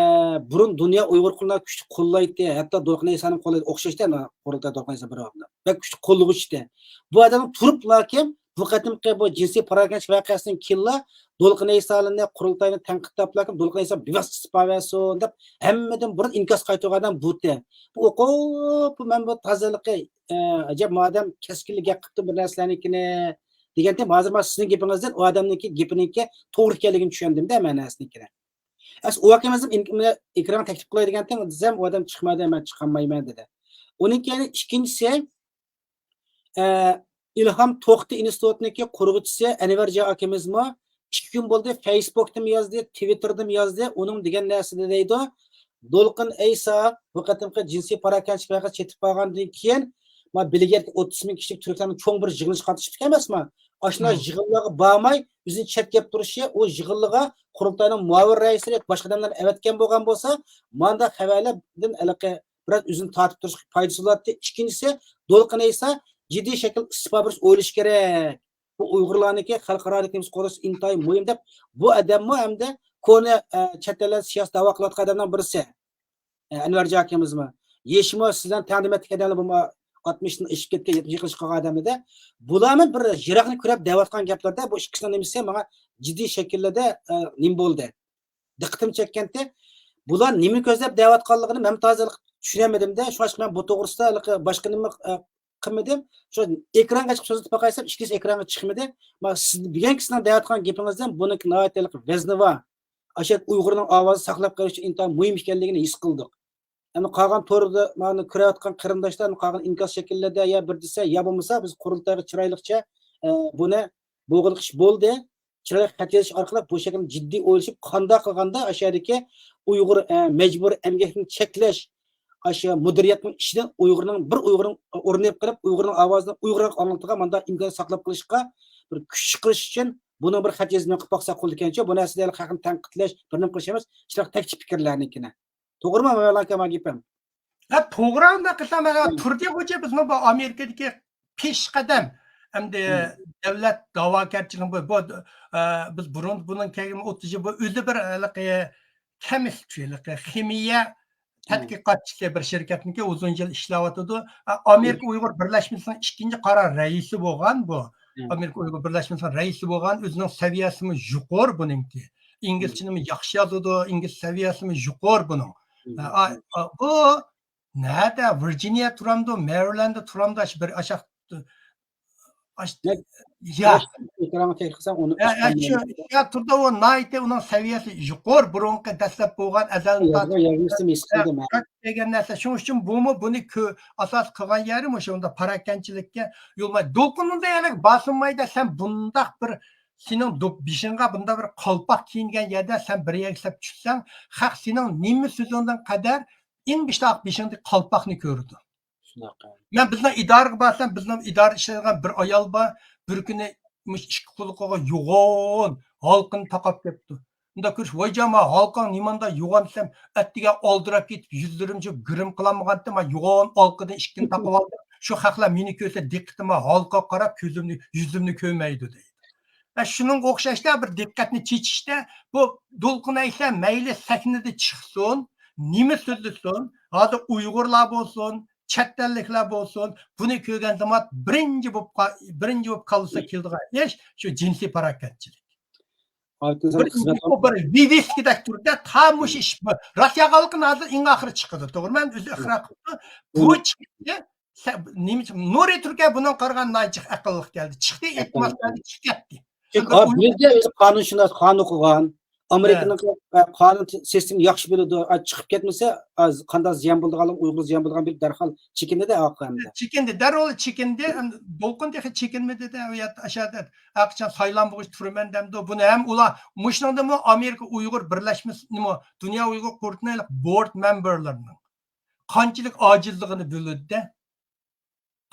بۇرۇن دۇنيا ئۇيغۇر قۇرۇلتايىنى كۈچلۈك قوللايتتى، ھەتتا دولقۇن ئەيسانىڭ قوللايدۇ، ئوخشاشتى، ئانا قۇرۇلتاي دولقۇن ئەيسا بىر ۋاقىتتا. بەك كۈچلۈك قوللىغۇچى ئىدى. بۇ ئادەم تۇرۇپلا كىم، بۇ قېتىمقى بۇ جىنسىي پاراكەنچىلىك ۋەقەسىدىن كېيىنلا دولقۇن ئەيسالارنى قۇرۇلتاينى تەنقىدلەپلا كىم، دولقۇن ئەيسا بىۋاسىتە ئىستېپا بەرسۇن دەپ ھەممىدىن بۇرۇن ئىنكاس قايتۇرغان ئادەم بۇ ئىدى. بۇ ئوقۇپ، بۇ مەن بۇ تازىلىقى، ئە، ئەجەب، مۇ ئادەم كەسكىنلا گەپ قىپتۇ بىر نەرسىلەرنىڭكىنى دېگەنتىم، ھازىر مانا سىزنىڭ گېپىڭىزدىن ئۇ ئادەمنىڭكى گېپىنىڭكى توغرا ئىكەنلىكىنى چۈشەندىم-دە، مەنىسىنىڭكىنى. ئەس، ئۇ ئاكىمىزدىن ئېكرانغا تەكلىپ قىلاي دېگەنتىم، دېسەم، ئۇ ئادەم چىقمايدۇ، مەن چىقالمايمەن دېدى. ئۇنىڭ كېيىن ئىككىنچىسى، ئە، ئىلھام توختى ئىنستىتۇتىنىڭكى قۇرغۇچىسى ئەنۋەرجان ئاكىمىزمۇ ئىككى كۈن بولدى، فېيسبۇكتىمۇ يازدى، تىۋىتتېردىمۇ يازدى. ئۇنىڭ دېگەن نەرسىدە دەيدۇ، دولقۇن ئەيسا بۇ قېتىمقى جىنسىي پاراكەنچىلىك ۋەقەسى چېتىپ قالغاندىن كېيىن، ما بىلگەركى ئوتتۇز مىڭ كىشىلىك تۈركلەرنىڭ چوڭ بىر يىغىلىشىغا قاتنىشىپتىكەن ئەمەسما؟ ئاشۇنداق يىغىنلارغا بارماي، ئۆزىنى چەتكە ئېلىپ تۇرۇشى، ئۇ يىغىنلىرىغا قۇرۇلتاينىڭ مۇئاۋىن رەئىسى، باشقا ئادەملەرنى ئەۋەتكەن بولغان بولسا، مانداق خەۋەرلەردىن ھېلىقى بىراز ئۆزىنى تارتىپ تۇرۇشقا پايدىسى بولاتتى. ئىككىنچىسى، دولقۇن ئەيسا جىددىي شەكىلدە ئىستېپا بېرىش ئويلىشى كېرەك. بۇ ئۇيغۇرلارنىڭكى خەلقئارادىكى نېمىسى قورۇش ئىنتايىن مۇھىم دەپ، بۇ ئادەممۇ ئەمدى كونا، ئە، چەت ئەللەردە سىياسىي دەۋا قىلىۋاتقان ئادەمنىڭ بىرسى. ئە، ئەنۋەرجان ئاكىمىزمۇ. يېشىمۇ سىز بىلەن تەڭ دېمەكتىكى ئادەملەر بۇمۇ ئاتمىشتىن ئېشىپ كەتكەن، يېقىنلىشىپ قالغان ئادەم ئىدى. بۇلارمۇ بىر يىراقنى كۆرەپ دەۋاتقان گەپلەردە بۇ ئىككىسىنىڭ نېمىسى ماڭا جىددىي شەكىللەردە، ئە، نېمە بولدى. دىققىتىمنى چەككەنتى. بۇلار نېمىنى كۆزلەپ دەۋاتقانلىقىنى مەن تازا چۈشىنەلمىدىم-دە. شۇڭلاشقا مەن بۇ توغرىسىدا ھېلىقى باشقا نېمە، ئە، قىلمىدىم. شۇ ئېكرانغا چىقىپ سۆزلىتىپ باقايسام، ئىككىسى ئېكرانغا چىقمىدى. ما سىز بۈگۈنكى سىزنىڭ دەۋاتقان گېپىڭىزدىن بۇنىڭكى ناھايىتى ھېلىقى ۋەزنى بار. ئاشۇ ئۇيغۇرنىڭ ئاۋازى ساقلاپ قېلىش ئۈچۈن ئىنتايىن مۇھىم ئىكەنلىكىنى ھېس قىلدۇق. ئەمما قالغان توردا مانا كۆرۈۋاتقان قېرىنداشلار قالغان ئىنكاس شەكىللىرىدە يا بىر دېسە، يا بولمىسا بىز قۇرۇلتايغا چىرايلىقچە، ئە، بۇنى بولغىلىق ئىش بولدى. چىرايلىق خەت يېزىش ئارقىلىق بۇ شەكىلنى جىددىي ئويلىشىپ، قانداق قىلغاندا ئاشۇ يەردىكى ئۇيغۇر، ئە، مەجبۇرىي ئەمگەكنى چەكلەش، ئاشۇ مۇدىرىيەتنىڭ ئىچىدىن ئۇيغۇرنىڭ بىر ئۇيغۇرنىڭ ئورنىنى ئېلىپ قېلىپ، ئۇيغۇرنىڭ ئاۋازىنى ئۇيغۇر ئاڭلىتىدىغان مانداق ئىمكانىيەت ساقلاپ قېلىشقا بىر كۈچ چىقىرىش ئۈچۈن بۇنىڭ بىر خەت يېزىپ قىلىپ باقساق بولىدىكەنچۇ. بۇ نەرسىدە خەقنى تەنقىدلەش، بىر نېمە قىلىش ئەمەس، چىرايلىق تەكلىپ پىكىرلەرنىڭكىنى. توغرىمۇ، مەۋلان كامال گېپىم؟ ھە، توغرا، ئۇنداق قىلسام، مەن تۇردى خوجا بىزنىڭ بۇ ئامېرىكىدىكى پېشقەدەم، ئەمدى دۆلەت داۋاكارچىلىقى بۇ، بۇ، ئە، بىز بۇرۇن بۇنىڭ كەينى ئوتتۇز يىل، بۇ ئۆزى بىر ھېلىقى كېمىست، ھېلىقى خىمىيە تەتقىقاتچىسى بىر شىركەتنىڭكى ئۇزۇن يىل ئىشلەۋاتىدۇ. ئە، ئامېرىكا ئۇيغۇر بىرلەشمىسىنىڭ ئىككىنچى قارار رەئىسى بولغان بۇ. ئامېرىكا ئۇيغۇر بىرلەشمىسىنىڭ رەئىسى بولغان، ئۆزىنىڭ سەۋىيەسىمۇ يۇقىرى بۇنىڭكى. ئىنگلىزچىنىمۇ ياخشى يازىدۇ، ئىنگلىز سەۋىيەسىمۇ يۇقىرى بۇنىڭ. ئە، ئا، ئا، بۇ نەدە؟ ۋىرجىنىيە تۇرامدۇ، مېرىلەنددە تۇرامدۇ، ئاشۇ بىر ئاشاق، ئاش-، يا. ئېكرانغا تەكلىپ قىلسام، ئۇنى يا، يا، شۇ، شۇ تۇردا ئۇ ناھايىتى ئۇنىڭ سەۋىيەسى يۇقىرى، بۇرۇنقى دەسلەپ بولغان ئەزەلدىن يازغان تارتىپ يازمىسىنى ھېس قىلدىم، ھە. دېگەن نەرسە. شۇنىڭ ئۈچۈن بۇمۇ بۇنى كۆ-، ئاساس قىلغان يەرى مۇشۇ ئۇندا پاراكەنچىلىككە يول بار. دولقۇنۇمدا يەنە باسىلمايدۇ، سەن بۇنداق بىر سېنىڭ دو-، بېشىڭغا بۇنداق بىر قالپاق كىيىنگەن يەردە سەن بىر يەرگە سەپ چۈشسەڭ، خەق سېنىڭ نېمە سۆزۈڭدىن قەدەر ئەڭ بېشىدا بېشىڭدىكى قالپاقنى كۆرىدۇ. شۇنداق. مەن بىزنىڭ ئىدارىگە بارسام، بىزنىڭ ئىدارىدە ئىشلەيدىغان بىر ئايال بار، بىر كۈنى مۇشۇ ئىككى قۇلىقىغا يوغان ھالقىنى تاقاپ كەپتۇ. مۇنداق كۆرۈش، ۋايجان، ما ھالقاڭ نېمانداق يوغان دېسەم، ئەتىگەن ئالدىراپ كېتىپ، يۈزلىرىمچە گىرىم قىلالمىغانتىم، ما يوغان ھالقىدىن ئىككىنى تاقىۋالدىم. شۇ خەقلەر مېنى كۆرسە دىققىتىم ھالقىغا قاراپ، كۆزۈمنى، يۈزۈمنى كۆرمەيدۇ دەيدۇ. ۋە شۇنىڭغا ئوخشاشلا بىر دىققەتنى چېچىشتە، بۇ دولقۇن ئەيسا مەيلى سەھنىدە چىقسۇن، نېمە سۆزلىسۇن، ھازىر ئۇيغۇرلار بولسۇن، چەت ئەللىكلەر بولسۇن، بۇنى كۆرگەن زامان بىرىنچى بولۇپ قا-، بىرىنچى بولۇپ كاللىسىغا كېلىدىغان ئىش شۇ جىنسىي پاراكەنتچىلىك. ئالتىنچى خىزمەت بۇ بىر ۋىۋىسكىدەك تۇرىدۇ. تا مۇشۇ ئىش بۇ. راست يالغانلىقىنى ھازىر ئەڭ ئاخىرى چىقىدۇ، توغرىمۇ؟ ئەمدى ئۆزى ئىقرار قىلىپتۇ. بۇ چىقتى. سە-، نېمە ئۈچۈن؟ نۇرى تۈركەر بۇنىڭغا قارىغان ناھايىتى جىق ئەقىللىق كەلدى. چىقتى، ئېيتماس، چىقىپ كەتتى. چۈنكى ئا، بىلدى ئۆزى قانۇنشۇناس، قانۇن ئوقۇغان. ئامېرىكىنىڭ، ئە، قانۇن سىستېمىسىنى ياخشى بىلىدۇ. ئا، چىقىپ كەتمىسە، ئاز، قانداق زىيان بولىدىغانلىقىنى، ئۇيغۇر زىيان بولىدىغان بىلىپ دەرھال چېكىندى-دە، ئاخىرىدا. چېكىندى، دەرھال چېكىندى. ئەمدى دولقۇن تېخى چېكىنمىدى-دە، ئۇ يەردە، ئاشۇ يەردە، ھەقىچان سايلام بوغۇچ تۇرىمەن دەمدۇ. بۇنى ھەم ئۇلار، مۇشۇنىڭدىمۇ ئامېرىكا ئۇيغۇر بىرلەشمىسى، نېمە، دۇنيا ئۇيغۇر قۇرۇلتىيىنىڭ بورد مەمبەرلىرىنىڭ قانچىلىك ئاجىزلىقىنى بىلىدۇ-دە.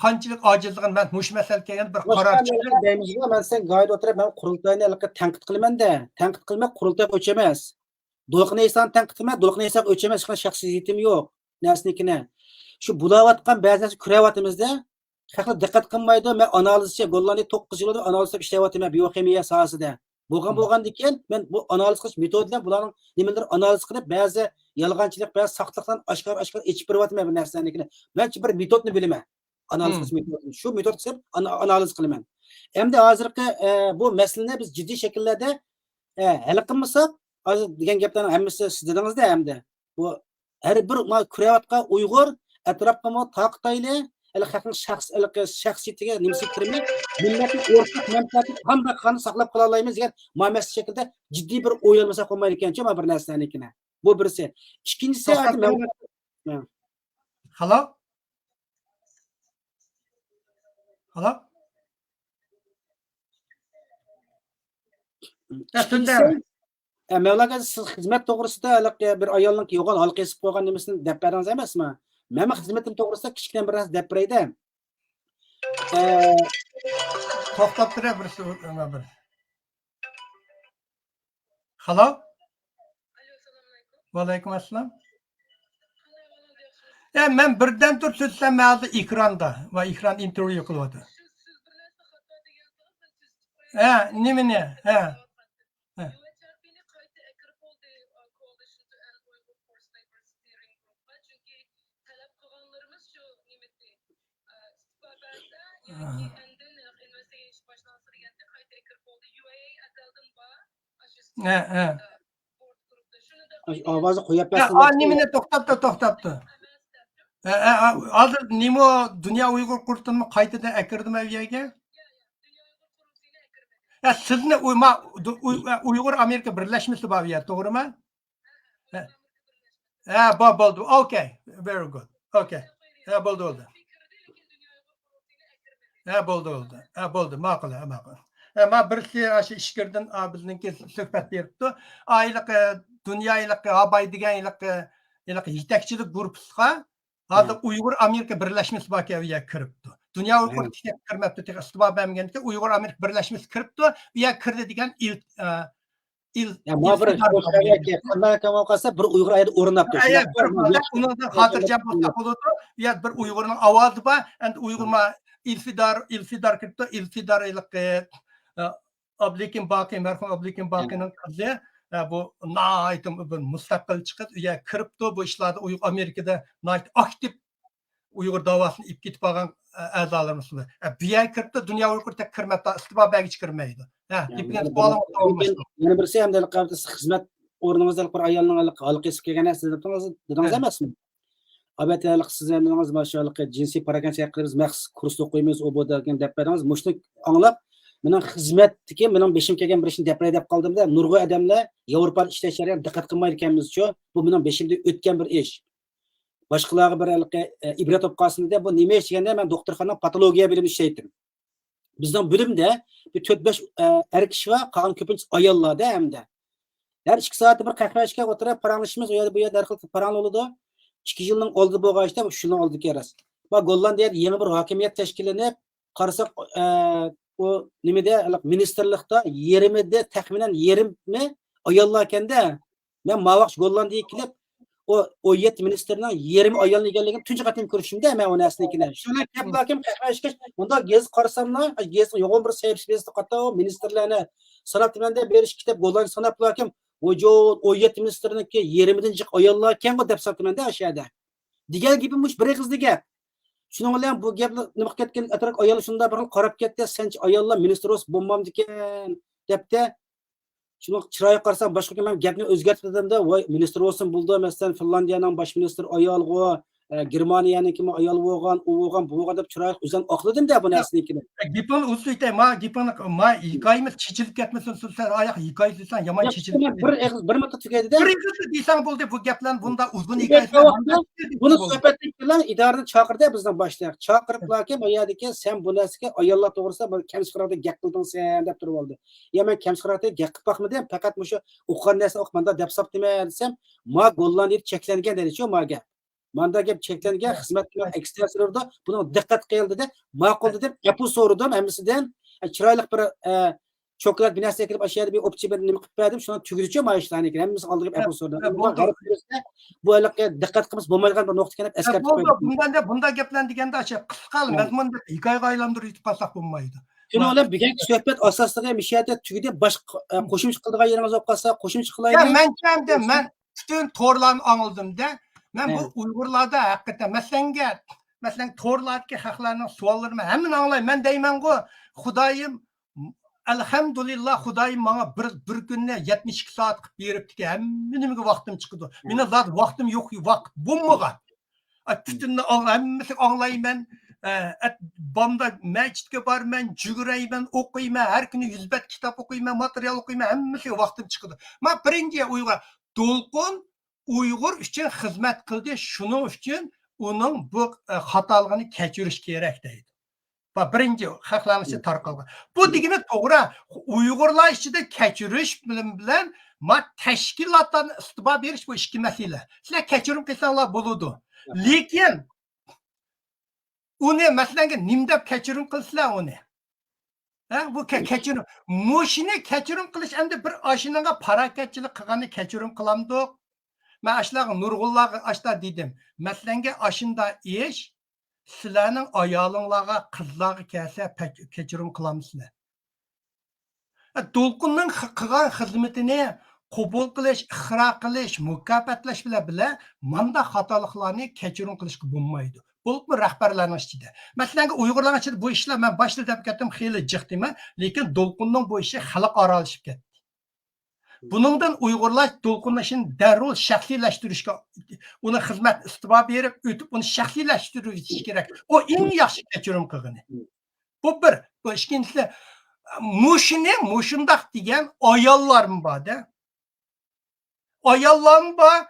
قانچىلىك ئاجىزلىقىنى، مەن مۇشۇ مەسىلىگە كەلگەندە بىر قارار چىقىرىپ دەيمىزغۇ، مەن سەن گايىد ئولتۇرۇپ، مەن قۇرۇلتاينى ھېلىقى تەنقىد قىلىمەن-دە. تەنقىد قىلماي، قۇرۇلتايغا ئۆچ ئەمەس. دولقۇن ئەيسانى تەنقىد قىلماي، دولقۇن ئەيساغا ئۆچ ئەمەس، ھېچقانداق شەخسىيىتىم يوق. نەرسىنىڭكىنى. شۇ بولاۋاتقان بەزى نەرسە كۆرۈۋاتىمىز-دە. خەقلەر دىققەت قىلمايدۇ. مەن ئانالىزچى، گوللاندىيە توققۇز يىل بولدى، ئانالىز قىلىپ ئىشلەۋاتىمەن، بىئوخىمىيە ساھەسىدە. بولغان، مم، بولغاندىكىن، مەن بۇ ئانالىز قىلىش مېتودى بىلەن بۇلارنىڭ نېمىلىرى ئانالىز قىلىپ، بەزى يالغانچىلىق، بەزى ساختىلىقلارنى ئاشكارا، ئاشكارا ئېچىپ بېرىۋاتىمەن بۇ نەرسىلەرنىڭكىنى. مەنچە بىر مېتودنى بىلىمەن. ئانالىز، مم، قىلىش مېتودىنى. شۇ مېتود قىلىپ ئانا-، ئانالىز قىلىمەن. ئەمدى ھازىرقى، ئە، بۇ مەسىلىنى بىز جىددىي شەكىللەردە، ئە، ھەل قىلمىساق، ھازىر دېگەن گەپلەرنىڭ ھەممىسى سىز دېدىڭىز-دە ئەمدى. بۇ ھەر بىر ما كۆرۈۋاتقان ئۇيغۇر ئەتراپقىمۇ تارقىتايلى، ھېلى خەقنىڭ شەخس-، ھېلىقى شەخسىيىتىگە نېمىسى كىرمەي، مىللەتنىڭ ئورتاق مەنپەئەتىنى قانداق قىلالايمىز دېگەن مۇ-، مەسىلە شەكلىدە جىددىي بىر ئويلانمىساق بولمايدىكەنچۇ، مانا بىر نەرسىلەرنىڭكىنى. بۇ بىرسى. ئىككىنچىسى، توختاپ ھازىر مەن تۇرۇڭ. ھە. خالا؟ خالا؟ ئىككىنچىسى، ئە، مەۋلا ئاكا، سىز خىزمەت توغرىسىدا ھېلىقى بىر ئايالنىڭ يوغان ھالقا ئېسىپ قويغان نېمىسىنى دەپ بەردىڭىز ئەمەسمۇ؟ مەنمۇ خىزمىتىم توغرىسىدا كىچىككىنە بىر نەرسە دەپ بېرەي-دە. ئە، توختاپ تۇرە بىر سۆ-، بىر. خالا؟ ۋەئەلەيكۇم ئەسسالام. ئە، مەن بىردەم تۇرۇپ سۆزلىسەم، مەن ھازىر ئېكراندا. ۋە ئېكران ئىنتېرۋيۇ قىلىۋاتىدۇ. ھە، نېمىنى؟ ھە. ھە. ھە، ھە. ئاۋازى قويۇپ، ھە، بەرسىڭىز. ئا، نېمىنى توختاپتۇ، توختاپتۇ. ھە، ھە، ھە، ھازىر نېمە، دۇنيا ئۇيغۇر قۇرۇلتىيىنى قايتىدىن ئەكىردىمۇ ئەۋيەگە؟ ھە، سىزنى ئۇ-، ما-، دۇ-، ئۇي-، ئۇيغۇر ئامېرىكا بىرلەشمىسى بار ئۇ يەردە، توغرىمۇ؟ ھە. ھە، بار، بولدى. ئوكەي. Very good. ئوكەي. ھە، بولدى، بولدى. ھە، بولدى، بولدى. ھە، بولدى. ماقۇل، ھە، ماقۇل. ھە، ما بىرسى ئاشۇ ئىچكىرىدىن، ئا، بىزنىڭكى سۆھبەت بېرىپتۇ. ئا، ھېلىقى دۇنيا ھېلىقى ھاباي دېگەن ھېلىقى، ھېلىقى يېتەكچىلىك گۇرۇپپىسىغا ھازىر، ھە، ئۇيغۇر ئامېرىكا بىرلەشمىسى باركەن، ئۇ يەرگە كىرىپتۇ. دۇنيا ئۇيغۇر، ھە، تېخى كىرمەپتۇ، تېخى ئىستىبا بەرمىگەنكەن، ئۇيغۇر ئامېرىكا بىرلەشمىسى كىرىپتۇ، ئۇ يەرگە كىردى دېگەن ئىل-، ئە، ئىل-، قانداق ئىلتىدار قانداق قالغان قالسا، بىر ئۇيغۇر ئايالى ئورۇن ئاپتۇ. ئە، شۇنداق، ئە، بىر، بىر، ئۇنىڭدىن خاتىرجەم بولساق بولىدۇ. ئۇ يەردە بىر ئۇيغۇرنىڭ ئاۋازى بار. ئەمدى ئۇيغۇر، ما، ئىلفىدار، ئىلفىدار كىرىپتۇ. ئىلفىدار ھېلىقى، ئە، ئابلىكىم باقى، مەرھۇم ئابلىكىم باقىنىڭ قىزى. ئە، بۇ ناھايىتى بىر مۇستەقىلچى قىز. ئۇ يەرگە كىرىپتۇ. بۇ ئىشلاردا ئۇيغۇر ئامېرىكىدا ناھايىتى ئاكتىپ ئۇيغۇر داۋاسىنى ئېلىپ كېتىپ بارغان، ئە، ئەزالىرىمىز بار. ئە، بۇ يەرگە كىرىپتۇ، دۇنيا ئۇيغۇر تېخى كىرمەپتۇ، ئىستىبا بەرگىچە كىرمەيدۇ. ھە، يەنە، دېپىكەن يەنە بىر، سوئالىڭىز داۋاملاشتۇرۇڭ. يەنە بىرسى، ئەمدى ھېلىقى سىز خىزمەت ئورنىڭىزدا ھېلىقى بىر ئايالنىڭ ھېلىقى ھالقا ئېسىپ كەلگەن نەرسە دېدىڭىز، دېدىڭىز، ھە، ئەمەسمۇ؟ ئەلۋەتتە، ھېلىقى سىز دېدىڭىز، مانا شۇ ھېلىقى جىنسىي پاراكەنچىلىك ھەققىدە بىز مەخسۇس كۇرس ئوقۇيمىز، ئۇ بۇ دېگەن دەپ بەردىڭىز. مۇشۇنى ئاڭلاپ، مېنىڭ خىزمەتتىكى، مېنىڭ بېشىمغا كەلگەن بىر ئىشنى دەپ بېرەي دەپ قالدىم-دە، نۇرغۇن ئادەملەر ياۋروپادا ئىشلەش جەريانىدا دىققەت قىلمايدىكەنمىزچۇ، بۇ مېنىڭ بېشىمدىن ئۆتكەن بىر ئىش. باشقىلارغا بىر ھېلىقى، ئە، ئىبرەت بولۇپ قالسۇن دېدى. بۇ نېمە ئىش دېگەندە، مەن دوختۇرخانىنىڭ پاتولوگىيە بۆلۈمىدە ئىشلەيتتىم. بىزنىڭ بۆلۈمدە بىر تۆت-بەش، ئە، ئەر كىشى بار، قالغان كۆپىنچىسى ئاياللار-دە ھەمدە. ھەر ئىككى سائەتتە بىر قەھۋە ئىچكەن ئولتۇرۇپ پاراڭلىشىمىز، ئۇ يەردە، بۇ يەردە ھەر خىل پاراڭلار بولىدۇ. ئىككى يىلنىڭ ئالدىدا بولغان ئىشتا، شۇنىڭ ئالدىدىكى راست. بۇ گوللاندىيەدە يېڭى بىر ھاكىمىيەت تەشكىللىنىپ، قارىساق، ئە، ئۇ نېمىدە، مىنىستىرلىقتا يېرىمىدە، تەخمىنەن يېرىمى ئاياللاركەندە. مەن ماۋاقچە گوللاندىيەگە كېلىپ، ئۇ ئون يەتتە مىنىستىرنىڭ يېرىمى ئايالنى ئىكەنلىكىنى تۇنجى قېتىم كۆرۈشۈمدە مەن ئۇ نەرسىنى كېلىپ. شۇنىڭ گەپ لاكىن قەھۋە ئىچكەچ، مۇنداق گېزىت قارىساملا، گېزىتنىڭ يوغان بىر سەھىپىسى بېزىتىپ قاتتى، مىنىستىرلەرنى ساناپتىمەن دەپ بېرىش كىتاب گوللاندىيە ساناپلاكىن، ۋۇجۇ، ئون يەتتە مىنىستىرنىڭكى يېرىمىدىن جىق ئاياللاركەنغۇ دەپ ساپتىمەن-دە ئاشۇ يەردە. دېگەن گېپىم مۇشۇ بىر ئېغىزدا گەپ. شۇنىڭ بىلەن بۇ گەپنى نېمە قىلىپ كەتكەن ئەتراپ ئاياللار شۇنداق بىر خىل قاراپ كەتتى، سەنچە ئاياللار مىنىستىر بولسا بولمامدىكەن دەپتە. شۇنىڭ چىرايىغا قارىسام، باشقا كۈن مەن گەپنى ئۆزگەرتىپ دېدىمدە، ۋاي، مىنىستىر بولسۇن بولدى، مەسىلەن، فىنلاندىيەنىڭ باش مىنىستىرى ئايالغۇ، ئە، گېرمانىيەنىڭكىمۇ ئايال بولغان، ئۇ بولغان، بۇ بولغان دەپ چىرايلىق ئۆزۈم ئاقلىدىم-دە بۇ نەرسىنى كېلىپ. گېپىڭنى ئۇزىتىۋېتەي، ما گېپىڭنى، ما ھېكايىمىز چېچىلىپ كەتمىسۇن، سەن ئاياق ھېكايە سۆزلىسەڭ يامان چېچىلىپ كېتىدۇ. بىر ئېغىز، بىر مىنۇتتا تۈگەيدى-دە. بىر ئېغىز دېسەڭ بولدى، بۇ گەپلەرنى بۇنداق ئۇزۇن ھېكايە. بۇنى سۆھبەتتىن كېيىن ئىدارىنى چاقىردى بىزنىڭ باشلىق. چاقىرىپلاكىن، ما يەردىكى سەن بۇ نەرسىگە ئاياللار توغرىسىدا بىر كەمسىت خاراكتېر گەپ قىلدىڭ سەن دەپ تۇرۇۋالدى. يا مەن كەمسىت خاراكتېر گەپ قىلىپ باقمىدىم، پەقەت مۇشۇ ئوقۇغان نەرسە ئوقۇپ مانداق دەپ ساپتىمەن دېسەم، ما گوللاندىيەدە چەكلەنگەن دېدىچۇ ما گەپ. ماندا گەپ چەكلەنگەن، خىزمەتتە ئەكس تەسىرى بار، بۇنىڭغا دىققەت قىل دېدى. ماقۇل دېدىم، ئەپۇ سورىدىم ھەممىسىدىن. ئە، چىرايلىق بىر، ئە، چوكلات بىر نەرسە ئەكىلىپ، ئاشۇ يەردە بىر ئوپچە بىر نېمە قىلىپ بەردىم، شۇنىڭ تۈگىدىچۇ ما ئىشلارنى كېيىن ھەممىسى ئالدىغا بىر ئەپۇ سورىدىم. بۇ غەرب كۆرسە، بۇ ھېلىقى دىققەت قىلمىسا بولمايدىغان بىر نۇقتا ئىكەن دەپ ئەسكەرتىپ قويدۇم. بۇنداق، بۇنداق گەپلەرنى دېگەندە، ئاشۇ قىسقا مەزمۇندا ھېكايىگە ئايلاندۇرۇپ يېتىپ قالساق بولمايدۇ. شۇنىڭ بىلەن بۈگۈنكى سۆھبەت ئاساسلىقى مۇشۇ يەردە تۈگىدى. باشقا، ئە، قوشۇمچە قىلىدىغان يېرىڭىز بولۇپ قالسا، قوشۇمچە قىلايلى. يا، مەنچە ئەمدى مەن پۈتۈن تورلارنى ئاڭلىدىم-دە. مەن بۇ ئۇيغۇرلاردا ھەقىقەتەن، مەسىلەنگە، مەسىلەن، تورلاردىكى خەقلەرنىڭ سوئاللىرىنى ھەممىنى ئاڭلايمەن. مەن دەيمەنغۇ، خۇدايىم، ئەلھەمدۇلىللا، خۇدايىم ماڭا بىر، بىر كۈننى يەتمىش ئىككى سائەت قىلىپ بېرىپتىكەن. ھەممە نېمىگە ۋاقتىم چىقىدۇ. مېنىڭ زادى ۋاقتىم يوق، ۋاقىت بولمىغان. ئە، پۈتۈننى ئاڭ-، ھەممىسىنى ئاڭلايمەن. ئە، ئەت-، بامدا مەسچىتكە بارىمەن، يۈگۈرەيمەن، ئوقۇيمەن، ھەر كۈنى يۈز بەت كىتاب ئوقۇيمەن، ماتېرىيال ئوقۇيمەن، ھەممىسىگە ۋاقتىم چىقىدۇ. ما بىرىنچى ئۇيغۇر، دولقۇن ئۇيغۇر ئۈچۈن خىزمەت قىلدى، شۇنىڭ ئۈچۈن ئۇنىڭ بۇ، ئە، خاتالىقىنى كەچۈرۈش كېرەك دەيدۇ. بۇ بىرىنچى خەقلەرنىڭ ئىچىدە تارقالغان. بۇ دېگىنى توغرا. ئۇيغۇرلار ئىچىدە كەچۈرۈش بىلەن، بىلەن ما تەشكىلاتلارنى ئىستىپا بېرىش بۇ ئىككى مەسىلە. سىلەر كەچۈرۈم قىلساڭلار بولىدۇ. لېكىن ئۇنى، مەسىلەن، نېمە دەپ كەچۈرۈم قىلىسىلەر ئۇنى؟ ھە، بۇ كە-، كەچۈرۈم. مۇشۇنى كەچۈرۈم قىلىش ئەمدى بىر ئاشۇنىڭغا پاراكەتچىلىك قىلغاننى كەچۈرۈم قىلامدۇق؟ مەن ئاشۇلارغا، نۇرغۇنلارغا ئاشۇنداق دېدىم. مەسىلەنگە، ئاشۇنداق ئىش سىلەرنىڭ ئايالىڭلارغا، قىزلارغا كەلسە پەك-، كەچۈرۈم قىلامسىلەر؟ دولقۇننىڭ خ-، قىلغان خىزمىتىنى قوبۇل قىلىش، ئىقرار قىلىش، مۇكاپاتلاش بىلەن بىلە مانداق خاتالىقلارنى كەچۈرۈم قىلىشقا بولمايدۇ. بولۇپمۇ رەھبەرلەرنىڭ ئىچىدە. مەسىلەن، ئۇيغۇرلارنىڭ ئىچىدە بۇ ئىشلار، مەن باشتا دەپ كەتتىم، خېلى جىق دېمە، لېكىن دولقۇننىڭ بۇ ئىشى خەلقئارالىشىپ كەتتى. بۇنىڭدىن ئۇيغۇرلار دولقۇننىڭ ئىشىنى دەررۇ شەخسىيلەشتۈرۈشكە، ئۇنى خىزمەت ئىستىپا بېرىپ ئۆتۈپ، ئۇنى شەخسىيلەشتۈرۈۋېتىش كېرەك. ئۇ ئەڭ ياخشى كەچۈرۈم قىلغىنى. بۇ بىر. بۇ ئىككىنچىسى، مۇشۇنى مۇشۇنداق دېگەن ئاياللارمۇ بار-دە. ئاياللارمۇ بار.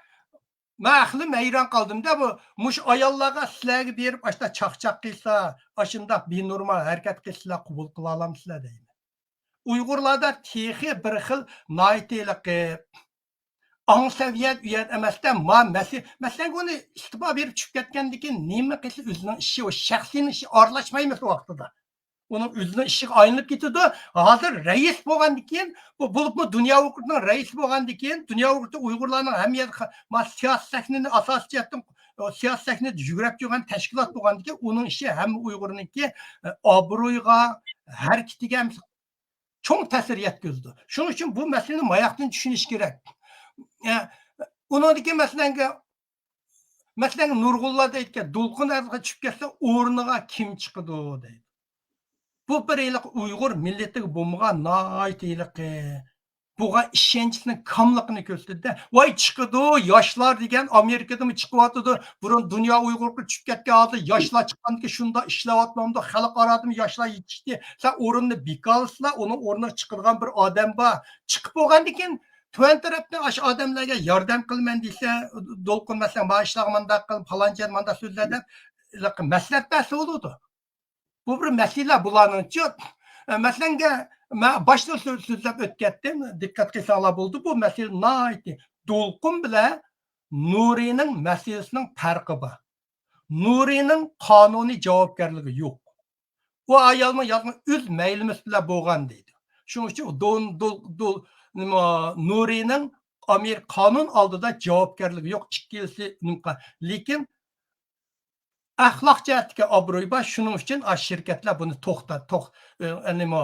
مەن خېلى ھەيران قالدىم-دە، بۇ، مۇشۇ ئاياللارغا سىلەرگە بېرىپ، ئاشۇنداق چاقچاق قىلسا، ئاشۇنداق بىنورمال ھەرىكەت قىلسىلەر، قوبۇل قىلالامسىلەر دەيمەن. ئۇيغۇرلاردا تېخى بىر خىل ناھايىتى ھېلىقى ئاڭ سەۋىيە ئۇ يەردە ئەمەستە، ما مەسىلە، مەسىلەن، ئۇنى ئىستىپا بېرىپ چۈشۈپ كەتكەندىن كېيىن نېمە قىلسا ئۆزىنىڭ ئىشى، ئۇ شەخسىينىڭ ئىشى ئارىلاشمايمىز ۋاقتىدا. ئۇنىڭ ئۆزىنىڭ ئىشىغا ئايلىنىپ كېتىدۇ. ھازىر رەئىس بولغاندىن كېيىن، بۇ بولۇپمۇ دۇنيا ھوقۇقىنىڭ رەئىسى بولغاندىن كېيىن، دۇنيا ھوقۇقى ئۇيغۇرلارنىڭ ھەممە يەردە خا-، ما سىياسىي سەھنىنى ئاساسىي جەھەتتىن، سىياسىي سەھنىدە يۈگرەپ يۈرگەن تەشكىلات بولغاندىن كېيىن، ئۇنىڭ ئىشى ھەممە ئۇيغۇرنىڭكى، ئابرۇيىغا، ھەرىكىتىگە چوڭ تەسىر يەتكۈزىدۇ. شۇنىڭ ئۈچۈن بۇ مەسىلىنى ماياقتىن چۈشىنىش كېرەك. ئە، ئۇنىڭدىكى مەسىلەنگە، مەسىلەن، نۇرغۇنلار دەيدىكەن، دولقۇن ئەتراپقا چۈشۈپ كەتسە، ئورنىغا كىم چىقىدۇ دەيدۇ. بۇ بىر ھېلىقى ئۇيغۇر مىللىتىگە بولمىغان ناھايىتى ھېلىقى بولغان ئىشەنچنىڭ كاملىقىنى كۆرسىتىدۇ. ۋاي چىقىدۇ، ياشلار دېگەن ئامېرىكىدىمۇ چىقىۋاتىدۇ. بۇرۇن دۇنيا ئۇيغۇرلۇقى چۈشۈپ كەتكەن ھالدا ياشلار چىققاندىكىن شۇنداق ئىشلەۋاتمامدۇ، خەلقئارادىمۇ ياشلار يېتىشتى. سەن ئورۇننى بىكار ئالسىلا، ئۇنىڭ ئورنىغا چىقىدىغان بىر ئادەم بار. چىقىپ بولغاندىكىن تۆۋەن تەرەپتىن ئاشۇ ئادەملەرگە ياردەم قىلىمەن دېسە، دولقۇن مەسىلەن، مانا شۇلارغا مانداق قىل، پالانچى مانداق سۆزلەر دەپ مەسلىھەت بەرسە بولىدۇ. بۇ بىر مەسىلە بۇلارنىڭچۇ. مەسىلەنگە، مەن باشتا سۆ-، سۆزلەپ ئۆتكەتتىم، دىققەت قىلساڭلار بولىدۇ. بۇ مەسىلە ناھايىتى، دولقۇن بىلەن نۇرىنىڭ مەسىلىسىنىڭ پەرقى بار. نۇرىنىڭ قانۇنىي جاۋابكارلىقى يوق. ئۇ ئايالنىڭ يازغان ئۆز مەيلىمىسى بىلەن بولغان دەيدۇ. شۇنىڭ ئۈچۈن دول-، دول-، دول-، نېمە، نۇرىنىڭ ئامېرىكا قانۇن ئالدىدا جاۋابكارلىقى يوق، ئىككىلىسى نېمە قىلغان. لېكىن ئەخلاق جەھەتتىكى ئابرۇيى بار، شۇنىڭ ئۈچۈن ئا شىركەتلەر بۇنى توختا-، توخ-، ئە، نېمە،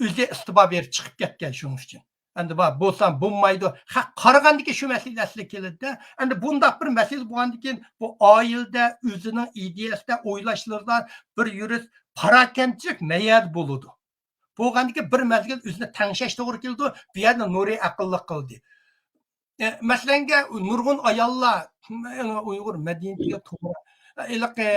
ئۆزى ئىستىپا بېرىپ چىقىپ كەتكەن شۇنىڭ ئۈچۈن. ئەمدى بار بولسام بولمايدۇ. خەق قارىغاندىكىن شۇ مەسىلە ئەسلىگە كېلىدىدە. ئەمدى بۇنداق بىر مەسىلە بولغاندىكىن بۇ ئائىلىدە ئۆزىنىڭ ئىدىيەسىدە، ئويلاشلىرىدا بىر يۈرۈس پاراكەندىچىلىك مەيەردە بولىدۇ. بولغاندىكىن بىر مەزگىل ئۆزىنى تەڭشەش توغرا كېلىدۇ. بۇ يەردە نۇرى ئەقىللىق قىلدى. ئە، مەسىلەنگە، نۇرغۇن ئاياللار، ئۇيغۇر مەدەنىيىتىگە توغرا. ئە، ھېلىقى،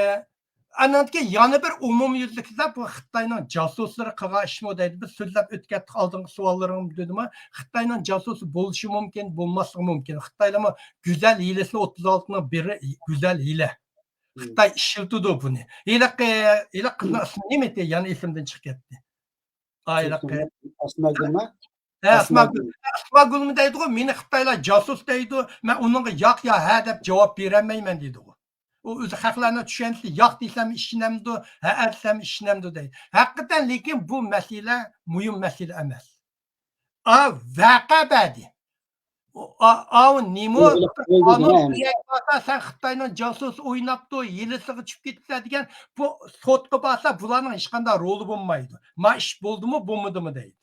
ئانىڭدىكى يەنە بىر ئومۇميۈزلۈكىدە بۇ خىتاينىڭ جاسۇسلىرى قىلغان ئىشمۇ دەيدۇ. بىز سۆزلەپ ئۆتكەتتۇق ئالدىنقى سوئاللىرىڭ دېدىمۇ، خىتاينىڭ جاسۇسى بولۇشى مۇمكىن، بولماسلىقى مۇمكىن. خىتايلارمۇ گۈزەل ھىيلىسىنى ئوتتۇز ئالتىنىڭ بىرى گۈزەل ھىيلە. خىتاي ئىشلىتىدۇ بۇنى. ھېلىقى، ھېلىقى قىزنىڭ ئىسمى نېمە ئىدى؟ يەنە ئېسىمدىن چىقىپ كەتتى. ئا، ھېلىقى. ئاسماگۈلمۇ؟ ھە، ئاسماگۈل. ئاسماگۈلمۇ دەيدىغۇ، مېنى خىتايلار جاسۇس دەيدۇ، مەن ئۇنىڭغا ياق يا ھە دەپ جاۋاب بېرەلمەيمەن دەيدىغۇ. ئۇ ئۆزى خەقلەرنىڭ چۈشەنچىسى، ياق دېسەم ئىشىنەمدۇ، ھەئە دېسەم ئىشىنەمدۇ دەيدۇ. ھەقىقەتەن، لېكىن بۇ مەسىلە مۇھىم مەسىلە ئەمەس. ئا، ۋەقە بەردى. ئا، ئاۋۇ نېمە؟ قانۇن بىلەن بارسا، سەن خىتاينىڭ جاسۇسى ئويناپتۇ، ھىيلىسىغا چۈشۈپ كېتىپسەن دېگەن، بۇ سوتقا بارسا، بۇلارنىڭ ھېچقانداق رولى بولمايدۇ. ما ئىش بولدىمۇ، بولمىدىمۇ دەيدۇ.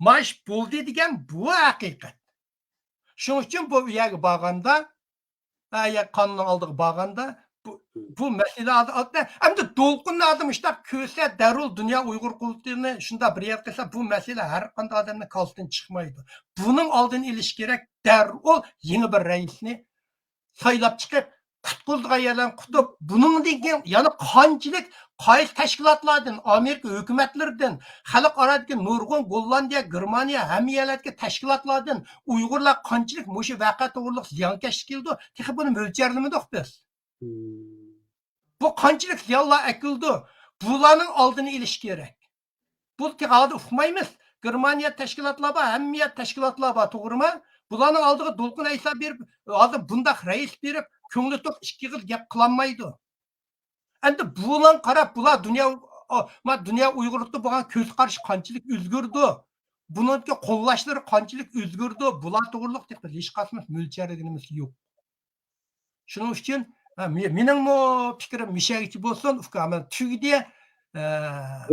ما ئىش بولدى دېگەن بۇ ھەقىقەت. شۇنىڭ ئۈچۈن بۇ يەرگە بارغاندا، ھە، يا قانۇننىڭ ئالدىغا بارغاندا، بۇ، بۇ مەسىلە ئالدى، ئالدى، ئەمدى دولقۇن ئادەم مۇشۇنداق كۆرسە، دەررۇ دۇنيا ئۇيغۇر قۇرۇلتىيىنى شۇنداق بىر يەرگە قىلسا، بۇ مەسىلە ھەر قانداق ئادەمنىڭ كاللىسىدىن چىقمايدۇ. بۇنىڭ ئالدىنى ئېلىش كېرەك، دەررۇ يېڭى بىر رەئىسنى سايلاپ چىقىپ، قۇتقۇزىدىغان يەرلەرنى قۇتۇپ، بۇنىڭدىن كېيىن يەنە قانچىلىك قايسى تەشكىلاتلاردىن، ئامېرىكا ھۆكۈمەتلىرىدىن، خەلقئارادىكى نۇرغۇن گوللاندىيە، گېرمانىيە، ھەممە يەرلەردىكى تەشكىلاتلاردىن ئۇيغۇرلار قانچىلىك مۇشۇ ۋەقە توغرۇلۇق زىيانكەشلىك كېلىدۇ، تېخى بۇنى مۆلچەرلىمىدۇق بىز. بۇ قانچىلىك زىيانلار ئەكېلىدۇ، بۇلارنىڭ ئالدىنى ئېلىش كېرەك. بۇ تېخى ھازىر ئۇقمايمىز. گېرمانىيە تەشكىلاتلار بار، ھەممە يەر تەشكىلاتلار بار، توغرىمۇ؟ بۇلارنىڭ ئالدىغا دولقۇن ئەيسا بېرىپ، ھازىر بۇنداق رەئىس بېرىپ، كۆڭلى توق ئىككى ئېغىز گەپ قىلالمايدۇ. ئەمدى بۇلارغا قاراپ، بۇلار دۇنيا، ئا، ما، دۇنيا ئۇيغۇرلۇققا بولغان كۆز قارىشى قانچىلىك ئۆزگىرىدۇ؟ بۇنىڭكى قوللاشلىرى قانچىلىك ئۆزگىرىدۇ؟ بۇلار توغرىلىق تېخى ھېچقايسىمىز مۆلچەرلىگىنىمىز يوق. شۇنىڭ ئۈچۈن، ھە، مې-، مېنىڭمۇ پىكرىم مۇشەگىچە بولسۇن، ئۇكام، مانا تۈگىدى. ھە،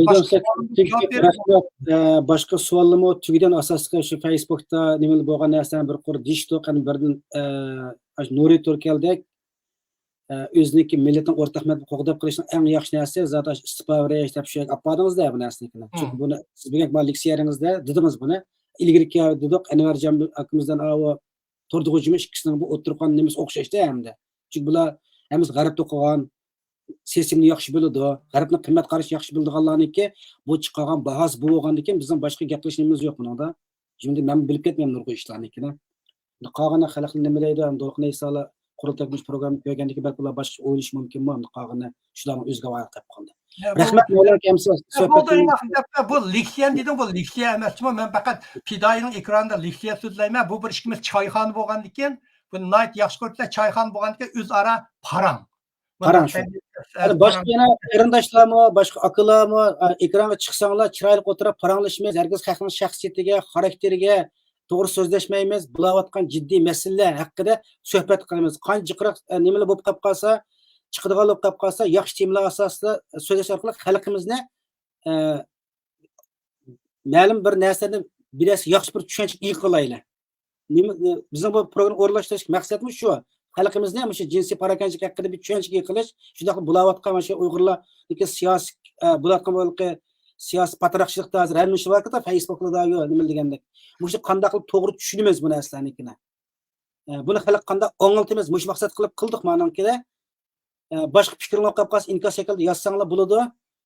باشقا سوئاللارمۇ جاۋاب بېرىپ، رەھمەت. ھە، باشقا سوئاللارمۇ تۈگىدى. ئاساسلىقى شۇ فېيسبۇكتا نېمىلەر بولغان نەرسىلەرنى بىر قۇر دېيىشتۇق. ئەنە بىردىن، ھە، ئاشۇ نۇرى تۈركەلدەك، ھە، ئۆزىنىڭكى مىللىتىنىڭ ئورتاق مەنپەئەتىنى قوغداپ قېلىشنىڭ ئەڭ ياخشى نەرسىسى زادى ئىستىپا بېرىش دەپ شۇ يەرگە ئاپاردىڭىز-دە بۇ نەرسىنى. چۈنكى بۇنى سىز بۈگۈن مانا لېكسىيەلىرىڭىزدە دېدىڭىز بۇنى. ئىلگىرىكى دېدۇق، ئەنۋەرجان ئاكىمىزدىن ئاۋۇ تۇردى غوجىمىش ئىككىسىنىڭ بۇ ئوتتۇرىغان نېمىسى ئوخشاشتى ھەمدە. چۈنكى بۇلار ھەممىسى غەربتە ئوقۇغان، سىستېمىنى ياخشى بىلىدۇ، غەربنىڭ قىممەت قارىشىنى ياخشى بىلىدىغانلارنىڭكى بۇ چىقارغان باھاسى بۇ بولغاندىكىن بىزنىڭ باشقا گەپ قىلىش نېمىمىز يوق بۇنىڭدا. شۇنداق مەن بىلىپ كەتمەيمەن نۇرغۇن ئىشلارنىڭكىنى. قالغان خەلقنى نېمە دەيدۇ، ھەم دولقۇن ئەيسالا قۇرۇلتاي مۇشۇ پروگراممىنى كۆرگەندىن كېيىن بەلكى ئۇلار باشقىچە ئويلىشى مۇمكىنمۇ، ھەم قالغىنى شۇلارنىڭ ئۆزىگە باغلىق قېلىپ قالدى. يا، رەھمەت، بولدى. مەۋلان ئاكا، ھەممىسى يا، بولدى، سۆھبەتتىن ئەمدى بۇ لېكسىيە دېدىڭ، بۇ لېكسىيە ئەمەس، مەن پەقەت پىدائىينىڭ ئېكرانىدا لېكسىيە سۆزلەيمەن. بۇ بىر ئىككىمىز چايخانا بولغاندىكىن، بۇ ناھايىتى ياخشى كۆرسە، چايخانا بولغاندىكىن ئۆزئارا پاراڭ. پاراڭ شۇ. باشقا يەنە قېرىنداشلارمۇ، باشقا ئاكىلارمۇ، ئا، ئېكرانغا چىقساڭلار، چىرايلىق ئولتۇرۇپ پاراڭلىشىمىز. ھەرگىز خەقنىڭ شەخسىيىتىگە، خاراكتېرىگە توغرا سۆزلەشمەيمىز. بولاۋاتقان جىددىي مەسىلىلەر ھەققىدە سۆھبەت قىلىمىز. قانچە جىقراق، ئە، نېمىلەر بولۇپ قاپ قالسا، چىقىدىغان بولۇپ قاپ قالسا، ياخشى تېمىلار ئاساسىدا سۆزلەش ئارقىلىق خەلقىمىزنى، ئە، مەلۇم بىر نەرسىدىن بىر نەرسە ياخشى بىر چۈشەنچە ئىگە قىلايلى. نېمە، ئە، بىزنىڭ بۇ پروگرامما ئورۇنلاشتۇرۇشتىكى مەقسەتمۇ شۇ. خەلقىمىزنى مۇشۇ جىنسىي پاراكەندىچىلىك ھەققىدە بىر چۈشەنچىگە ئىگە قىلىش، شۇنداقلا بولاۋاتقان مۇشۇ ئۇيغۇرلاردىكى سىياسىي، ئە، بولۇۋاتقان بۇ سىياسىي پاتراقچىلىقتا ھازىر ھەممە ئىش باركى، فېيسبۇكلاردا نېمە دېگەندەك. مۇشۇ قانداق قىلىپ توغرا چۈشىنىمىز بۇ نەرسىلەرنىڭكىنى. ئە، بۇنى خەلققە قانداق ئاڭلىتىمىز؟ مۇشۇ مەقسەت قىلىپ قىلدۇق مانىڭكىدە. ئە، باشقا پىكرىڭلار قالىپ قالسا، ئىنكاس شەكلىدە يازساڭلار بولىدۇ.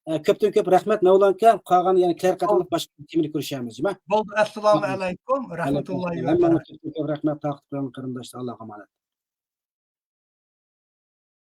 ئە، كۆپتىن كۆپ رەھمەت، مەۋلان ئاكا. قالغان يەنە كېلەر قېتىملىق باشقا تېمىدا كۆرۈشەرمىز، جۇمۇ. بولدى، ئەسسالامۇ ئەلەيكۇم، رەھمەتۇللاھى ۋە بەرىكاتۇھ. ھەممىڭلارغا كۆپتىن كۆپ رەھمەت، تارقىتىپ قويغان قېرىنداشلار، ئاللاغا ئامانەت.